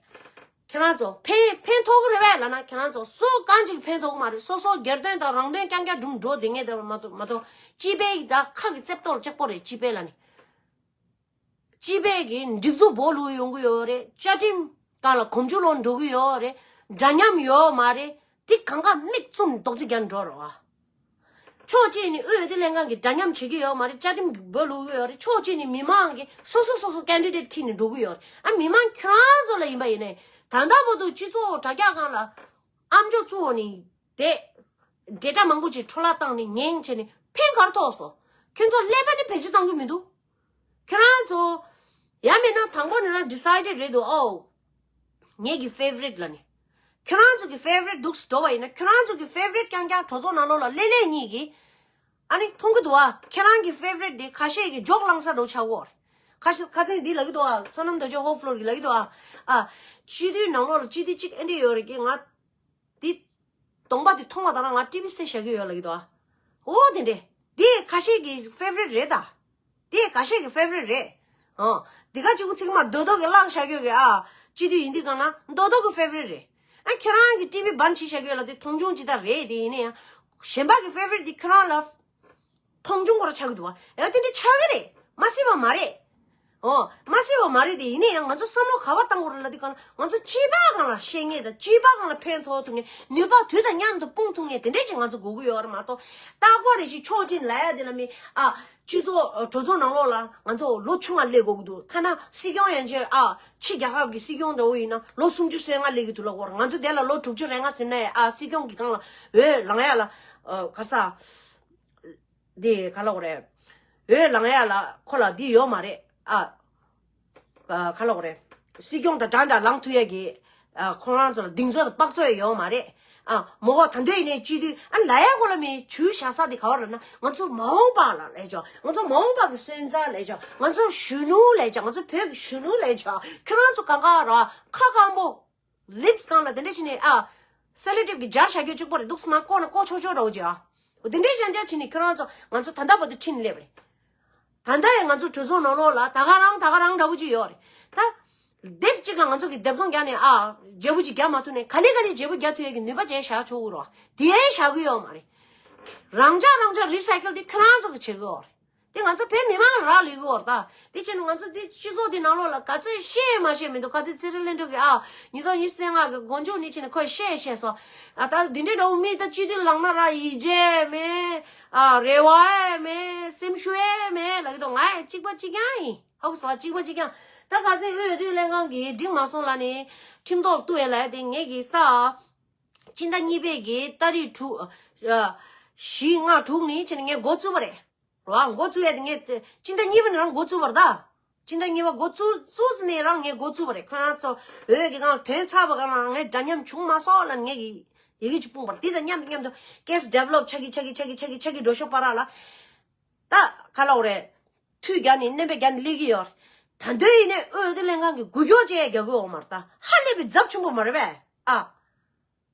ཁྱེད་རང་ཚོ་ཕན་ཕན་ཐོགས་ཀྱི་རེད་པས་ལབ་ན། ཁྱེད་རང་ཚོ་སུ་གང་ཅིག་ཕན་ཐོགས་ཀྱི་མ་རེད། སོ་སོ་སྒེར་དོན་དང་རང་དོན་རྐྱང་རྐྱང་སྒྲུབ་འགྲོ་བསྡད་མཁན་དེ་མ་གཏོགས། མ་གཏོགས་སྤྱི་པའི་ད་ཁ་གི་རྩེབ་ཏོ་ལ་གཅིག་པོ་རེད། སྤྱི་པའི་ལ་ནི། སྤྱི་པའི་གི་སྒྲིག་འཛུགས་སྦོ་ལུག་ཡོང་གི་ཡོད་རེད། བཅའ་ཁྲིམས་སྒང་ལ་གོམ་བཅུ་ལོག་འགྲོ་གི་ཡོད་རེད། འདྲ་མཉམ་ཡོད་མ་རེད། དེ་གང་ག་མིག་བཙུམ་རྡོག་རྫིས་རྒྱག་འགྲོ་རོགས་ཨ། ཕྱོགས་གཅིག་ནས་དབུས་འོས་བསྡུ་ལྷན་ཁང་གིས་འདྲ་མཉམ་བྱེད་ཀྱི་ཡོད་མ་རེད། བཅའ་ཁྲིམས་ཀྱི་སྦོ་ལུག་གི་ཡོད་རེད། ཕྱོགས་གཅིག་ནས་མི་མང་གིས་སོ་སོ་སོ་སོ་ཀེན་ཌི་ཌེ་ཊི་ཁྱེར་ནས་འགྲོ་གི་ཡོད་རེད། ཨ། མི་མང་ཁྱོད་རང་ཚོ་ལ་ཡིན་པ་ཡིན་ནའི། ད་ལྟ་བར་དུ་སྤྱི་ཚོགས་དྲ་རྒྱ་སྒང་ལ་ཨ་མཆོག་གཙོ་བོ་ནས་དེ་ཌེ་ཊ་མང་པོ་ཅིག་འཕྲོ་བརླག་བཏང་ནས་ཉེན་བྱས་ནས་ཕན་ག་རེ་ཐོགས་སོང་། ཁྱོད་ཚོ་ཀླད་པ་ནི་བེད་སྤྱོད་གཏང་གི་མི་འདུག་ཁྱོད་རང་ཚོ། ཡང་མིན་ན་དང་པོ་ནས་རང་ཌི་སའི་ཌེ་ཊི་རེད་འདུག་ཨོ། ངེད་ཀྱི་ཕེ་ཝ་རི་ཊི་ལ་ནི། ཁྱོད་རང་ཚོ་གི་ཕེ་ཝ་རི་ཊི་འདུག་སེ་འགྲོ་བ་ཡིན་ན། ཁྱོད་རང་ཚོ་གི་ཕེ་ཝ་རི་ཊི་རྐྱང་རྐྱང་གྲོས་ཚོགས་ནང་ལོགས་ལ་སླེབས་སླེབས་གཉིས་ཀྱིས་ཨ་ནི་མཐོང་གི་འདུག་ཨ། ཁྱེད་རང་གི་ཕེ་ཝ་རི་ཊི་དེ་ཁ་ཤས་ཀྱིས་འཇོག་བླངས་ས་འགྲོ་ཆགས་ཀྱི་ཡོད་རེད། ཁ་ཤས་ཁ་སང་འདི་ལབ་ཀྱི་འདུག་ཨ། བསོད་ནམས་རྡོ་རྗེ་ཧོ་ཕ་ལོ་རི་གིས་ལབ་ཀྱི་འདུག་ཨ། ཨ། སྤྱི་འཐུས་ནང་ལོགས་ལ་སྤྱི་འཐུས་གཅིག་ཨེ་འདྲ་ཡོད་རེད་ཀྱི། ང་འདི་གདོང་པ་འདི་མཐོང་བ་དང་ང་ཊི་བི་བསད་བཞག་གི་ཡོད་ལབ་ཀྱི་འདུག་ཨ། འོ་དེ་འདྲས། འདི་ཁ་ཤས་ཀྱི་ཕེ་ཝ་རི་ཊི་རེད་ད། འདི་ཁ་ཤས་ཀྱི་ཕེ་ཝ་རི་ཊི་རེད། ཨོ། འདི་ག་གཅིག་པུ་ཚིག་མ་རྡོ་རྡོ་གི་བླངས་བཞག་ཡོད་གི་ཨ། སྤྱི་འཐུས་ཡིན་དུས་སྒང་ལ་རྡོ་རྡོ་གི་ཕེ་ཝ་རི་ཊི་རེད། ཨ། ཁྱེད་རང་གི་ཊི་བི་བན་བྱས་བཞག་ཡོད་ལ་དེ་མཐོང་ཆུང་ཅི་ལྟར་རེད། དེ་ཡིན་ན་ཡང་གཞན་པ་གི་ཕེ་ཝ་རི་ཊི་དེ་ཁྱེད་རང་ལ་མཐོང་ཆུང་སྐོར་ཆགས་ཀྱི་འདུག་བ། ཨེ། དེ་འདྲ་ཆགས་ཀྱི་རེད། མ་སྲིད་པ་མ་རེད། ཨོ། མ་སྲིད་པ་མ་རེད་དེ། ཡིན་ན་ཡང་ང་ཚོ་བསམ་བློ་ག་པར་བཏང་དགོས་རེད་ལབ་དུས་སྒང་ལ། ང་ཚོ་སྤྱི་པ་སྒང་ལ་ཤེས་མཁན་དང་། སྤྱི་པ་སྒང་ལ་ཕན་ཐོགས་ཐུབ་མཁན། ནུས་པ་དུས་དང་མཉམ་དུ་སྤུངས་ཐུབ་མཁན་དེ་འདྲས་ཅིག་ང་ཚོ་དགོས་ཀྱི་ཡོད་རེད་མ་གཏོགས། རྟག་པར་རེ་ཞིག་ཕྱོགས་གཅིག་ལབ་ཡ་དེ་ལ་མི་ཨ། སྤྱི་ཚོགས་གྲོས་ཚོགས་ནང་ལོགས་ལ་ང་ཚོ་ལོ་ཆུང་བ་སླེབས་དགོས་ཀྱི་འདུག་ཐ་ན་སྲིད་སྐྱོང་ཡན་ཆད་ཨ། ཕྱི་རྒྱལ་ཁབ་ཀྱི་སྲིད་སྐྱོང་འདྲ་བོ་ཡིན་ན་ལོ་སུམ་ཅུ་སོ་ལྔ་སླེབས་ཀྱི་འདུག་ལབ་ཀྱི་ཡོད་རེད། ང་ཚོ་དེ་ལ་ལོ་དྲུག་ཅུ་རེ་ལྔ་ཟིན་ན་ཡང་ཨ། སྲིད་སྐྱོང་གི་སྒང་ལ་འོས་ལངས་ཡ་ལ་ཨ། ག་ས། འདི་ག་ལབ་དགོས་རེད། འོས་ལངས་ཡ་ལ་ཁོ་ལ་འདི་ཡོད་མ་རེད་ཨ། ག་ལབ་དགོས་རེད། སྲིད་སྐྱོང་དང་འདྲ་འདྲ་ལངས་ཐུབ་ཡ་གི་ཨ། ཁོ་རང་ཚོ་ལ་གདེང་ཚོད་དང་དཔག་ཚོད་ཡོད་མ་རེད་ཨ། མོ་ཧོ་ད་འདོད་ཡིན་ནའི་སྤྱི་འཐུས་ཨ་ལབ་ཡ་ཁོ་ལ་མི་ཇུས་བཞག་ས་དེ་ག་བ་རེད་ན། ང་ཚོ་མ་འོངས་པ་ལ་ལས་ཆོག་ང་ཚོ་མ་འོངས་པ་གི་སོན་རྩ་ལས་ཆོག་ང་ཚོ་གཞོན་ནུ་ལས་ཆོག་ང་ཚོ་བོད་ཀྱི་གཞོན་ནུ་ལས་ཆོག་ཁྱོད་རང་ཚོ་གང་ག་ར་ཁ་སྐམ་པོ། ལིབ་སི་སྒང་ལ་དེ་འདྲ་བྱས་ནས་ཨ། སེ་ལེ་ཊིབ་གི་སྦྱར་བཞག་རྒྱུ་གཅིག་པོ་རེད་འདུག་སེ་མར་བཀོག་ན་བཀོག་ཆོག་ཆོག་འདྲ་བོ་ཅིག་ཨ། འོ་དེ་འདྲ་ཅན་འདྲ་བྱས་ནས་ཁྱོད་རང་ཚོ་ང་ཚོ་ད་ལྟ་བར་དུ་ཁྲིད་ནས་སླེབས་རེད། ད་ལྟ་ཡང་ང་ཚོ་གྲོས་ཚོགས་ནང་ལོགས་ལ་ད་ག་རང་ད་ག་རང་འདྲ་བོ་ཅིག་ཡོད་རེད་ད། དེབ་གཅིག་ལ་ང་ཚོ་གི་དེབ་ཚོང་རྒྱག་ནས་ཨ། བརྗེ་པོ་ཅིག་རྒྱག་མ་ཐུབ་ནས་ག་ལེ་ག་ལེ་བརྗེ་པོ་རྒྱག་ཐུབ་ཡས་ཀྱི་ནུས་པ་ཅིག་བཞག་ཆོག་གི་རེད་བ། དེ་བཞག་གི་ཡོད་མ་རེད། རང་འཇགས་རང་འཇགས་རི་སའི་ཀལ་དེ་ཁྱོད་རང་ཚོ་གི་བྱེད་དགོས་རེད། དེ་ང་ཚོ་བོད་མི་མང་ལ་རག་ལས་ཀྱི་ཡོད་རེད་ད། དེ་བྱས་ན་ང་ཚོ་འདི་སྤྱི་ཚོགས་འདི་ནང་ལོགས་ལ་ག་ཚོད་བཤད་མ་བཤད་མི་འདུག་ག་ཚོད་ཚེ་རིང་ལྷུན་གྲུབ་ཀྱིས་ཨ། ཉིས་སྟོང་ཉི་ཤུ་རྩ་ལྔ་གི་མགོ་མཇུག་ནས་བྱས་ནས་ཁོས་བཤད་བཤད་སོང་། ཨ། ད་འདི་འདྲའི་འདྲ་བོ་མི་ད་སྤྱི་འཐུས་ལངས་ན་ར་ཡིད་ཆེས་མེད། ཨ། རེ་བ་ཡང་མེད། སེམས་ཤུགས་ཡང་མེད་ལབ་ཀྱི་འདུག་ང་ཡང་གཅིག་པ་གཅིག་རྐྱང་ཡིན། ཧ་གོ་སོང་། གཅིག་པ་གཅིག་རྐྱང་། ད་ག་ཚོད་དབུས་འོས་བསྡུ་ལྷན་ཁང་གིས་འགྲིག་མ་སོང་ལབ་ནས་ཁྲིམས་ཐོག་གཏུག་ཡས་ལབ་ཡས་དེ་ངེད་ཀྱི་ས། སྤྱི་ཟླ་གཉིས་པའི་གི་ཏ་རིག་དྲུག་ཨ། བཞི་ལྔ་དྲུག་ནས་བྱས་ནས་ངས་འགོ་བཙུགས་པ་རེད། རོ། འགོ་བཙུགས་ཡས་དེ་ངས་སྤྱི་ཟླ་གཉིས་པ་ནས་རང་འགོ་བཙུགས་པ་རེད་ད། སྤྱི་ཟླ་གཉིས་པ་འགོ་བཙུགས་བཙུགས་ནས་རང་ངས་འགོ་བཙུགས་པ་རེད། ཁོ་རང་ཚོ་འོས་ཀྱི་སྒང་ལ་ཐོན་ཚར་བ་སྒང་ལ་ངས་འདྲ་མཉམ་བྱུང་མ་སོང་ལབ་ངས་ཀྱི་ཡི་གེ་ཅིག་སྤུངས་པ་རེད། དེ་དང་མཉམ་དུ་མཉམ་དུ་ཀེ་སི་ཌི་ཝེ་ལོབ་ཆགས་ཀྱི་ཆགས་ཀྱི་ཆགས་ཀྱི་ཆགས་ཀྱི་ཆགས་ཀྱི་འགྲོ་ཤོག་པ་ར་ལ། ད་ག་ལབ་དགོས་རེད། མཐུད་རྒྱག་ནས་མནན་པས་རྒྱག་ནས་སླེབས་ཀྱི་ཡོད་རེད། ད་དུང་ཡིན་ནའི་དབུས་འོས་བསྡུ་ལྷན་ཁང་གིས་འགུལ་སྐྱོད་བྱེད་ཡས་རྒྱག་གི་ཡོད་མ་རེད་ད། ཧ་ལས་པའི་ཚབས་ཆེན་པོ་མ་རེད་པས་ཨ།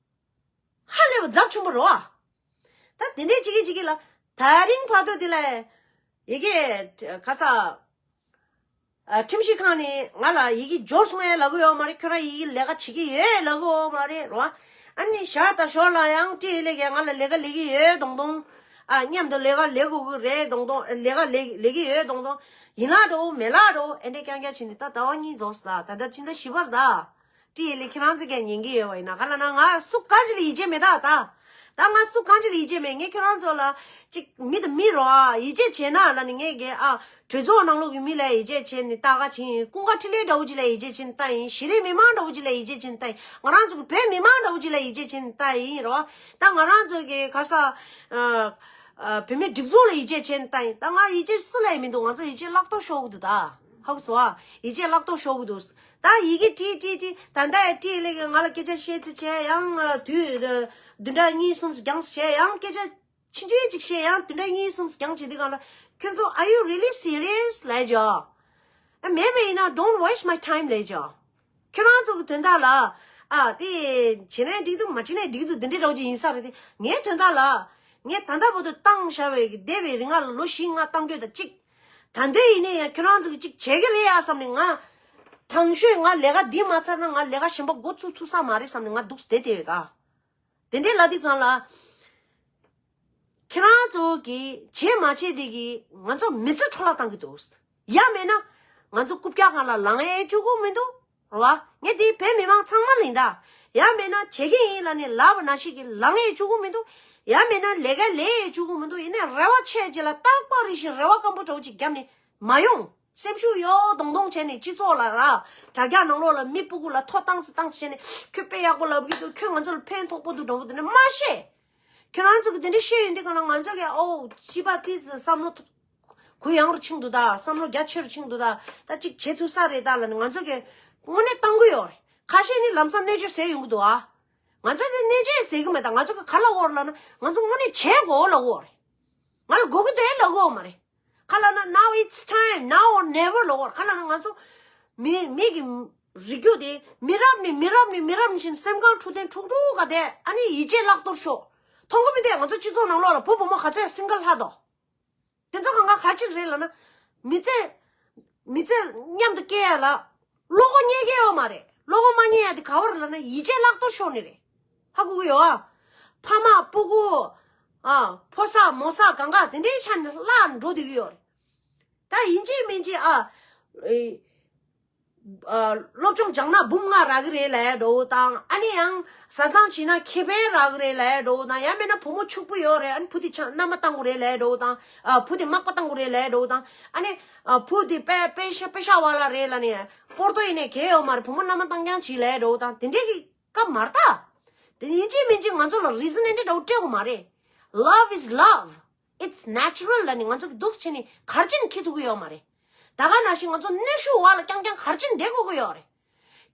ཧ་ལས་པ་ཚབས་ཆེན་པོ་རེད་བ། ད་དེ་འདྲས་བྱེད་ཀྱི་བྱེད་ཀྱི་ལ། ད་རིང་བར་དུ་དེ་ལ་ཡི་གེ་ག་ས། ཨ། ཁྲིམས་ཞིབ་ཁང་ནས་ང་ལ་ཡི་གེ་འབྱོར་སོང་ཡ་ལབ་ཀྱི་ཡོད་མ་རེད། ཁྱོད་རང་ཡི་གེ་ལས་ཀ་བྱེད་ཀྱི་ཡོད་ལབ་ཀྱི་ཡོད་མ་རེད་རོ། ཨ་ནི་ཞག་དང་ཞོར་ལ་ཡང་ཀྲི་ཡེ་ལེ་གིས་ང་ལ་ལས་ཀ་ལས་ཀྱི་ཡོད་མདོག་མདོག་ཨ། མཉམ་དུ་ལས་ཀ་ལས་དགོས་ཀྱི་རེད་མདོག་མདོག་ལས་ཀ་ལས་ལས་ཀྱི་ཡོད་མདོག་མདོག་ཡིན་ལ་འགྲོ་མེད་ལ་འགྲོ་ཨེ་འདྲས་རྐྱང་རྐྱང་བྱས་ནས་ད་ཟླ་བ་གཉིས་རྫོགས་སོང་ད། ད་ལྟ་ཕྱི་ཟླ་བཞི་པ་རེད་ད། ཀྲི་ཡེ་ལེ་ཁྱེད་རང་ཚོ་གས་ཉན་གྱི་ཡོད་པ་ཡིན་ན་ག་ལབ་ན་ང་སུ་ག་ཅིག་ལ་ཡིད་ཆེས་མེད་ད་ད། ད་ང་སུ་གང་ཅི་ལ་ཡིད་ཆེས་མེད། ངས་ཁྱོད་རང་ཚོ་ལ་ཅིག་མི་དང་མི་རོ་ཨ་ཡིད་ཆེས་བྱས་ན་ལ་ནི་ངས་གི་ཨ་གྲོས་ཚོགས་ནང་ལོགས་ཀྱི་མི་ལ་ཡིད་ཆེས་བྱས་ནས་ལྟ་ག་ཕྱིན། ཀུན་དགའ་འཕྲིན་ལས་འདྲ་བོ་ཅིག་ལ་ཡིད་ཆེས་བྱས་ནས་ལྟ་ཡིན། གཞི་རིམ་མི་མང་འདྲ་བོ་ཅིག་ལ་ཡིད་ཆེས་བྱས་ནས་ལྟ་ཡིན། ང་རང་ཚོ་གི་བོད་མི་མང་འདྲ་བོ་ཅིག་ལ་ཡིད་ཆེས་བྱས་ནས་ལྟ་ཡིན་རོ། ད་ང་རང་ཚོ་གི་ག་ས་ཨ་ཨ་བོད་མི་སྒྲིག་འཛུགས་ལ་ཡིད་ཆེས་བྱས་ནས་ལྟ་ཡིན། ད་ང་ཡིད་ཆེས་སུ་ལ་ཡང་མི་འདུག་ང་ཚོ་ཡིད་ཆེས་བརླག་ཏོ་ཤོར་གི་འདུག་ད་ཧ་གོ་སོང་ཨ། ཡིད་ཆེས་བརླག་ཏོ་ཤོར་གི་འདུག་ད་ཡི་གེ་བྲིས་བྲིས་བྲིས་ད་ལྟ་ཡང་བྲིས་ལེ་གི་ང་ལ་སྐད་ཆ་བཤད་ཚེ་བྱས་ཡང་དུས་བདུན་ཕྲག་གཉིས་གསུམ་བརྒྱངས་བྱས་ཡང་སྐད་ཆ་ཆུང་ཆུང་ཅིག་བཤད་ཡང་བདུན་ཕྲག་གཉིས་གསུམ་བརྒྱངས་བྱེད་དུས་གང་ལ་ཁྱོད་ཚོ། Are you really serious? ལབ་ཅོ། ཨ་མེད་མེད་ཡིན་ན་don't waste my time ལབ་ཅོ། ཁྱོད་རང་ཚོ་གི་དོན་དག་ལ་ཨ་དེ་བྱེད་ནས་འགྲིག་འདུག་མ་བྱེད་ནས་འགྲིག་འདུག་འདི་འདྲའི་རོགས་ཅིག་ཡིན་ས་རེད་དེ། ངའི་དོན་དག་ལ་ངས་ད་ལྟ་བར་དུ་བཏང་བཞག་པའི་འདས་པའི་རིང་ལ་ལོ་བཞི་ལྔ་བཏང་རྒྱུ་དང་གཅིག་ད་འདོད་ཡིན་ནའི་ཡང་ཁྱོད་རང་ཚོ་གི་གཅིག་བྱེད་ཀྱི་རེད་ཡ་བསམ་ནས་ང་དང་ཤོས་ང་ལས་ཀ་འདི་མ་ཚར་ན་ང་ལས་ཀ་གཞན་པ་འགོ་ཚུགས་ཐུབ་ས་མ་རེད་བསམ་ནས་ང་འདུག་བསྡད་དེ་ཡོད་ད། དེ་འདྲའི་ལབ་དུས་གང་ལ་ཁྱེད་རང་ཚོ་གི་བྱེད་མ་བྱེད་དེ་གི་ང་ཚོ་མི་ཚེ་འཕྲོ་བརླག་བཏང་གི་འདུག་ཡ་མེད་ན་ང་ཚོ་རྐུབ་བཀྱག་སྒང་ལ་ལངས་ཡས་བཅུག་གི་མི་འདུག་རེད་བ། ངས་དེ་བོད་མི་མང་ཚང་མ་ལ་ཡིན་ད། ཡ་མེད་ན་བྱེད་ཀྱི་ཡིན་ལབ་ནས་ལབ་པ་ནང་བཞིན་གི་ལངས་ཡས་བཅུག་གི་མི་འདུག་ཡ་མེད་ན་ལས་ཀ་ལས་ཡས་བཅུག་གི་མི་འདུག་ཡིན་ནའི་རེ་བ་ཆེ་རྗེས་ལ་རྟག་པར་རེ་བཞིན་རེ་བ་སྐམ་པོ་འདྲ་བོ་ཅིག་བརྒྱབ་ནས་མ་ཡོང་། སེམས་ཤུགས་ཡོད་མདོག་མདོག་བྱས་ནས་སྤྱི་ཚོགས་ལ་ར་དྲ་རྒྱ་ནང་ལོགས་ལ་མི་སྤུ་གུ་ལ་ཐོ་བཏང་སི་བཏང་སི་བྱས་ནས་ཁྱོད་དཔེ་ཡག་པོ་ལབ་ཀྱི་འདུག་ཁྱོད་ང་ཚོ་ལ་ཕན་ཐོགས་པོ་འདུག་འདྲ་བོ་དེ་འདྲ་མ་བཤད། ཁྱོད་རང་ཚོ་གི་དེ་འདྲ་བཤད་ཡོང་དུས་གང་ལ་ང་ཚོ་གི་ཨོ་ཅི་པ་ཏིས་བསམ་བློ་གུ་ཡངས་རུ་ཕྱིན་འདུག་ད། བསམ་བློ་རྒྱ་ཆེ་རུ་ཕྱིན་འདུག་ད། ད་ཅིག་བྱེད་ཐུབ་ས་རེད་ད་ལབ་ནས་ང་ཚོ་གི་དངོས་གནས་བཏང་གི་ཡོད་རེད། ཁ་ཤས་ནི་ལམ་སང་གནོད་བཅོས་ཟེར་ཡོང་གི་འདུག་ཨ། ང་ཚོ་དེ་གནོད་བཅོས་ཟེར་གི་མེད་ད། ང་ཚོ་གི་ག་ལ་འོར་ལབ་ན་ང་ཚོ་དངོས་གནས་བྱེད་དགོས་ལ་འོར་རེད། ང་ལ་དགོས་ཀྱི་འདུག་ལབ་གི་ཡོད་མ་རེད། ཁ་ལ་ན་now it's time, now or never ལོ་བར་ཁ་ལ་ན་ང་ཚོ་མི་མི་གི་རིགས་རྒྱུད་དེ་མི་རབས་ནས་མི་རབས་ནས་མི་རབས་ནས་བཞིན་སེམས་ཁམས་འཁྲུག་ལྡན་འཁྲུག་འཁྲུག་ག་དེ་ཨ་ནི་ཡིད་ཆེས་བརླག་གཏོར་ཤོག་མཐོང་གི་མི་དེ་ང་ཚོ་སྤྱི་ཚོགས་ནང་ལོགས་ལ་བུ་བུ་མོ་ག་ཚོད་སིང་གལ་ལྷག་དོ། དེ་ཚོ་གང་ག་ག་ཅིག་རེད་ལབ་ན་མི་ཚེ་མི་ཚེ་མཉམ་དུ་སྐྱེལ་ཡ་ལ་བློ་ཁོག་རྙེད་ཀྱི་ཡོད་མ་རེད། བློ་ཁོག་མ་རྙེད་ཡ་དེ་ག་བར་ལབ་ན་ཡིད་ཆེས་བརླག་གཏོར་ཤོར་ནི་རེད། ཧ་གོ་གི་ཡོད་ཨ། ཕ་མ་སྤུ་གུ། ཨ། ཕོ་གསར་མོ་གསར་གང་ག་དེ་འདྲའི་ཆ་ནས་བརླག་འགྲོ་བསྡད་ཀྱི་ཡོད་རེད། ད་ཡིན་གཅིག་མིན་གཅིག་ཨ། ཨེ། ཨ། སློབ་སྦྱོང་སྦྱངས་ན་འབུམ་ལྔ་རག་གི་རེད་ལབ་ཡ་འདྲ་བོ་དང་ཨ་ནི་ཡང་བཟའ་ཚང་བྱས་ན་ཁེ་ཕན་རག་གི་རེད་ལབ་ཡ་འདྲ་བོ་དང་ཡང་མིན་ན་བུ་མོ་ཕྱུག་པོ་ཡོད་རེད། ཨ་ནི་བུ་དེ་ཆ་མནའ་མ་བཏང་དགོས་རེད་ལབ་ཡ་འདྲ་བོ་དང་ཨ། བུ་དེ་མག་པ་བཏང་དགོས་རེད་ལབ་ཡ་འདྲ་བོ་དང་ཨ་ནི། ཨ། བུ་དེ་པེ་པེ་ཤ་པེ་ཤ་ཝ་ལ་རེད་ལབ་ནས་པོར་ཏོ་ཡིན་ནས་གལ་ཡོད་མ་རེད། བུ་མོ་མནའ་མ་བཏང་རྐྱང་བྱེད་ལབ་ཡ་འདྲ་བོ་དང་དེ་འདྲའི་གི་སྐབས་མ་རེད་ད། དེ་ཡིན་གཅིག་མིན་གཅིག་ང་ཚོ་ལ་རི་ཛན་ཨེ་འདྲ་འདྲ་བོ་སྤྲད་དགོས་མ་རེད། Love is love. It's natural ལབ་ནས་ང་ཚོ་གི་འདུག་བྱས་ནས་གར་ཅན་འཁྱེར་ཐུབ་ཀྱི་ཡོད་མ་རེད། ད་ག་ནང་བཞིན་ང་ཚོ་གནོན་ཤུགས་འོག་ལ་རྐྱང་རྐྱང་གར་ཅན་བསྡད་དགོས་ཀྱི་ཡོད་རེད།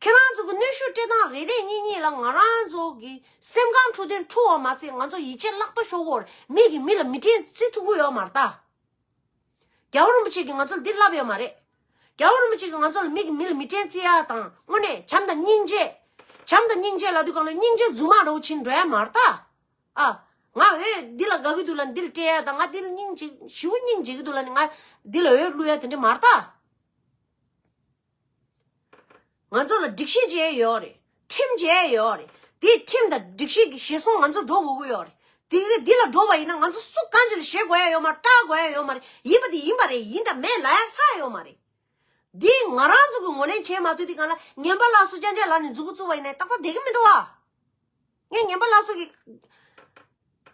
ཁྱེད་རང་ཚོ་གི་གནོན་ཤུགས་སྤྲད་སྟངས་རེ་རེ་གཉིས་གཉིས་ལ་ང་རང་ཚོ་གི་སེམས་ཁམས་འཁྲུག་ལྡན་འཁྲུག་པ་མ་ཟད་ང་ཚོ་ཡིད་ཆེས་བརླག་ཏོ་ཤོར་གྱི་ཡོད་རེད། མི་གིས་མི་ལ་མི་དྲན་བརྩི་ཐུབ་ཀྱི་ཡོད་མ་རེད་ད། རྒྱལ་བ་རིན་པོ་ཆེ་གིས་ང་ཚོ་ལ་འདི་ལབ་ཡོད་མ་རེད། རྒྱལ་བ་རིན་པོ་ཆེ་གིས་ང་ཚོ་ལ་མི་གིས་མི་ལ་མི་དྲན་བརྩི་ཡ་དང་དངོས་གནས་བྱམས་དང་སྙིང་རྗེ། བྱམས་དང་སྙིང་རྗེ་ལབ་དུས་གང་ལ་སྙིང་རྗེ་རྫུན་མ་འདྲ་བོ་བྱེད་འགྲོ་ཡ་མ་རེད་ད། ཨ། ང་འོས་འདི་ལ་དགའ་གི་འདུག་ལབ་འདི་ལ་སྤྲད་ཡ་དང་ང་འདི་ལ་སྙིང་རྗེ་ཞེ་པོ་སྙིང་རྗེ་གི་འདུག་ལབ་ནས་ང་འདི་ལ་འོས་བླུག་ཡ་དེ་འདྲ་མ་རེད་ད། ང་ཚོ་ལ་སྒྲིག་གཞི་བྱས་ཡོད་རེད། ཁྲིམས་བྱས་ཡོད་རེད། དེའི་ཁྲིམས་དང་སྒྲིག་གཞི་གི་གཞིར་བཟུང་ང་ཚོ་འགྲོ་དགོས་ཀྱི་ཡོད་རེད། དེ་གི་འདི་ལ་འགྲོ་བ་ཡིན་ན་ང་ཚོ་སུ་གང་ཅི་ལ་ཞེད་དགོས་ཡ་ཡོད་མ་རེད། སྐྲག་དགོས་ཡ་ཡོད་མ་རེད། ཡིན་པ་དེ་ཡིན་པ་རེད། ཡིན་དང་མེད་ལབ་ཡ་ལྷག་ཡོད་མ་རེད། འདི་ང་རང་ཚོ་གི་ངོས་ལེན་བྱས་མ་ཐུབ་དུས་གང་ལ་ངན་པ་ལ་སོགས་རྐྱང་རྐྱང་ལབ་ནས་མཛུབ་གུ་བཙུགས་པ་ཡིན་ན་ཏག་ཏག་བསྡད་ཀྱི་མི་འདུག་བ། ངས་ངན་པ་ལ་སོགས་ཀྱི་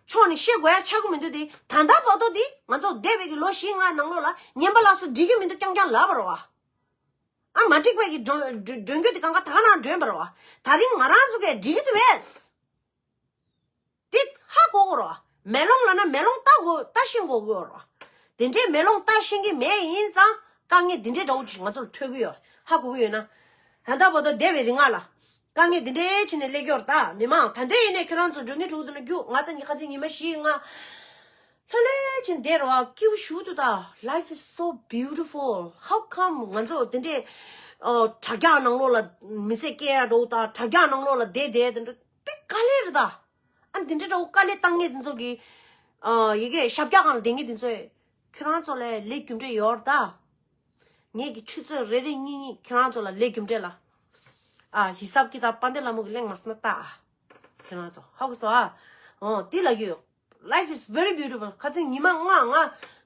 ཕྱོགས་ནས་བཤད་དགོས་ཡ་ཆགས་ཀྱི་མི་འདུག་དེ་ད་ལྟ་བར་དུ་དེ་ང་ཚོ་འདས་པའི་གི་ལོ་བཞི་ལྔ་ནང་ལོགས་ལ་ངན་པ་ལ་སོགས་འགྲིག་གི་མི་འདུག་རྐྱང་རྐྱང་ལབ་པ་རེད་བ། ཨ་མ་འགྲིག་པའི་གི་མགྲོན་མགྲོན་སྐྱོན་དེ་གང་ག་ད་ག་རང་མགྲོན་པ་རེད་བ། ད་རིང་ང་རང་ཚོ་གས་འགྲིག་གི་འདུག་བས། དེ་ཧ་གོ་དགོས་རེད་བ། མེ་ལོང་ལབ་ན་མེ་ལོང་ལྟ་དགོས་ལྟ་ཤེས་དགོས་དགོས་རེད་བ། དེ་འདྲའི་མེ་ལོང་ལྟ་ཤེས་ཀྱི་མེད་ཡིན་ཙང་དཀའ་ངལ་འདི་འདྲའི་འདྲ་བོ་ཅིག་ང་ཚོ་ལ་འཕྲད་ཀྱི་ཡོད་རེད། ཧ་གོ་གི་ཡོད་ན། ད་ལྟ་བར་དུ་འདས་པའི་རིང་ལ་དཀའ་ངལ་འདི་འདྲའི་ཕྱིན་ནས་སླེབས་ཀྱི་ཡོད་རེད་ད། མི་མང་ད་འདོད་ཡིན་ནས་ཁྱོད་རང་ཚོ་འགྲོ་ངེས་འགྲོ་གི་འདུག་ན་རྒྱུགས། ང་ད་ཉི་ཁ་ཚིག་ཉི་མ་བཞི་ལྔ་ལྷོད་ལྷོད་ཕྱིན་བསྡད་རེད་བ། སྐྱིད་པོ་ཞུ་འདུག་ད། Life is so beautiful. How come ང་ཚོ་དེ་འདྲའི་ཨ་དྲ་རྒྱ་ནང་ལོགས་ལ་མི་ཚེ་སྐྱེལ་ཡ་འགྲོ་ད། དྲ་རྒྱ་ནང་ལོགས་ལ་བསྡད་བསྡད་དེ་འདྲ་དཔེ་དཀའ་ལས་རེད་ད། ཨ་འདི་འདྲའི་འདྲ་བོ་དཀའ་ལས་བཏང་མཁན་དེ་ཚོ་གི་ཨ་ཡི་གེ་ཞབས་བཀྱག་སྒང་ལ་བསྡད་མཁན་དེ་ཚོས་ཁྱོད་རང་ཚོ་ལ་ལས་རྒྱུ་འབྲས་ཡོད་རེད་ད། ངེད་ཀྱི་ཆུ་ཚོད་རེ་རེ་གཉིས་གཉིས་ཁྱེད་རང་ཚོ་ལ་ལས་རྒྱུ་འབྲས་ལ། ཨ་ཧི་སབ་ཀི་ཏབ་དཔལ་ལྡན་ལྷ་མོ་གི་གླེང་མ་སོང་ན་ལྟ་ཨ། ཁྱེད་རང་ཚོ་ཧ་གོ་སོང་ཨ། འོ་དེ་ལ་གི་ཡོད། Life is very beautiful. ཁ་ཚིག་ཉི་མ་ལྔ་ང་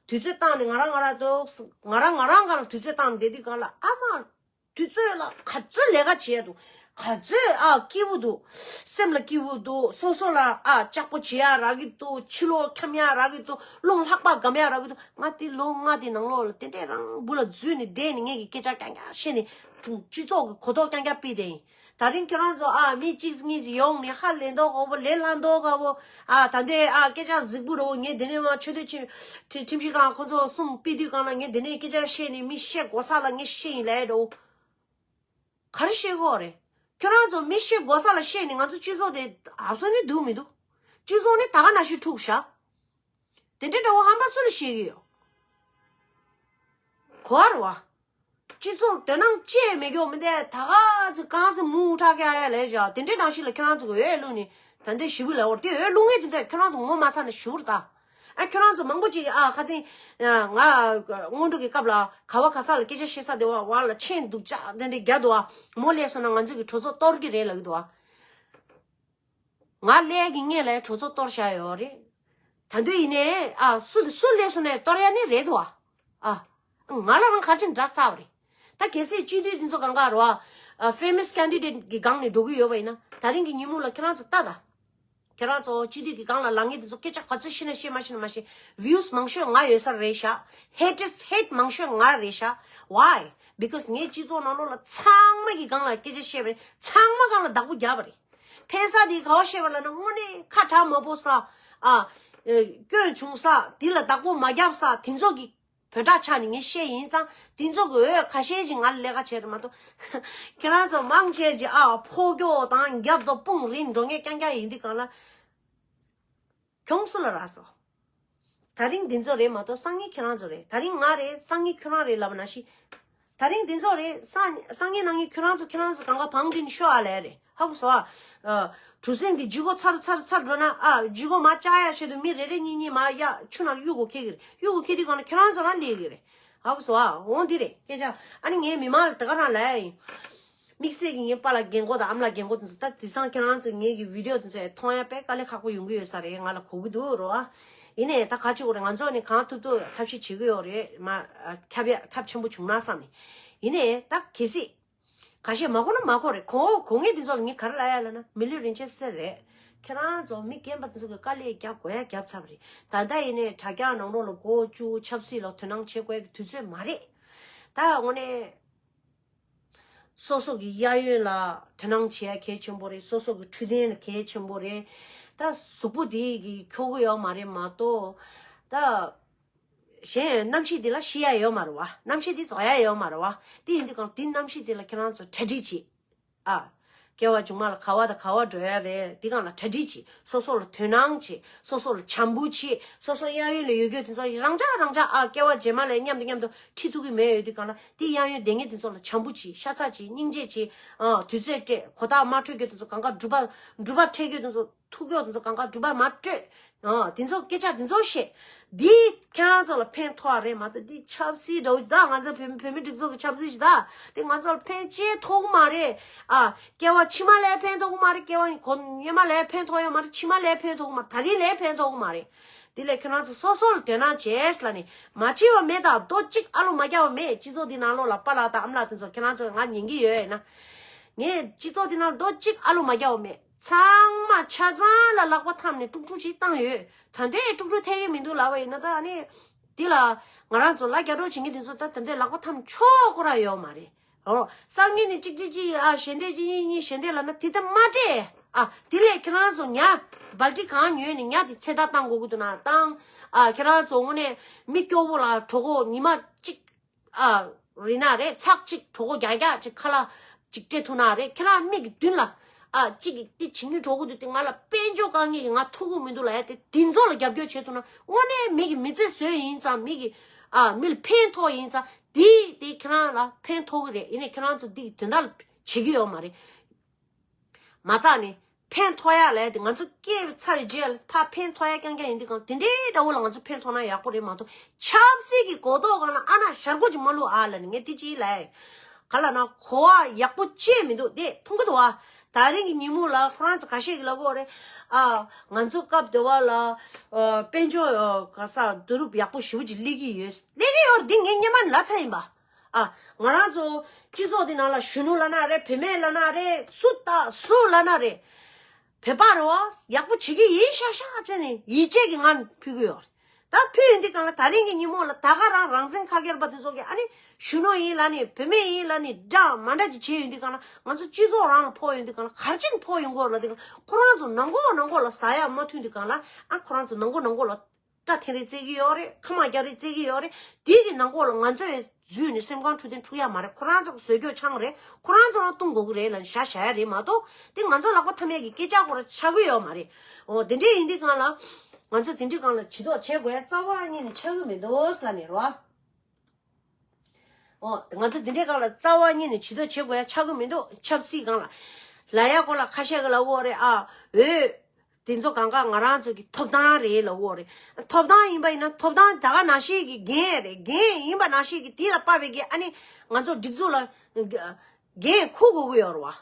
དུས་ཚོད་བཏང་ནས་ང་རང་ང་རང་འདུག་ང་རང་ང་རང་གང་ལ་དུས་ཚོད་བཏང་ནས་བསྡད་དུས་གང་ལ་ཨ་མ། དུས་ཚོད་ལ་ག་ཚོད་ལས་ཀ་བྱས་འདུག་ག་ཚོད་ཨ་སྐྱིད་པོ་འདུག་སེམས་ལ་སྐྱིད་པོ་འདུག་སོ་སོ་ལ་ཨ་ལྕགས་པོ་བྱེད་ཡ་རག་གི་འདུག་ཕྱི་ལོགས་འཁྱམ་ཡ་རག་གི་འདུག་རླུང་ལྷགས་པ་སྒམ་ཡ་རག་གི་འདུག་ང་དེ་ལོ་ལྔ་དེ་ནང་ལོགས་ལ་དེ་འདྲས་རང་བུ་ལ་འཛུལ་ནས་བསྡད་ནས་ངས་ཀྱི་སྐད་ཆ་རྐྱང་རྐྱང་བཤད་ནས་སྤྱི་ཚོགས་ཀྱི་གོ་རྟོགས་རྐྱང་རྐྱང་སྤེལ་བསྡད་ཡིན། ད་རིང་ཁྱོད་རང་ཚོ་ཨ་མི་གཅིག་གཉིས་ཀྱིས་ཡོང་ནས་ཧ་ལས་མདོག་ཁ་པོ་ལས་སླ་མདོག་ཁ་པོ་ཨ་ད་འདོད་ཨ་སྐད་ཆ་གཟིགས་པོ་རོ། ངས་འདི་ནས་མ་ཆོས་དོན་ཁྲིམས་ཁྲིམས་ཞིབ་ཁང་ཁོ་ཚོ་གསུམ་སྤེལ་དུས་གང་ལ་ངས་འདི་ནས་སྐད་ཆ་བཤད་ནས་མི་བཤད་དགོས་ས་ལ་ངས་བཤད་ཡིན་ལས་རོ། ག་རེ་བཤད་དགོས་རེད། ཁྱོད་རང་ཚོ་མི་བཤད་དགོས་ས་ལ་བཤད་ནས་ང་ཚོ་སྤྱི་ཚོགས་དེ་ཨབ་སོ་ནི་འདུག་མི་འདུག་སྤྱི་ཚོགས་ནི་ད་ག་ནང་བཞིན་འཁྲུག་བཞག་དེ་འདྲའི་འདྲ་བོ་ཧམ་པ་སུ་ལ་བཤད་ཀྱི་ཡོད། གོ་བ་རེད་བ། སྤྱི་ཚོགས་དོ་སྣང་བཅས་མེད་ཀྱོག་མི་འདས་ད་ག་ཚོད་གང་ཚོད་མུ་ཁྲག་ཁ་ཡ་ལས་བཞག་དེ་འདྲའི་ནང་བཞིན་ལ་ཁྱོད་རང་ཚོ་གི་འོས་བླུགས་ནས་ད་འདི་ཞི་བུ་ལ་འོར་དེ་འོས་བླུགས་ངེས་དེ་ཚོ་ཁྱོད་རང་ཚོ་ངོ་མ་ཚ་ནས་ཞུ་བར་ད། ཨ་ཁྱོད་རང་ཚོ་མང་པོ་ཅིག་ཨ་ཁ་ཚིག་ང་སྔོན་འགྲོ་གི་སྐབས་ལ་ག་བ་ག་ས་ལ་སྐད་ཆ་བཤད་ས་དེ་བ་བ་ལ་ཆེན་འདུག་ཅག་དེ་འདྲའི་རྒྱ་འདུག་ཨ་མོ་ལས་སོང་ན་ང་ཚོ་གི་གྲོས་ཚོགས་གཏོར་གི་རེད་ལབ་ཀྱི་འདུག་ཨ། ང་ལས་ཀྱི་ངས་ལས་གྲོས་ཚོགས་གཏོར་བཞག་ཡོད་རེད། ད་འདོད་ཡིན་ནས་ཨ་སུ་སུ་ལས་སོང་ནས་གཏོར་ཡ་ནི་རེད་འདུག་ཨ། ཨ་ང་ལ་རང་ག་ཅིག་འདྲ་ས་བ་རེད། ད་གལ་སྲིད་སྤྱི་འཐུས་དེ་ཚོ་གང་ག་རོ་ཨ་ཕེ་མ་སི་ཀེན་ཌི་ཌེ་ཊི་གི་སྒང་ནས་འགྲོ་གི་ཡོད་པ་ཡིན་ན་ད་རིང་གི་ཉིན་མོ་ལ་ཁྱེད་རང་ཚོ་ལྟ་ད། ཁྱེད་རང་ཚོ་སྤྱི་འཐུས་ཀྱི་སྒང་ལ་ལངས་མཁན་དེ་ཚོ་སྐད་ཆ་ག་ཚོད་བཤད་ན་བཤད་མ་བཤད་ན་མ་བཤད། ཝིའུ་སི་མང་ཤོས་ང་ཡོད་ས་རེད་ཤག་ཧེ་ཊར་སི་ཧེ་ཊི་མང་ཤོས་ང་རེད་ཤག Why? Because ངས་སྤྱི་ཚོགས་ནང་ལོགས་ལ་ཚང་མ་གི་སྒང་ལ་སྐད་ཆ་བཤད་པ་རེད། ཚང་མ་སྒང་ལ་བདག་པོ་བརྒྱབ་པ་རེད། ཕན་ས་དེ་ག་བ་བཤད་པ་ལ་ན་དངོས་གནས་ཁ་གྲག་མ་པོ་ས་ཨ་སྐྱོན་བྱུང་ས་དེ་ལ་བདག་པོ་མ་བརྒྱབ་ས་དེ་ཚོ་གི་བོད་ཁྲག་ཆགས་ནས་ངས་བཤད་ཡིན་ཙང་དེ་ཚོ་གི་འོས་ཁ་ཤས་ཅིག་ང་ལ་ལས་ཀ་བྱས་རེད་མ་གཏོགས། ཁྱེད་རང་ཚོ་མང་ཆེ་ཅིག་ཨ་ཕོ་སྐྱོ་དང་རྒྱབ་ཏུ་དཔུང་རིང་འགྲོ་ངེས་རྐྱང་རྐྱང་ཡིན་དུས་གང་ལ་གྱོང་སུ་ལ་རག་སོ། ད་རིང་འདི་ཚོ་རེད་མ་གཏོགས་སང་ཉིན་ཁྱེད་རང་ཚོ་རེད། ད་རིང་ང་རེད། སང་ཉིན་ཁྱོད་རང་རེད་ལབ་ན་ཤི། ད་རིང་འདི་ཚོ་རེད། སང་སང་ཉིན་གནངས་ཉིན་ཁྱོད་རང་ཚོ་ཁྱེད་རང་ཚོ་གང་ག་བང་སྒྲིག་ཤོག་ཨ་ལས་རེད། ཧ་གོ་སོང་ཨ། གྲུ་གཟིངས་འདི་ལྗིད་ཁོག་ཚ་རུ་ཚ་རུ་ཚ་རུ་འགྲོ་ན་ཨ་ལྗིད་ཁོག་མ་བཅག་ཡ་ཆེད་དུ་མི་རེ་རེ་གཉིས་གཉིས་མ་ཡ་ཆུ་ནང་གཡུག་གོ་ཁེལ་གི་རེད། གཡུག་གོ་ཁེལ་དུས་གང་ན་ཁྱེད་རང་ཚོ་རང་ལས་གི་རེད། ཧ་གོ་སོང་ཨ། འོང་འདི་རེད་སྐད་ཆ། ཨ་ནི་ངའི་མི་མང་ལ་དེ་ག་རང་ལ་ཡ་ཡིན། དམིགས་བསལ་གྱི་ངའི་པཱ་ལགས་རྒན་གོག་དང་ཨ་མ་ལགས་རྒན་གོག་དེ་ཚོ་ད་དེང་སང་ཁྱེད་རང་ཚོས་ངའི་གི་བི་ཌི་ཡོ་དེ་ཚོ་མཐོང་ཡ་དཔེ་དཀའ་ལས་ཁག་པོ་ཡོང་གི་ཡོད་ས་རེད། ང་ལ་གོ་གི་འདུག་རོ་ཨ། ཡིན་ནའི་ད་ག་ཅིག་གོ་རེད། ང་ཚོ་ནི་གང་ཐུབ་ཐུབ་ཐབས་ཤེས་བྱེད་གི་ཡོད་རེད། མ་ཁྱབ་ཡ་ཐབས་ཆེན་པོ་བྱུང་ན་བསམ་ནས། ཡིན་ནའི་ད་གལ་སྲིད་ཁ་ཤས་མ་གོ་ན་མ་གོ་རེད། གོ་གོ་ངེས་དེ་ཚོ་ལ་ངས་ག་རེ་ལབ་ཡ་ལབ་ན་མི་ལུས་རིན་ཆེན་གསེར་རེད། ཁྱེད་རང་ཚོ་མི་རྒན་པ་དེ་ཚོ་གི་དཀའ་ལས་རྒྱབ་དགོས་ཡ་རྒྱབ་ཚར་བ་རེད། ད་ལྟ་ཡིན་ནའི་དྲ་རྒྱ་ནང་ལོགས་ལ་མགོ་བཅུག་ཆབ་སྲིད་ལ་དོ་སྣང་བྱེད་དགོས་ཡ་གི་དུས་ཚོད་མ་རེད། ད་དངོས་གནས། སོ་སོ་གི་གཡས་གཡོན་ལ་དོ་སྣང་བྱེད་ཡ་གལ་ཆེན་པོ་རེད། སོ་སོ་གི་འཕྲོད་བསྟེན་ལ་གལ་ཆེན་པོ་རེད། ད་གཟུགས་པོ་དེ་གི་འཁྱོག་གི་ཡོད་མ་རེད་མ་གཏོགས། ད་གཞན་རྣམ་ཤེས་དེ་ལ་ཤི་ཡ་ཡོད་མ་རེད་བ། རྣམ་ཤེས་དེ་རྫོགས་ཡ་ཡོད་མ་རེད་བ། དེ་ཡིན་དུས་གང་དེ་རྣམ་ཤེས་དེ་ལ་ཁྱེད་རང་ཚོ་གྲ་སྒྲིག་བྱེད། ཨ། སྐྱེ་བ་མཇུག་མ་ལ་ག་བ་དང་ག་བ་འགྲོ་ཡ་རེད། འདི་སྒང་ལ་གྲ་སྒྲིག་བྱེད། སོ་སོ་ལ་དོ་སྣང་བྱེད། སོ་སོ་ལ་བྱམས་པོ་བྱེད། སོ་སོ་གཡས་གཡོན་ལ་ཡོད་རྒྱུ་དེ་ཚོ་རང་འཇགས་རང་འཇགས་ཨ་སྐྱེ་བ་རྗེས་མ་ལ་མཉམ་དུ་མཉམ་དུ་ཁྲིད་ཐུབ་ཀྱི་མེད་ཡོད་དུས་སྒང་ལ་དེ་གཡས་གཡོན་བསྡད་མཁན་དེ་ཚོ་ལ་བྱམས་པོ་བྱེད། ཤ་ཚ་བྱེད། སྙིང་རྗེ་བྱེད། ཨ་དུས་ཚོད་སྤྲད། གོ་རྟགས་མ་འཕྲོད་རྒྱུ་དེ་ཚོ་གང་ག་སྒྲུབ་པ་སྒྲུབ་པ་འཕྲད་རྒྱུ་དེ་ཚོ་ཐུག་ཡོད་དེ་ཚོ་གང་ག་སྒྲུབ་པ་མ་སྤྲོད། ཨ་དེ་ཚོ་སྐད་ཆ་དེ་ཚོ་བཤད། འདི་ཁྱེད་རང་ཚོ་ལ་ཕན་ཐོགས་རེད་མ་གཏོགས་འདི་ཆབ་སྲིད་འདྲ་བོ་ཞིག་ད་ང་ཚོ་བོད་མི་བོད་མི་སྒྲིག་འཛུགས་ཀྱི་ཆབ་སྲིད་ཞིག་ད་དེ་ང་ཚོ་ལ་ཕན་ཅི་ཐོགས་མ་རེད། ཨ་སྐྱེ་བ་ཕྱི་མ་ལ་ཕན་ཐོགས་མ་རེད། སྐྱེ་བ་གོ་སྔོན་མ་ལ་ཕན་ཐོགས་ཡོད་མ་རེད། ཕྱི་མ་ལ་ཕན་ཐོགས་མ་རེད། ད་རེས་ལ་ཕན་ཐོགས་མ་རེད། དེ་ལས་ཁྱེད་རང་ཚོ་སོ་སོ་ལ་དོ་སྣང་བྱས་ལ་ནི་མ་བྱས་པ་མེད། ད་རྡོ་གཅིག་ཨ་ལོ་མ་རྒྱག་པ་མེད། སྤྱི་ཚོགས་འདི་ནང་ལོགས་ལ་པཱ་ལགས་དང་ཨ་མ་ལགས་དེ་ཚོ་ཁྱེད་རང་ཚོ་ང་ཉན་གི་ཡོད་ཡིན་ན། ངས་སྤྱི་ཚོགས་འདི་ནང་རྡོ་གཅིག་ཨ་ལོ་མ་རྒྱག་པ་མེད། ཚང་མ་ཆ་ཚང་ལ་ལག་པ་འཐམས་ནས་དཀྲུག་དཀྲུག་ཅིག་བཏང་ཡོད། ད་ལྟའི་དཀྲུག་དཀྲུག་ཐེག་གི་མི་འདུག་ལབ་པ་ཡིན་ན་ད་ཨ་ནི། འདི་ལ་ང་རང་ཚོ་ལ་རྒྱ་སྒྲོག་བྱེད་མཁན་དེ་ཚོ་ད་ད་ལྟའི་ལག་པ་འཐམས་ཆོག་ཁོ་ར་ཡོད་མ་རེད། ཨོ། སང་ཉིན་ནི་གཅིག་གཅིག་གཅིག་ཨ་ཞལ་འདེབས་གཅིག་གཉིས་གཉིས་ཞལ་འདེབས་ལབ་ན་དེ་ད་མ་སྤྲད། ཨ་དེ་ལས་ཁྱེད་རང་ཚོ་ཉ་སྦལ་ཏི་གང་ཉོས་ནས་ཉ་དེ་ཚེ་ཐར་བཏང་དགོས་ཀྱི་འདུག་ན་བཏང་། ཨ་ཁྱེད་རང་ཚོ་དངོས་གནས་མི་སྐྱོ་བོ་ལ་གྲོད་ཁོག་ཉི་མ་གཅིག་ཨ། རེད་ན་རེད། ཚག་གཅིག་གྲོད་ཁོག་རྒྱག་རྒྱག་ཅིག་ཁ་ལག་ཅིག་སྤྲད་ཐུབ་ན་རེད། ཁྱེད་རང་མིག་གི་མདུན་ལ་ཨ་གཅིག་གིས་དེ་བྱེད་སྙིང་འདོད་ཀྱི་འདུག་དེ་ང་ལ་དཔལ་འབྱོར་དཀའ་ངལ་གྱིས་ང་ཐུག་གི་མི་འདུག་ལབ་ཡ་དེ་དེ་ཚོ་ལ་རྒྱབ་སྐྱོར་བྱེད་ཐུབ་ན་དངོས་གནས་མི་གི་མི་ཚེ་བཟོས་ཡིན་ཙང་མི་གི་ཨ་མི་ལ་ཕན་ཐོགས་ཡིན་ཙང་དེ་དེ་ཁྱེད་རང་ལ་ཕན་ཐོགས་གི་རེད། ཡིན་ནའི་ཁྱེད་རང་ཚོ་འདི་གི་དོན་དག་ལ་བྱེད་ཀྱི་ཡོད་མ་རེད། མ་རྩ་ནས་ཕན་ཐོགས་ཡ་ལས་དེ་ང་ཚོ་སྐྱེས་ཚར་བའི་རྗེས་ལ་ཕ་ཕན་ཐོགས་ཡ་རྐྱང་རྐྱང་ཡིན་དུས་གང་དེ་འདྲའི་འདྲ་བོ་ལ་ང་ཚོ་ཕན་ཐོགས་ན་ཡག་པོ་རེད་མ་གཏོགས་ཆབ་སྲིད་ཀྱི་གོ་རྟོགས་སྒང་ལ་ཨ་ན་ཞར་གོ་ཅིག་མ་བླུག་ཨ་ལ་ནི་ངས་དེ་ཅིག་ལས་ག་ལ་ན་གོ་བ་ཡག་པོ་ཅིག་མི་འདུག་དེ་མཐོང་གི་འདུག་ཨ། ད་རིང་གི་ཉིན་མོ་ལ་ཁོ་རང་ཚོ་ཁ་ཤས་ཀྱི་ལ་གོ་རེད་ཨ། ང་ཚོ་སྐབས་དེ་བ་ལ་དཔལ་འབྱོར་ག་ས་བསྡུ་རུབ་ཡག་པོ་ཞེ་པོ་ཅིག་སླེབས་ཀྱི་ཡོད། སླེབས་ཀྱི་ཡོད་རེད། འདི་ངས་སྔོན་མ་ནས་ལབ་ཚར་ཡིན་པ། ཨ། ང་རང་ཚོ་སྤྱི་ཚོགས་འདི་ནང་ལ་གཞོན་ནུ་ལབ་ན་རེད། བུད་མེད་ལབ་ན་རེད། སུ་ད་སུ་ལབ་ན་རེད། བོད་པ་རེད་བ། ཡག་པོ་བྱེད་ཀྱི་ཡིན་ཤག་ཤག་བྱས་ནས་ཡིད་ཆེས་ཀྱི་ངང་ཕུལ་གྱི་ཡོད་རེད། ད་ཕུལ་ཡོང་དུས་སྒང་ལ་ད་རིང་གི་ཉིན་མོ་ལ་ད་ག་རང་རང་བཙན་ཁ་སྒེར་པ་དེ་ཚོ་གིས་ཨ་ནི་གཞོན་ནུ་ཡིན་ལབ་ནས་བུད་མེད་ཡིན་ལབ་ནས་འདྲ་མ་འདྲ་ཅིག་བྱས་ཡོང་དུས་སྒང་ལ་ང་ཚོ་སྤྱི་ཚོགས་རང་ལ་ཕོག་ཡོང་དུས་སྒང་ལ་ག་རེ་བྱས་ནས་ཕོག་ཡོང་གི་ཡོད་ལབ་དུས་སྒང་ལ་ཁོ་རང་ཚོ་ནང་ཁོག་ནང་ཁོག་ལ་ཟ་ཡག་མ་ཐོན་དུས་སྒང་ལ་ཨ་ཁོ་རང་ཚོ་ནང་ཁོག་ནང་ཁོག་ལ་སྐྲ་འཐེན་རེས་བྱེད་ཀྱི་ཡོད་རེད། ཁ་མ་རྒྱག་རེས་བྱེད་ཀྱི་ཡོད་རེད། དེའི་གི་ནང་ཁོག་ལ་ང་ཚོས་འཛུལ་ནས་སེམས་ཁམས་འཕྲོད་བསྟེན་འཁྲུག་ཡག་མ་རེད། ཁོ་རང་ཚོ་གི་བཟོས་སྐྱོ་ཆང་རེད། ཁོ་རང་ཚོ་རང་བཏུང་དགོས་ཀྱི་རེད་ལབ་ནས་བཞག་བཞག་ཡག་རེད་མ་གཏོགས་དེ་ང་ཚོ་ལག་པ་འཐམ་ཡག་གི་སྐད་ཆ་སྐོར་ཆགས་ཀྱི་ཡོད་མ་རེད། འོ་དེ་འདྲས་ཡིན་དུས་སྒང་ལ་ང་ཚོ་དེ་འདྲས་སྒང་ལ་བྱེད་ཐབས་བྱེད་དགོས་ཡག་རྩ་བ་ཉིད་ནས་ཆགས་ཀྱི་མི་འདུག་ཟེར་ལབ་ནས་རོ། འོ། ང་ཚོ་འདི་འདྲའི་སྒང་ལ་རྩ་བ་ཉིད་ནས་བྱེད་ཐབས་བྱེད་དགོས་ཡག་ཆགས་ཀྱི་མི་འདུག་ཆབ་སྲིད་སྒང་ལ། ལབ་ཡག་སྐོར་ལ་ཁ་ཤས་ཀྱིས་ལབ་ཀྱི་ཡོད་རེད། ཨ། འོས། དེ་ཚོ་གང་ག་ང་རང་ཚོ་གི་ཐོབ་ཐང་རེད་ལབ་ཀྱི་ཡོད་རེད། ཐོབ་ཐང་ཡིན་པ་ཡིན་ན་ཐོབ་ཐང་ད་ག་ནང་བཞིན་གྱི་འགན་རེད། འགན་ཡིན་པ་ནང་བཞིན་གྱི་དེ་ལ་དཔག་པའི་གི་ཨ་ནི་ང་ཚོ་སྒྲིག་འཛུགས་ལ་འགན་འཁུར་དགོས་ཀྱི་ཡོད་རེད་བ།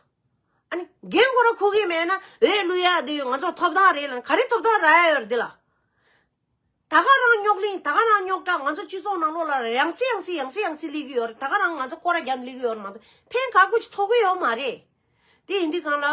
ཨ་ནི་འགན་ཁོ་རང་འཁུར་གྱི་མེད་ན་འོས་བླུག་ཡག་དེ་ང་ཚོ་ཐོབ་ཐང་རེད་ལབ་ན་ག་རེ་ཐོབ་ཐང་རག་ཡག་ཡོད་རེད་འདི་ལ། ད་ག་རང་རྙོག་གླེང་། ད་ག་རང་རྙོག་དྲ། ང་ཚོ་སྤྱི་ཚོགས་ནང་ལོགས་ལ་ཡང་སེ་ཡང་སེ་ཡང་སེ་ཡང་སེ་སླེབས་ཀྱི་ཡོད་རེད། ད་ག་རང་ང་ཚོ་སྐོར་ར་བརྒྱབ་སླེབས་ཀྱི་ཡོད་རེད་མ་གཏོགས་ཕན་ག་གུ་ཅིག་ཐོགས་ཀྱི་ཡོད་མ་རེད། དེ་ཡིན་དུས་སྒང་ལ་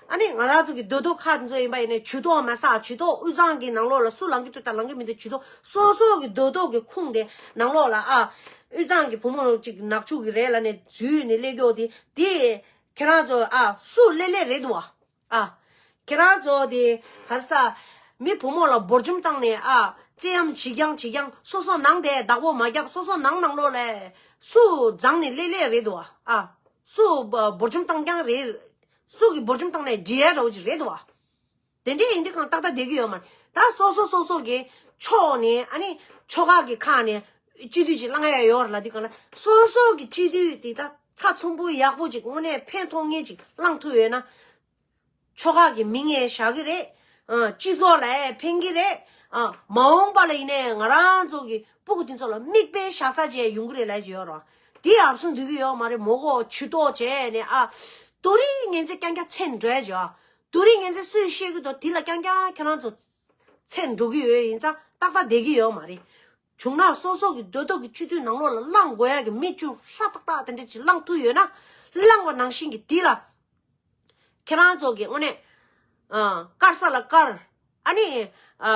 ཨ་ནི་ང་རང་ཚོ་གི་རྡོ་རྡོ་ཁག་ཚོ་ཡིན་པ་ཡིན་ནའི་ཇུས་གཏོགས་མ་ཟ། ཇུས་གཏོགས་དབུས་གཙང་གི་ནང་ལོགས་ལ་སུ་ལངས་ཀྱི་འདུག་དང་ལངས་ཀྱི་མི་འདུག་ཇུས་གཏོགས་སོ་སོ་གི་རྡོ་རྡོ་གི་ཁུངས་དེ་ནང་ལོགས་ལ་ཨ་དབུས་གཙང་གི་བུ་མོ་ཅིག་ནག་ཕྱུག་གི་རེད་ལབ་ནས་འཛུལ་ནས་སླེབས་ཀྱི་ཡོད་དེ། དེ་ཁྱེད་རང་ཚོ་ཨ་སུ་སླེབས་སླེབས་རེད་འདུག་བ། ཨ། ཁྱེད་རང་ཚོ་དེ་ག་རེ་ཟ། མི་བུ་མོ་ལ་འབོར་འཇོམས་བཏང་ནས་ཨ་བཙན་གཡེམ་བྱེད་རྐྱང་བྱེད་རྐྱང་། སོ་སོ་ནང་དེ་བདག་པོ་མ་བརྒྱབ། སོ་སོ་ནང་ནང་ལོགས་ལ་སུ་བརྫངས་ནས་སླེབས་སླེབས་རེད་འདུག་ཨ། སུ་འབོར་འཇོམས་བཏང་རྐྱང་རེད། སུ་གིས་འབོར་འཇོམས་བཏང་ནས་འགྲིག་ཡག་འདྲ་བོ་ཅིག་རེད་འདུག་ཨ། དེ་འདྲས་ཡིན་དུས་སྒང་ཏག་ཏག་བསྡད་ཀྱི་ཡོད་མ་རེད། ད་སོ་སོ་སོ་སོ་གི་ཕྱོགས་ནས་ཨ་ནི་ཕྱོགས་ཁག་གི་ཁག་ནས་སྤྱི་འཐུས་ཅིག་བླང་ཡག་ཡོད་རེད་ལབ་དུས་སྒང་ལ་སོ་སོ་གི་སྤྱི་འཐུས་དེ་ད་ཚགས་ཚུད་པོ་ཡག་པོ་ཅིག་དངོས་གནས་ཕན་ཐོགས་མཁན་ཅིག་བླང་ཐུབ་ཡོད་ན། ཕྱོགས་ཁག་གི་མིང་ཡང་བཞག་གི་རེད། ཨ། སྤྱི་ཚོགས་ལ་ཡང་ཕན་གྱི་རེད། ཨ། མ་འོངས་པ་ལ་ཡིན་ནའི་ང་རང་ཚོ་གི་སྤུ་གུ་དེ་ཚོ་ལ་མིག་དཔེ་བཞག་ས་ཅིག་ཡོང་གི་རེད་ལབ་ཀྱི་ཡོད་རེད། དེ་ཡག་སོང་འདུག་གི་ཡོད་མ་རེད། མོ་གོ་ཇུས་གཏོགས་བྱས་ནས་ཨ། དེ་རིང་ངན་ཚད་རྐྱང་རྐྱང་ཚད་འགྲོ་ཡག་ཅིག་ཨ། དེ་རིང་ངན་ཚད་སུས་ཤེས་ཀྱི་འདུག་དེ་ལ་རྐྱང་རྐྱང་ཁྱེད་རང་ཚོ་ཚད་འགྲོ་གི་ཡོད་ཡིན་ཙང་ཏག་ཏག་བསྡད་ཀྱི་ཡོད་མ་རེད། བྱུང་ན་སོ་སོ་གི་རྡོ་རྡོ་གི་སྤྱི་འཐུས་ནང་ལོགས་ལ་བླང་དགོས་ཡག་གི་མི་བཅུ་ཧྲ་ཏག་ཏག་དེ་འདྲ་ཅིག་བླང་ཐུབ་ཡོད་ན། བླང་བ་ནང་བཞིན་གྱི་དེ་ལ་ཁྱེད་རང་ཚོ་གི་དངོས་གནས་ཨ་དཀར་ས་ལ་དཀར། ཨ་ནི་ཨ་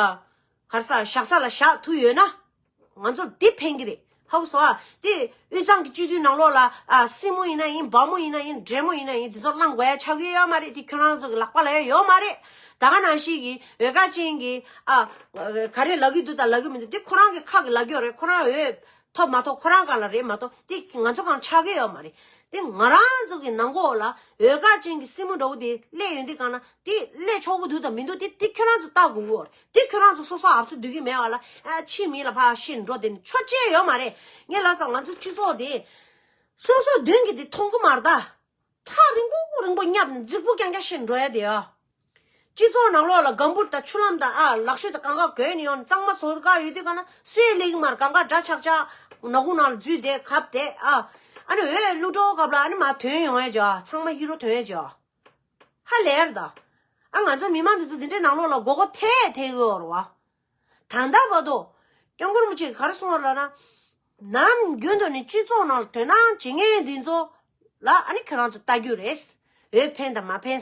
ག་རེ་ཟ་བཞག་ས་ལ་བཞག་ཐུབ་ཡོད་ན་ང་ཚོར་དེ་ཕན་གྱི་རེད། ཧ་གོ་སོང་ཨ། དེ་དབུས་གཙང་གི་སྤྱི་འཐུས་ནང་ལོགས་ལ་ཨ་སྲིན་མོ་ཡིན་ན་ཡིན། སྦར་མོ་ཡིན་ན་ཡིན། འདྲེ་མོ་ཡིན་ན་ཡིན། དེ་ཚོ་བླང་དགོས་ཡག་ཆགས་ཀྱི་ཡོད་མ་རེད། དེ་ཁྱོད་རང་ཚོ་གི་ལག་པ་ལ་ཡང་ཡོད་མ་རེད། ད་ག་ནང་བཞིན་གྱི་འོས་འགན་ཅན་གྱི་ཨ་ག་རེ་ལབ་ཀྱི་འདུག་དང་ལབ་ཀྱི་མི་འདུག་དེ་ཁོ་རང་གི་ཁ་གི་ལབ་ཀྱི་ཡོད་རེད། ཁོ་རང་འོས་ཐོབ་མ་ཐོབ་ཁོ་རང་སྒང་ལ་རེད་མ་གཏོགས་དེ་ང་ཚོ་སྒང་ཆགས་ཀྱི་ཡོད་མ་རེད། དེ་ང་རང་ཚོ་གི་ནང་ཁོག་ལ་འོས་འགན་ཅན་གྱི་སྲིན་མོ་འདྲ་བོ་དེ་སླེབས་ཡོང་དུས་སྒང་ལ་དེ་སླེབས་ཆོག་གི་འདུག་དང་མི་འདུག་དེ་དེ་ཁྱོད་རང་ཚོ་བལྟ་དགོས་ཀྱི་ཡོད་རེད། དེ་ཁྱོད་རང་ཚོ་སོ་སོ་ཨབ་སུ་འདུག་གི་མེད་པ་ལ་ཨ་ཕྱི་མི་ལ་ཕར་བཤད་འགྲོ་དེ་ནི་ཆོ་ཅེས་ཡོད་མ་རེད། ངས་ལབ་ས་ང་ཚོ་སྤྱི་ཚོགས་དེ་སོ་སོ་མདུན་གྱི་དེ་མཐོང་གི་མ་རེད་ད། ཐག་རིང་པོ་རིང་པོ་བརྙབ་ནས་རྫིག་པོ་རྐྱང་རྐྱང་བཤད་འགྲོ་ཡ་དེ་ཨ། སྤྱི་ཚོགས་ནང་ལོགས་ལ་སྒམ་བུ་དང་ཆུ་ལྷམ་དང་ཨ་ལག་ཤུབས་དང་གང་ག་གོན་ནས་ཡོང་ནས་གཙང་མ་བཟོ་ག་ཡོད་དུས་ག་ན་སུས་ལེགས་མར་གང་ག་འདྲ་ཆག་ཆག་ནག་ཁུང་ནང་ལ་འཛུལ་བསྡད་གབ་བསྡད་ཨ། ཨ་ནི་འོས་བླུག་འགྲོ་སྐབས་ལ་ཨ་ནི་མར་ཐོན་ཡོང་ཡ་ཅིག་ཨ། ཚང་མ་ཧི་རོ་ཐོན་ཡ་ཅིག་ཨ། ཧ་ལས་རེད་ད། ཨ་ང་ཚོ་མི་མང་འདི་ཚོ་འདི་འདྲའི་ནང་ལོགས་ལ་མགོ་སྐོར་ཐེབས་ཐེབས་གི་ཡོད་རེད་བ། ད་ལྟ་བར་དུ་སྐྱབས་མགོན་རིན་པོ་ཆེས་ག་རེ་གསུངས་པ་ལབ་ན། ནམ་རྒྱུན་དུ་ནི་སྤྱི་ཚོགས་ནང་ལ་དོ་སྣང་བྱེད་མཁན་འདི་ཚོ་ལ་ཨ་ནི་ཁྱོད་རང་ཚོ་ལྟ་རྒྱུ་རེད། འོས་ཕན་དང་མ་ཕན་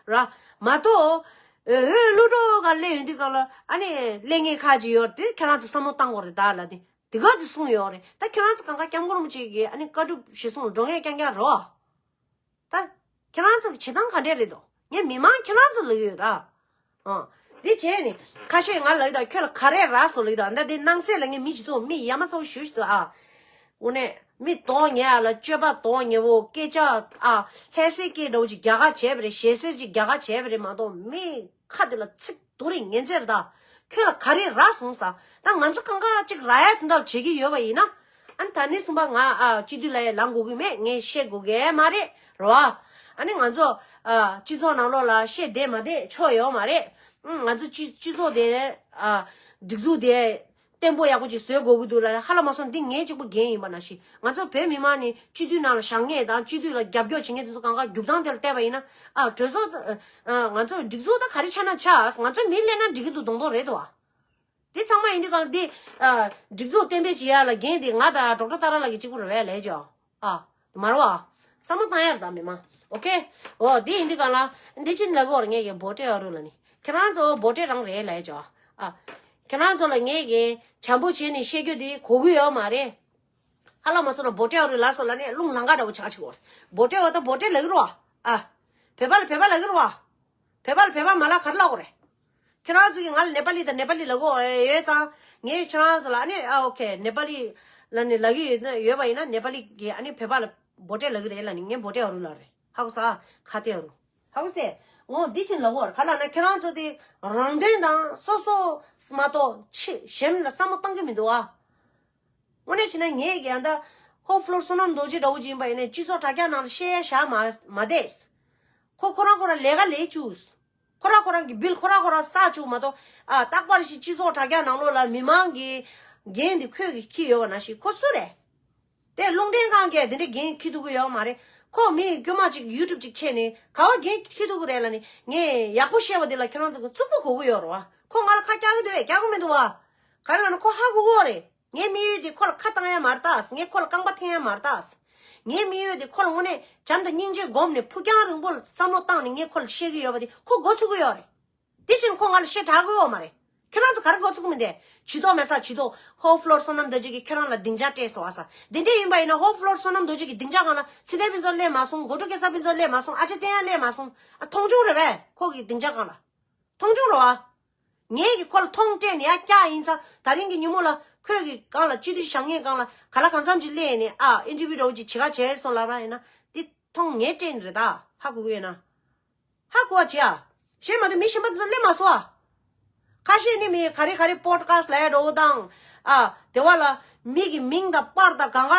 ར་མ་གཏོགས། འོས་བླུག་འགྲོ་ག་སླེབས་ཡོང་དུས་སྐབས་ལ་ཨ་ནི་སླེབས་མཁན་ཁག་ཅིག་ཡོད་རེད། དེ་ཁྱོད་རང་ཚོ་བསམ་བློ་བཏང་དགོས་རེད་ད་ལབ་དེ་དེ་ག་ཚོད་གསུངས་ཡོད་རེད། ད་ཁྱོད་རང་ཚོ་གང་ག་སྐྱབས་མགོན་རིན་པོ་ཆེ་གིས་ཨ་ནི་བཀའ་སྒྲུབ་གཞི་བཟུང་འགྲོ་མཁན་རྐྱང་རྐྱང་རེད་བ། ད་ཁྱེད་རང་ཚོ་གི་བྱེད་སྟངས་ག་འདྲས་རེད་དོ། ངས་མི་མང་ཁྱེད་རང་ཚོ་ལབ་ཀྱི་ཡོད་ད། ཨ། འདི་བྱས་ནས་ཁ་ཤས་ང་ལབ་ཀྱི་ད་ཁྱོད་ལ་ག་རེ་རག་སོང་ལབ་ཀྱི་ད། ད་འདི་སྣང་གསལ་ལ་ངས་མི་ཅིག་འདུག་མི་ཡ་མ་ཚ་བོ་ཞེ་པོ་ཞིག་འདུག་ཨ། དངོས་གནས་མི་གདོང་ཉེས་ཡ་ལ་སྤྱོད་པ་གདོང་ཉེས་པོ་སྐད་ཆ་ཨ་ལྷད་སེ་སྐད་འདྲ་བོ་ཅིག་རྒྱག་ག་བྱས་པ་རེད། ཞེ་སེར་ཅིག་རྒྱག་ག་བྱས་པ་རེད་མ་གཏོགས་མི་ཁ་དེ་ལ་ཚིག་དེ་རིང་ངན་ཚད་རེད་ད། ཁྱོད་ལ་ག་རེ་རག་སོང་ཟེར། ད་ང་ཚོ་གང་ག་ཅིག་རག་ཡ་དོན་དག་བྱེད་ཀྱི་ཡོད་པ་ཡིན་ན། ཨ་ནི་ད་ནི་གསུམ་པ་ང་ཨ་སྤྱི་འཐུས་ལ་ཡ་ལངས་དགོས་ཀྱི་མེད། ངས་བཤད་དགོས་ཀྱི་མ་རེད་རེད་བ། ཨ་ནི་ང་ཚོ་ཨ་སྤྱི་ཚོགས་ནང་ལོགས་ལ་བཤད་བསྡད་མ་བསྡད་ཆོ་ཡོད་མ་རེད། ཨང་། ང་ཚོ་སྤྱི་སྤྱི་ཚོགས་དེ་ཨ་སྒྲིག་འཛུགས་དེ་བརྟན་པོ་ཡག་པོ་ཅིག་བཟོ་དགོས་ཀྱི་འདུག་ལབ་ན་ཧ་ལམ་སོང་འདི་ངའི་གཅིག་པུ་འགན་ཡིན་པ་ནང་བཞིན། ང་ཚོ་བོད་མི་མང་ནི་སྤྱི་འཐུས་ནང་ལ་བཞག་མཁན་དང་སྤྱི་འཐུས་ལ་རྒྱབ་སྐྱོར་བྱེད་མཁན་དེ་ཚོ་གང་ག་རྒྱུག་སྟངས་དེ་ལ་བལྟས་པ་ཡིན་ན། ཨ་གྲོས་ཚོགས་ཨ་ང་ཚོ་སྒྲིག་འཛུགས་ད་ག་རེ་ཆགས་ན་ཆགས། ང་ཚོ་མི་སླེབས་ན་འགྲིག་གི་འདུག་མདོག་མདོག་རེད་དོ། དེ་ཚང་མ་ཡིན་དུས་གང་འདི་ཨ་སྒྲིག་འཛུགས་གཏན་འབེབས་བྱེད་ཡ་ལ་འགན་དེ་ང་དང་ཌོག་ཊར་ཏཱ་ར་ལགས་ཀྱི་གཅིག་པུ་རེད་པས་ལབ་ཀྱི་ཡོད། ཨ། མ་རེད་བ། བསམ་བློ་བཏང་ཡར་ད་མི་མང་། ཨོ་ཁེ། ཨོ་འདི་ཡིན་འདི་གང་ལ། འདི་ཕྱིན་ལ་གོ་ར་ངས་ཀྱི་བོ་ཏྲེ་ཨ་རུ་ལ་ནི། ཁྱེད་རང་ཚོ་བོ་ཏྲེ་རང་རེད་ལ་ཡ་ཅོ། ཨ། ཁྱེད་རང་ཚོ་ལ་ངས་ཀྱི་བྱམས་པོ་བྱས་ནས་བཤད་རྒྱུ་འདི་གོ་གི་ཡོད་མ་རེད། ཧ་ལ་མ་སོང་ན་བོ་ཏྲེ་ཨ་རུ་ལ་སོ་ལ་ནས་རླུང་ལང་ཀ་འདྲ་བོ་ཆགས་ཆེ་བོ། བོ་ཏྲེ་ཨ་ད་བོ་ཏྲེ་ལ་གི་རོ། ཨ། བོད་པ་ལ་བོད་པ་ལ་གི་རོ། བོད་པ་ལ་བོད་པ་མ་ལ་གར་ལ་གོ་རེད། ཁྱེད་རང་ཚོ་གིས་ང་ལ་ནེ་པ་ལི་དང་ནེ་པ་ལི་ལབ་གོ་ཡོད་ཙང་ངས་ཁྱེད་རང་ཚོ་ལ་ཨ་ནི་ཨ་ཨོ་ཁེ་ནེ་པ་ལི་ལ་ནི་ལབ་ཀྱི་ཡོད་ན་ཡོད་པ་ཡིན་ན་ནེ་པ་ལི་གིས་ཨ་ནི་བོད་པ་ལ་བོ་ཏྲེ་ལབ་ཀྱི་རེད་ལ་ནི་ངས་བོ་ཏྲེ་ཨ་རུ་ལབ་རེད། ཧ་གོ་ས། ཁ་ཏེ་ཨ་རུ། ཧ་གོ་སེ། འོ་འདི་ཕྱིན་ལབ་གོ་ར་ག་ལ་ན་ཁྱེད་རང་ཚོ་དེ་རང་དོན་དང་སོ་སོ་མ་གཏོགས་ཆེ་གཞན་ལ་བསམ་བློ་བཏང་གི་མི་འདུག་ཨ། དངོས་གནས་བྱས་ན་ངས་ཀྱང་ད་ཧོ་ཕློར་བསོད་ནམས་རྡོ་རྗེ་འདྲ་བོ་ཅིག་ཡིན་པ་ཡིན་ན་སྤྱི་ཚོགས་དྲ་རྒྱ་ནང་ལ་བཤད་ཡ་བཞག་མ་མ་བསྡད། ཁོ་ཁོ་རང་ཁོ་རང་ལས་ཀ་ལས་བཅུག་ཁོ་རང་ཁོ་རང་གི་བིལ་ཁོ་རང་ཁོ་རང་བསགས་བཅུག་མ་གཏོགས་ཨ་རྟག་པར་ཞིག་སྤྱི་ཚོགས་དྲ་རྒྱ་ནང་ལོགས་ལ་མི་མང་གི་འགན་འདི་ཁོས་ཀྱི་འཁྱེར་ཡོད་པ་ནང་བཞིན་ཁོ་སུ་རེད། དེ་རླུང་འཕྲིན་ཁང་གིས་འདི་འདྲའི་འགན་འཁྱེར་ཐུབ་ཀྱི་ཡོད་མ་རེད། ཁོ་མི་དཀྱུས་མ་ཅིག་ཡུ་ཊུབ་ཅིག་ཕྱེ་ནས་ག་བ་འགན་འཁྱེར་ཐུབ་ཀྱི་རེད་ལ་ནི་ངས་ཡག་པོ་བཤད་པ་འདི་ལ་ཁྱེད་རང་ཚོ་གི་རྩུབ་པོ་གོ་གི་ཡོད་རེད་བ། ཁོ་ང་ལ་ཁ་རྒྱག་གི་འདུག་བས་རྒྱག་གི་མི་འདུག་བ། ག་རེ་ལབ་ན་ཁོ་ཧ་གོ་གི་ཡོད་རེད། ངའི་དམིགས་ཡུལ་དེ་ཁོ་ལ་ཁ་བཏང་ཡ་མ་རེད་ད། ངས་ཁོ་ལ་རྐང་པ་འཐེན་ཡ་མ་རེད་ད། ངའི་དམིགས་ཡུལ་དེ་ཁོ་ལ་དངོས་གནས་བྱམས་དང་སྙིང་རྗེ་སྒོམ་ནས་ཕུགས་རྒྱང་རིང་པོ་ལ་བསམ་བློ་བཏང་ནས་ངས་ཁོ་ལ་བཤད་ཀྱི་ཡོད་པ་དེ་ཁོ་མགོ་ཚོད་ཀྱི་ཡོད་རེད། དེ་བཞིན་ཁོ་ང་ལ་བཤད་དྲག་གི་ཡོད་མ་རེད། ཁྱེད་རང་ཚོ་ག་རེ་མགོ་ཚོད་ཀྱི་མི་འདུག་ཇུས་གཏོགས་མེད་ས་ཇུས་གཏོགས་ཧོ་ཕློར་བསོད་ནམས་རྡོ་རྗེ་གིས་ཁྱེད་རང་ལ་སྡིངས་ཆ་སྤྲད་སོང་ཨ་ས། དེ་འདྲས་ཡིན་པ་ཡིན་ན་ཧོ་ཕློར་བསོད་ནམས་རྡོ་རྗེ་གི་སྡིངས་ཆ་སྒང་ལ་ཚེ་བརྟན་ཕུན་ཚོགས་སླེབས་མ་སོང་། སྒོ་ཕྲུག་སྐལ་བཟང་ཕུན་ཚོགས་སླེབས་མ་སོང་། ཨ་ཅེ་བསྟན་ཡ་སླེབས་མ་སོང་། ཨ་མཐོང་ཆུང་རེད་པས་ཁོ་གི་སྡིངས་ཆ་སྒང་ལ། མཐོང་ཆུང་རེད་བ། ངེད་ཀྱིས་ཁོ་ལ་མཐོང་སྤྲད་ནས་ཡ་སྐྱག་ཡིན་ཙང་ད་རིང་གི་ཉིན་མོ་ལ་ཁོས་ཀྱི་སྒང་ལ་སྤྱི་འཐུས་བཞེངས་མཁན་སྒང་ལ་ག་ལ་གང་འཚམ་ཅིག་སླེབས་ནས་ཨ་ཨིན་ཊར་བིའུ་འདྲ་བོ་ཅིག་བྱེད་ག་བྱས་སོང་ལབ་པ་ཡིན་ན་འདི་མཐོང་ངས་སྤྲད་ནི་རེད་ད། ཧ་གོ་གི་ཡོད་ན། ཧ་གོ་བ་བྱེད་ཨ། གཞན་མ་གཏོགས་མི་གཞན་པ་དེ་ཚོ་སླེབས་མ་སོང་ཨ། ཁ་ཤས་ནི་མི་ག་རེ་ག་རེ་པོ་ཌི་ཁ་སི་ཊི་ལབ་ཡ་འདྲ་བོ་དང་། ཨ། དེ་བ་ལ་མི་གི་མིང་དང་པར་དང་གང་ག་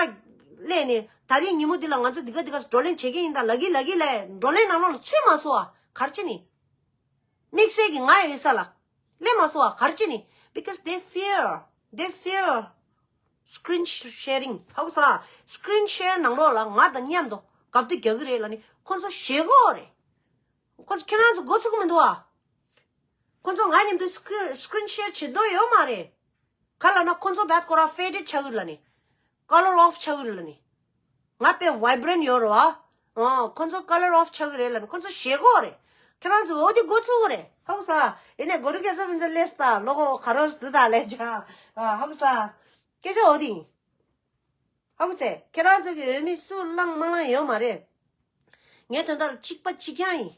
སླེབས་ནས་ད་རིང་ཉིན་མོ་འདི་ལ་ང་ཚོ་འདི་ག་འདི་ག་བགྲོ་གླེང་བྱེད་ཀྱི་ཡིན་ད་ལབ་ཀྱི་ལབ་ཀྱི་ལས་བགྲོ་གླེང་ནང་ལོགས་ལ་ཚུད་མ་སོང་ཨ། ག་རེ་བྱེད་ནི། དམིགས་བསལ་གྱི་ང་ཡི་ས་ལ་སླེབས་མ་སོང་བ་ག་རེ་བྱེད་ནི། Because they fear, they fear screen sharing. ཧ་གོ་སོང་ཨ། སི་ཀི་རིན་ཤེར་ནང་ལོགས་ལ་ང་དང་མཉམ་དུ་གབ་དུ་རྒྱག་གི་རེད་ལབ་ནི་ཁོ་ཚོ་ཞེད་གི་ཡོད་རེད། ཁོ་ཚོ་ཁྱེད་རང་ཚོ་མགོ་ཚོད་གི་མི་འདུག་ཨ། ཁོ་ཚོ་ང་མཉམ་དུ་སི་ཀི་རིན་ཤེར་བྱེད་འདོད་ཡོད་མ་རེད། ག་ལབ་ན་ཁོ་ཚོ་བད་ཁོ་རང་ཕེ་ཌེཌ་ཆགས་གི་རེད་ལབ་ནི། ཀ་ལར་ཨོཕ་ཆགས་གི་རེད་ལབ་ནི། ང་དཔེ་བའི་བྷི་རན་ཊི་ཡོད་རེད་བ། ཨོ། ཁོ་ཚོ་ཀ་ལར་ཨོཕ་ཆགས་གི་རེད་ལབ་ནི་ཁོ་ཚོ་ཞེད་གི་ཡོད་རེད། ཁྱེད་རང་ཚོ་འོ་དེ་མགོ་ཚོད་གི་རེད། ཧ་གོ་སོང་ཨ། ཡིན་ནའི་སྒོ་ཕྲུག་སྐལ་བཟང་ཕུན་ཚོགས་སླེབས་སོང་ད་ལོ་གོ་ག་རོ་འདུག་ད་ལས་ཅག་ཧ་གོ་སོང་ཨ། སྐད་ཆ་འོ་དེ་ཡིན། ཧ་གོ་སོང་། ཁྱེད་རང་ཚོ་གི་འོས་མི་སུ་བླངས་མ་བླངས་ཡོད་མ་རེད། ངའི་དོན་དག་ལ་གཅིག་པ་གཅིག་རྐྱང་ཡིན།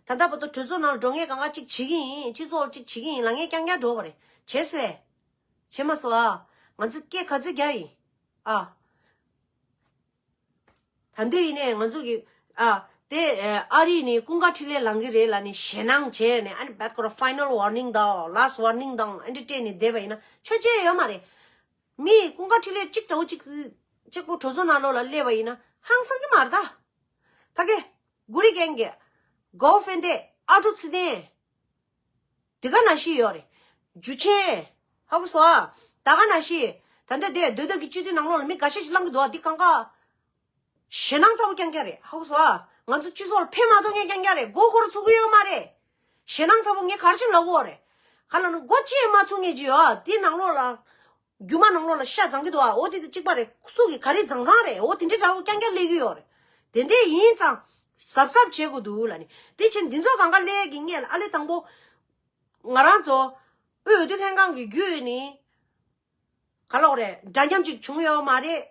ད་ལྟ་བར་དུ་གྲོས་ཚོགས་ནང་ལ་འགྲོ་མཁན་གང་ག་གཅིག་བྱེད་ཀྱི་ཡིན། སྤྱི་ཚོགས་ལ་གཅིག་བྱེད་ཀྱི་ཡིན་ལབ་མཁན་རྐྱང་རྐྱང་འགྲོ་བ་རེད། བྱས་སོང་ཨེ། བྱས་མ་སོང་ཨ། ང་ཚོ་སྐད་ག་ཚོད་རྒྱག་ཡིན། ཨ། ད་འདོད་ཡིན་ནའི་ང་ཚོ་གི་ཨ། དེ་ཨ་རི་ནས་ཀུན་དགའ་འཕྲིན་ལས་ལངས་གི་རེད་ལབ་ནས་ཞེད་སྣང་བྱས་ནས་ཨ་ནི་བད་ཁོ་ར་ཕའི་ནལ་ཝར་ནིང་དང་ལཱ་སི་ཊི་ཝར་ནིང་དང་ཨ་འདྲ་སྤྲད་ནས་བསྡད་པ་ཡིན་ན་ཆོས་བྱེད་ཡོད་མ་རེད། མི་ཀུན་དགའ་འཕྲིན་ལས་གཅིག་དང་པོ་གཅིག་གཅིག་པོ་གྲོས་ཚོགས་ནང་ལོགས་ལ་སླེབས་པ་ཡིན་ན་ཧང་སང་གི་མ་རེད་ད། ཕ་གི། གུ་རི་རྒན་གྱི། གོ་ཧྥེ་འདེ་ཨ་ཀྲུག་ཚེ་བརྟན། དེ་ག་ནང་བཞིན་ཡོད་རེད། འཇུ་ཆེན། ཧ་གོ་སོང་ཨ། ད་ག་ནང་བཞིན། ད་ལྟ་དེ་སྡོད་སྡོད་ཀྱི་སྤྱི་འཐུས་ནང་ལོགས་ལ་མི་འགའ་ཤས་ཤིག་ལངས་ཀྱི་འདུག་ཨ་འདི་གང་ག་ཞེད་སྣང་ཚ་པོ་རྐྱང་རྐྱང་རེད། ཧ་གོ་སོང་ཨ། ང་ཚོ་སྤྱི་ཚོགས་ལ་ཕན་མ་ཐོགས་མཁན་རྐྱང་རྐྱང་རེད། མགོ་འཁོར་ཚུགས་ཀྱི་ཡོད་མ་རེད། ཞེད་སྣང་ཚ་པོ་ངས་ག་རེ་བྱས་ནས་ལབ་དགོས་རེད། ག་ལབ་ན་མགོ་ཅིག་མ་ཚོད་མཁན་ཅིག་ཡོད་ཨ། འདི་ནང་ལོགས་ལ། རྒྱུ་མ་ནང་ལོགས་ལ་ཤ་བརྫང་གི་འདུག་ཨ། འོ་དེ་དེ་གཅིག་པ་རེད། སུ་གི་ག་རེ་བརྫང་བརྫང་རེད། འོ་དེ་འདྲའི་འདྲ་བོ་རྐྱང་རྐྱང་སླེབས་ཀྱི་ཡོད་རེད། དེ་འདྲས་ཡིན་ཙང་གཟབ་གཟབ་བྱེད་དགོས་འདུག་ལབ་ནི། དེ་ཕྱིན་འདི་ཚོ་གང་ག་སླེབས་ཀྱི་ངེས་ལ་ཨ་ལེ་དང་པོ། ང་རང་ཚོ་དབུས་འོས་བསྡུ་ལྷན་ཁང་གི་བརྒྱུད་ནི། ག་ལབ་དགོས་རེད། འདྲ་མཉམ་ཅིག་བྱུང་ཡོད་མ་རེད།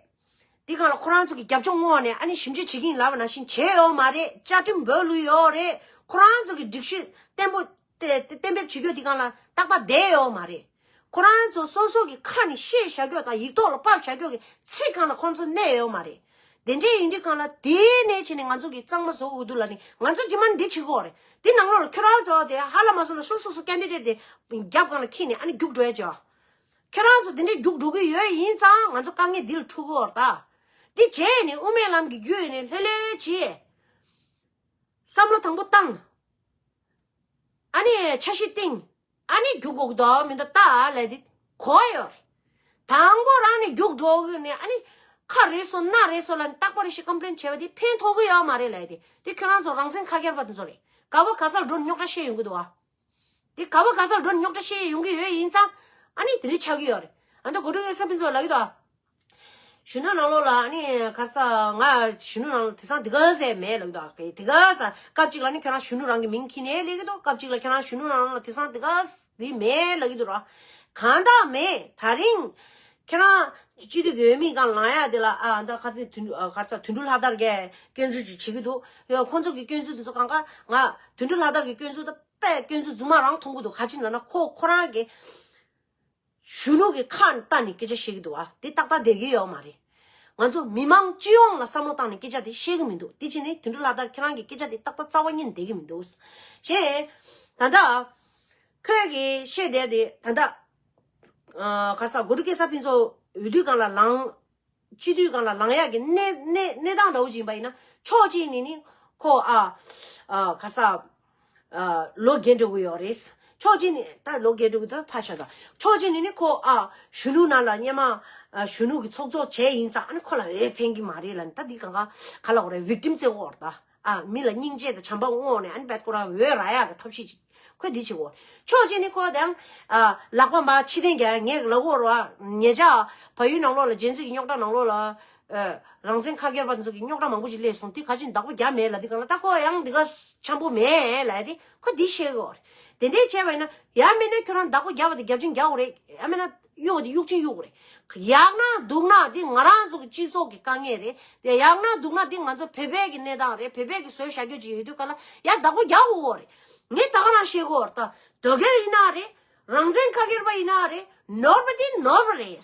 འདི་སྒང་ལ་ཁོ་རང་ཚོ་གི་རྒྱབ་ལྗོངས་ངོས་ནས་ཨ་ནི་ཞིབ་འཇུག་བྱེད་ཀྱི་ཡིན་ལབ་པ་ནང་བཞིན་བྱས་ཡོད་མ་རེད། བཅའ་ཁྲིམས་འབོད་ལུས་ཡོད་རེད། ཁོ་རང་ཚོ་གི་སྒྲིག་གཞི་བརྟན་པོ་དེ་གཏན་འབེབས་བྱེད་རྒྱུ་འདི་སྒང་ལ་ཏག་ཏག་བསྡད་ཡོད་མ་རེད། ཁོ་རང་ཚོ་སོ་སོ་གི་ཁ་ནས་བཤད་བཞག་རྒྱུ་དང་ཡིག་ཐོག་ལ་ཕབ་བཞག་རྒྱུ་གི་ཚིག་སྒང་ལ་ཁོང་ཚོ་གནས་ཡོད་མ་རེད། དེ་འདྲས་ཡིན་དུས་སྒང་ལ་དེའི་ནས་བྱས་ནས་ང་ཚོ་གི་གཙང་མ་བཟོ་དགོས་འདུག་ལབ་ནས་ང་ཚོ་རྗེས་མ་འདི་བྱེད་དགོས་རེད། དེ་ནང་ལོགས་ལ་ཁྱོད་རང་ཚོ་དེ་ཧ་ལ་མ་སོང་ན་སོ་སོ་སོ་ཀེན་ཌི་ཌེ་ཊི་དེ་རྒྱབ་སྒང་ལ་འཁྱེར་ནས་ཨ་ནི་རྒྱུགས་འགྲོ་ཡ་བྱས་བ། ཁྱོད་རང་ཚོ་དེ་འདྲས་རྒྱུགས་འགྲོ་གི་ཡོད་ཡིན་ཙང་ང་ཚོ་དཀའ་ངལ་འདི་ལ་འཁྲུག་གི་ཡོད་རེད་ད། དེ་བྱས་ནས་དབུ་མའི་ལམ་གྱི་བརྒྱུད་ནས་ལྷོད་ལྷོད་བྱས། བསམ་བློ་དང་པོ་བཏང་། ཨ་ནི་འཆར་གཞི་བཏིང་། ཨ་ནི་རྒྱུགས་དགོས་ཀྱི་འདུག་མི་འདུག་ལྟ་ལབ་དེ་གོ་ཡོད་རེད། དང་པོ་རང་ནས་རྒྱུགས་འགྲོ་གི་ནས་ཨ་ནི་ཁ་རེ་སོ་སྣ་རེ་སོ་ལ་རྟག་པར་ཞིག་ཀམ་པི་ལེན་བྱས་པ་དེ་ཕན་ཐོགས་ཀྱི་ཡོད་མ་རེད་ལབ་དེ། དེ་ཁྱོད་རང་ཚོ་རང་བཙན་ཁ་ཁྱེར་པ་དེ་ཚོ་རེད། ག་བ་ག་སར་འགྲོ་རྙོག་དྲ་བཤད་ཡོང་གི་འདུག་བ། དེ་ག་བ་ག་སར་འགྲོ་རྙོག་དྲ་བཤད་ཡོང་གི་ཡོད་ཡིན་ཙང་ཨ་ནི་དེ་རིགས་ཆགས་ཀྱི་ཡོད་རེད། ཨ་ནི་སྒོ་ཕྲུག་ཨེ་ས་ཕུན་ཚོགས་ལབ་ཀྱི་འདུག་བ། གཞོན་ནུ་ནང་ལོགས་ལ་ནི་ག་རེ་ཟེར། ང་གཞོན་ནུ་ནང་ལ་དེང་སང་དེ་ག་ཟེར་མེད་ལབ་ཀྱི་འདུག་དེ་ག་ཟེར། སྐབས་གཅིག་ལ་ནི་ཁྱོད་རང་གཞོན་ནུ་རང་གི་མིང་ཁྱེར་ནས་སླེབས་ཀྱི་འདུག་སྐབས་གཅིག་ལ་ཁྱོད་རང་གཞོན་ནུ་ནང་ལ་དེང་སང་དེ་ག་ཟེར་མེད་ལབ་ཀྱི་འདུག་ར། གང་དག་མེད། ད་རིང་ཁྱེད་རང་སྤྱི་འཐུས་ཀྱི་འོས་མི་སྒང་ལངས་ཡ་དེ་ལ། ཨ་ད་ཁ་སང་དོན་ག་རེ་ཟེར། དོན་གྲུབ་ལྷ་དར་གྱིས་སྐྱོན་འཛུགས་ཅིག་བྱེད་ཀྱི་འདུག་ཡ། ཁོང་ཚོ་གི་སྐྱོན་འཛུགས་དེ་ཚོ་གང་ག་ང་དོན་གྲུབ་ལྷ་དར་གྱི་སྐྱོན་འཛུགས་དང་དཔེ་སྐྱོན་འཛུགས་རྫུན་མ་རང་མཐོང་གི་འདུག་ག་ཅི་ལབ་ན་ཁོ་ཁོ་རང་གི་གཞོན་ནུ་གི་ཁ་བཏགས་ནས་སྐད་ཆ་བཤད་ཀྱི་འདུག་བ། དེ་ཏག་ཏག་བསྡད་ཀྱི་ཡོད་མ་རེད། ང་ཚོ་མི་མང་སྤྱི་ཡོངས་ལ་བསམ་བློ་བཏང་ནས་སྐད་ཆ་དེ་བཤད་ཀྱི་མི་འདུག་དེ་བྱས་ནས་དོན་གྲུབ་ལྷ་དར་ཁྱེད་རང་གི་སྐད་ཆ་དེ་ཏག་ཏག་རྩ་བ་ཉིད་ནས་བསྡད་ཀྱི་མི་འདུག་ཞེས། ད་ལྟ་ཁོས་གི་བཤད་བསྡད་དེ་ད་ལྟ་ཨ་ག་རེ་ཟེར། གོ་སྒྲིག་སྐལ་བཟང་ཕུན་ཚོགས་འོས་བསྡུ་སྒང་ལ་ལངས། སྤྱི་འཐུས་སྒང་ལ་ལངས་ཡག་གི་གནས་གནས་གནས་སྟངས་འདྲ་བོ་ཅིག་ཡིན་པ་ཡིན་ན། ཕྱོགས་གཅིག་ནས་ནི་ཁོ་ཨ་ཨ་ག་རེ་ཟེར། ཨ་ལོ་རྒས་འགྲོ་གི་ཡོད་རེད། ཕྱོགས་གཅིག་ནས་ད་ལོ་རྒས་འགྲོ་གི་འདུག་ཕར་བཞག་ད། ཕྱོགས་གཅིག་ནས་ནི་ཁོ་ཨ་གཞོན་ནུ་ནང་ལ་སྔོན་མ་ཨ་གཞོན་ནུ་གི་ཚོགས་གཙོ་བྱས་ཡིན་ཙང་། ཨ་ནི་ཁོ་ལ་འོས་འཕེན་གྱི་མ་རེད་ལབ་ནས། ད་འདི་གང་ག་ག་ལབ་དགོས་རེད། ཝིག་ཊིམ་བརྩི་དགོས་རེད་ད། ཨ་མི་ལ་སྙིང་རྗེ་དང་བྱམས་པ་དངོས་ནས། ཨ་ནི་བད་ཁོ་རང་འོས་རག་ཡག་གི་ཐབས་ཤེས་ཅིག་ཁོས་འདི་བྱེད་དགོས། ཕྱོགས་གཅིག་ནི་ཁོ་དང་ཨ་ལག་པ་མར་ཕྱི་བསྟན་རྒྱག་ཡ། ངས་ལབ་དགོས་རེད་བ། ཉེ་ཆར་བལ་ཡུལ་ནང་ལོགས་ལ་རྒྱ་མཚོ་གི་རྙོག་དྲ་ནང་ལོགས་ལ་ཨ་རང་བཙན་ཁ་སྒེར་པ་ཚོ་གི་རྙོག་དྲ་མང་པོ་ཞིག་སླེབས་སོང་། དེ་ག་ཅིག་བདག་པོ་རྒྱག་མེད་ལབ། དེ་ག་ལ་ད་ཁོ་ཡང་འདི་ག་འཆམ་པོ་མེད་ལབ་ཡ་དེ་ཁོ་འདི་བཤད་དགོས་རེད། དེ་འདྲས་བྱས་པ་ཡིན་ན། ཡང་མིན་ན་ཁྱོད་རང་བདག་པོ་རྒྱབ་པ་དེ་རྒྱབ་ཆེན་རྒྱག་དགོས་རེད། ཡང་མིན་ན་གཡུག་པ་དེ་གཡུག་ཆེན་གཡུག་དགོས་རེད། ཡག་ན་སྡུག་ན་དེ་ང་རང་ཚོ་གི་སྤྱི་ཚོགས་ཀྱི་དཀའ་ངལ་རེད། དེ་ཡག་ན་སྡུག་ན་དེ་ང་ཚོ་བོད་པའི་གི་གནས་སྟངས་རེད། བོད་པའི་གི་བཟོས་བཞག་རྒྱུ་ཅིག་ཡོད་དུས་ག་ལ་ཡང་བདག་པོ་རྒྱག་དགོས་རེད། ངས་ད་ག་རང་བཤད་དགོས་རེད་ད། དོལ་རྒྱལ་ཡིན་ན་རེད། རང་བཙན་ཁ་སྒེར་པ་ཡིན་ན་རེད། ནོར་བ་དེ་ནོར་བ་རེད།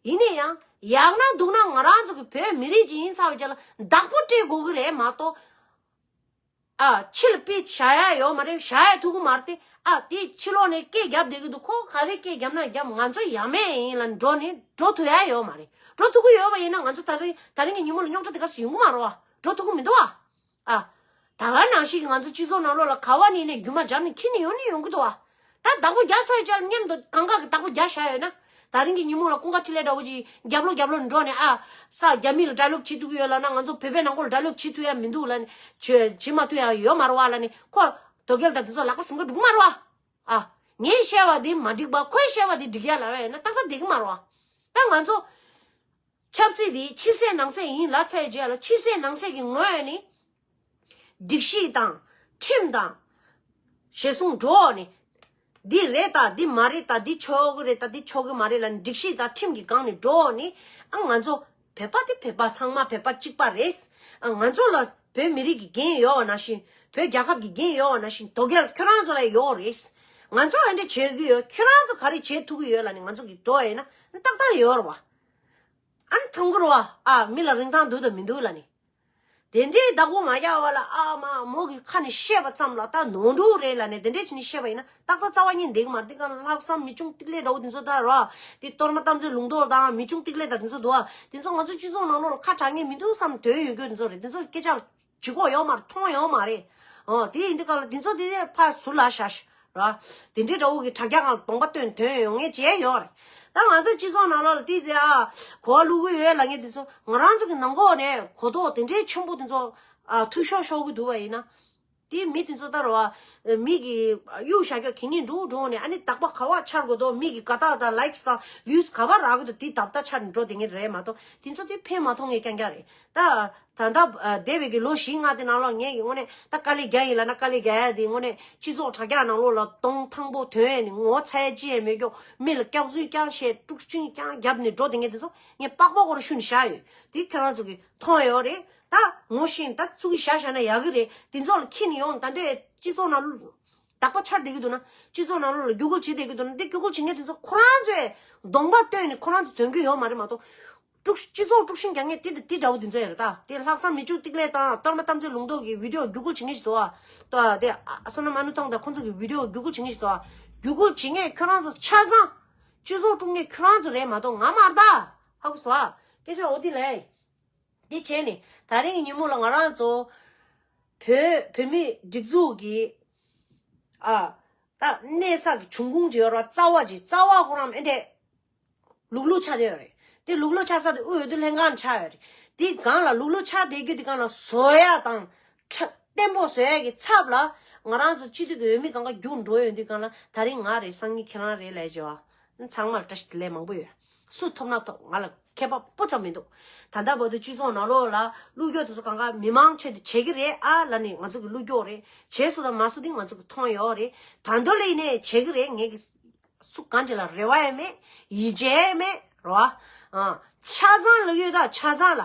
ཡིན་ན་ཡང་ཡག་ན་སྡུག་ན་ང་རང་ཚོ་གི་བོད་མི་རིགས་ཅིག་ཡིན་ཚར་བའི་རྗེས་ལ་བདག་པོ་སྤྲད་དགོས་ཀྱི་རེད་མ་གཏོགས། ཨ་ཕྱི་ལ་དཔེ་བཞག་ཡ་ཡོད་མ་རེད། བཞག་ཡ་ཐུབ་ཀྱི་མ་རེད་དེ། ཨ་དེ་ཕྱི་ལོགས་ནས་སྐད་རྒྱབ་བསྡད་ཀྱི་འདུག་ཁོ་ག་རེ་སྐད་རྒྱབ་ན་རྒྱབ། ང་ཚོ་ཡ་མེད་ཡིན་ལབ་འགྲོ་ནས་འགྲོ་ཐུབ་ཡ་ཡོད་མ་རེད། འགྲོ་ཐུབ་ཀྱི་ཡོད་པ་ཡིན་ན་ང་ཚོ་ད་རིང་ད་རིང་གི་ཉིན་མོ་ལ་རྙོག་དྲ་དེ་ག་ཚོད་ཡོང་གི་མ་རེད་བ། འགྲོ་ཐུབ་ཀྱི་མི་འདུག་བ། ཨ། ད་ག་ནང་བཞིན་གྱི་ང་ཚོ་སྤྱི་ཚོགས་ནང་ལོགས་ལ་ག་བ་ནས་ནས་རྒྱུ་མ་སྦྱར་ནས་འཁྱེར་ནས་ཡོང་ནས་ཡོང་གི་འདུག་བ། ད་བདག་པོ་རྒྱག་ཚར་བའི་རྗེས་ལ་སྔོན་དུ་གང་ག་གི་བདག་པོ་རྒྱག་བཞག་ཡོད་ན། ད་རིང་གི་ཉིན་མོ་ལ་ཀུན་དགའ་འཕྲིན་ལས་འདྲ་བོ་ཅིག་རྒྱབ་ལོགས་རྒྱབ་ལོགས་ནས་འགྲོ་ནས། ཨ་ས་རྒྱ་མི་ལ་ཌའི་ལོག་བྱེད་ཐུབ་ཀྱི་ཡོད་ལབ་ན། ང་ཚོ་བོད་པའི་ནང་ཁུལ་ལ་ཌའི་ལོག་བྱེད་ཐུབ་ཡ་མི་འདུག་ལབ་ནས། བྱེད་བྱེད་མ་ཐུབ་ཡ་ཡོད་མ་རེད་བ་ལབ་ནས། ཁོ་དོལ་རྒྱལ་དང་དེ་ཚོ་ལག་པ་ཟིན་ག་འགྲོ་གི་མ་རེད་བ། ཨ་ངས་བཤད་པ་འདི་མ་འགྲིག་པ། ཁོས་བཤད་པ་འདི་འགྲིག་ཡ་ལབ་ཡ་ཡོད་ན་ཏག་ཏག་བསྡད་ཀྱི་མ་རེད་བ། ད་ང་ཚོ་ཆབ་སྲིད་འདི་ཕྱི་གསལ་ནང་གསལ་ཡིན་ལབ་ཚར་རྗེས་ལ། ཕྱི་གསལ་ནང་གསལ་གྱི་ངོས་ནས་སྒྲིག་གཞི་དང་ཁྲིམས་དང་གཞིར་བཟུང་འགྲོ་ནས། འདི་རེད་ད། འདི་མ་རེད་ད། འདི་ཆོག་གི་རེད་ད། འདི་ཆོག་གི་མ་རེད་ལབ་ནས་སྒྲིག་གཞི་དང་ཁྲིམས་ཀྱི་སྒང་ནས་འགྲོ་ནས། ཨ་ང་ཚོ་བོད་པ་དེ་བོད་པ་ཚང་མ་བོད་པ་གཅིག་པ་རེད། ཨ་ང་ཚོ་ལ་བོད་མི་རིགས་ཀྱི་འགན་ཡོད་པ་ནང་བཞིན། བོད་རྒྱལ་ཁབ་ཀྱི་འགན་ཡོད་པ་ནང་བཞིན། དོལ་རྒྱལ་ཁྱོད་རང་ཚོ་ལ་ཡོད་རེད། ང་ཚོ་ཨ་འདྲ་བྱེད་ཀྱི་ཡོད། ཁྱོད་རང་ཚོ་ག་རེ་བྱེད་ཐུབ་ཀྱི་ཡོད་ལབ་ནས་ང་ཚོ་གིས་འགྲོ་ཡིན་ན་ཏག་ཏག་ཡོད་རེད་བ། ཨ་ནི་མཐོང་གི་རེད་བ། ཨ་མི་ལ་རིན་ཐང་འདུག་དང་མི་འདུག་ལབ་ནས། དེ་འདྲའི་བདག་པོ་མ་རྒྱག་པ་ལ། ཨ་མ་མོ་གི་ཁ་ནས་བཤད་པ་ཙམ་ལ་ད་ནོར་འཁྲུལ་རེད་ལབ་ནས་དེ་འདྲས་བྱས་ནས་བཤད་པ་ཡིན་ན་ཏག་ཏག་རྩ་བ་ཉིད་བསྡད་ཀྱི་མ་རེད། དེ་ག་ལྷག་བསམ་མི་ཆུང་ཏིག་ལེ་འདྲ་བོ་དེ་ཚོ་ད་ར། དེ་གཏོར་མ་རྟ་མཛོད་ལུང་རྟོགས་དང་མི་ཆུང་ཏིག་ལེ་དང་དེ་ཚོ་འདུག་ཨ། དེ་ཚོ་ང་ཚོ་སྤྱི་ཚོགས་ནང་ལོགས་ལ་ཁ་གྲག་མཁན་མི་འདུག་བསམ་དོན་ཡོད་རྒྱུ་དེ་ཚོ་རེད། དེ་ཚོ་སྐད་ཆ་ལ་ལྗིད་ཁོག་ཡོད་མ་རེད། མཐོང་ཡོད་མ་རེད། ཨོ་དེ་ཡིན་དུས་ག་ལ་དེ་ཚོ་དེ་ཕར་ཟུར་ལ་བཞག་ཤག་ར། དེ་འདྲའི་འདྲ་བོ་གི་དྲ་རྒྱ་སྒང་ལ་གདོང་པ་སྟོན་དོན་ཡོད་ངེས་བྱས་ཡོད་རེད། ད་ང་ཚོ་སྤྱི་ཚོགས་ནང་ལོགས་ལ་ཏོག་ཙམ་ཨ་གོ་བ་བླུག་གི་ཡོད་ལབ་མཁན་དེ་ཚོ་ང་རང་ཚོ་གི་ནང་ཁོག་ནས་གོ་རྟོགས་དེ་འདྲའི་ཆེན་པོ་དེ་ཚོ་ཨ་འཐུས་ཤོར་ཤོར་གི་འདུག་པ་ཡིན་ན། དེ་མི་དེ་ཚོ་ལྟར་བ། མི་གི་གཡུག་བཞག་རྒྱུ་གད་སྙིགས་འགྲོ་འགྲོ་ནས། ཨ་ནི་དག་པ་ག་བ་ཆགས་དགོས་དོ། མི་གི་དགའ་རྟགས་དང་ལའིཀ་སི་དང་བིའུ་སི་ག་བ་རག་གི་འདུག་དེ་ཐབས་ད་ཆགས་ནས་འགྲོ་བསྡད་མཁན་རེད་མ་གཏོགས། དེ་ཚོ་དེ་ཕན་མ་ཐོགས་མཁན་རྐྱང་རྐྱང་རེད། ད་ད་ལྟ་འདས་པའི་གི་ལོ་བཞི་ལྔ་དེ་ནང་ལོགས་ངས་ཀྱི་དངོས་གནས་ད་དཀའ་ལས་རྒྱག་ཡིན་ལབ་ན་དཀའ་ལས་རྒྱག་ཡ་དེ་དངོས་གནས་སྤྱི་ཚོགས་དྲ་རྒྱ་ནང་ལོགས་ལ་གདོང་ཐང་པོ་དོན་ནས་ངོ་ཚ་ཡ་ཅི་ཡང་མེད་རྒྱུ། མི་ལ་སྐྱག་རྫུན་རྐྱང་བཤད། དཀྲུག་ཤིང་རྐྱང་བརྒྱབ་ནས་འགྲོ་བསྡད་མཁན་དེ་ཚོ་ངས་པགས་པ་སྐོར་ཤུ་ནས་བཞག་ཡོད། དེ་ཁྱོད་རང་ཚོ་གི་མཐོང་ཡོད་རེད། ད་ངོ་ཤེས་ད་ཚུགས་ཀྱི་བཞག་བཞག་ན་ཡག་གི་རེད། དེ་ཚོ་ལ་ཁྱེར་ནས་ཡོང་། ད་འདོད་སྤྱི་ཚོགས་ནང་ལ་དག་པ་ཆགས་བསྡད་ཀྱི་འདུག་ན། སྤྱི་ཚོགས་ནང་ལོགས་ལ་རྒྱུ་སྐུལ་བྱེད་བསྡད་ཀྱི་འདུག་ན། དེ་རྒྱུ་སྐུལ་བྱེད་མཁན་དེ་ཚོ་ཁོ་རང་ཚོས་གདོང་པ་སྟོན་ནས་ཁོ་རང་ཚོ་དོན་གྱི་ཡོད་མ་རེད་མ་གཏོགས། དཀྲུག་སྤྱི་ཚོགས་དཀྲུག་ཤིང་རྒྱག་མཁན་དེ་དེ་འདྲ་བོ་དེ་ཚོ་ཡོད་རེད། ད་དེ་ལྷག་བསམ་མི་ཆུང་ཏིག་ལེ་དང་གཏོར་མ་རྟ་མཛོད་ལུང་རྟོགས་ཀྱི་བི་ཌིའོ་རྒྱུ་སྐུལ་བྱེད་མཁན་ཞིག་འདུག་ཨ། ད་དེ་ཨ་བསོད་ནམས་ཨ་ནུ་ཐང་དང་ཁོང་ཚོ་གི་བི་ཌིའོ་རྒྱུ་སྐུལ་བྱེད་མཁན་ཞིག་འདུག་ཨ། རྒྱུ་སྐུལ་བྱེད་མཁན་ཁྱོད་རང་ཚོ་ཆ་ཚང་སྤྱི་ཚོགས་དཀྲུག་མཁན་ཁྱོད་རང་ཚོ་རེད་མ་གཏོགས་ང་མ་རེད་ད། ཧ་གོ་སོང་ཨ། སྐད་ཆ་འོ་དེ་ལས། འདི་བྱས་ནས་ད་རིང་ཉིན་མོ་ལ་ང་རང་ཚོ་བོད་བོད་མི་སྒྲིག་འཛུགས་ཀྱི་ཨ་ད་གནས་ས་གི་འབྱུང་ཁུངས་ཅིག་ཡོད་ར། རྩ་བ་ཅིག་རྩ་བ་ཁོ་རང་ཨེ་འདྲས་ལུག་ལུག་ཆགས་བསྡད་ཡོད་རེད། དེ་ལུག་ལུག་ཆགས་ས་དེ་དབུས་འོས་བསྡུ་ལྷན་ཁང་ཆགས་ཡོད་རེད། དེ་སྒང་ལ་ལུག་ལུག་ཆགས་བསྡད་རྒྱུ་དེ་སྒང་ལ་བཟོ་ཡ་དང་ཁྲ་བརྟན་པོ་བཟོ་ཡ་གི་ཚབ་ལ་ང་རང་ཚོ་སྤྱི་འཐུས་ཀྱི་འོས་མི་སྒང་ག་རྒྱུགས་འགྲོ་ཡོང་དུས་སྒང་ལ། ད་རིང་ང་རེད། སང་ཉིན་ཁྱེད་རང་རེད་ལབ་བྱས་པ། ཚང་མར་བཀྲ་ཤིས་བདེ་ལེགས་མང་པོ་ཡོད། སུ་ཐོབ་ན་ཐོབ། ང་ལ་ ཁྱད་པར་སྤུ་ཙམ་མི་འདུག་ད་ལྟ་བར་དུ་སྤྱི་ཚོགས་ནང་ལོགས་ལ་ཀླུ་སྒྱུར་དེ་ཚོ་གང་ག་མི་མང་ཆེད་དུ་བྱེད་ཀྱི་རེད་ཨ་ལབ་ནས་ང་ཚོ་གི་ཀླུ་སྒྱུར་རེད། བྱས་སོང་དང་མ་སོང་དེ་ང་ཚོ་གི་མཐོང་ཡོད་རེད། ད་དུང་ལས་ནས་བྱེད་ཀྱི་རེད། ངས་ཀྱི་སུ་གང་ཅི་ལ་རེ་བ་ཡང་མེད། ཡིད་ཆེས་ཡང་མེད་རེད་བ། ཨ། ཆ་ཚང་ལ་ཡོད་ད་ཆ་ཚང་ལ།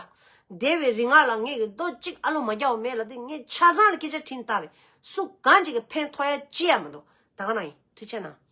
འདས་པའི་རིང་ལ་ངས་ཀྱི་རྡོ་གཅིག་ཨ་ལོ་མ་རྒྱག་པ་མེད་ལབ་དུས་ངས་ཆ་ཚང་ལ་སྐད་ཆ་དྲིས་ནས་ལྟ་རེད། སུ་གང་ཅིག་གི་ཕན་ཐོགས་ཡ་ཅི་ཡང་མི་འདུག་ད་ག་ནང་ཡིན། ཐུགས་ཆེ་གནང་།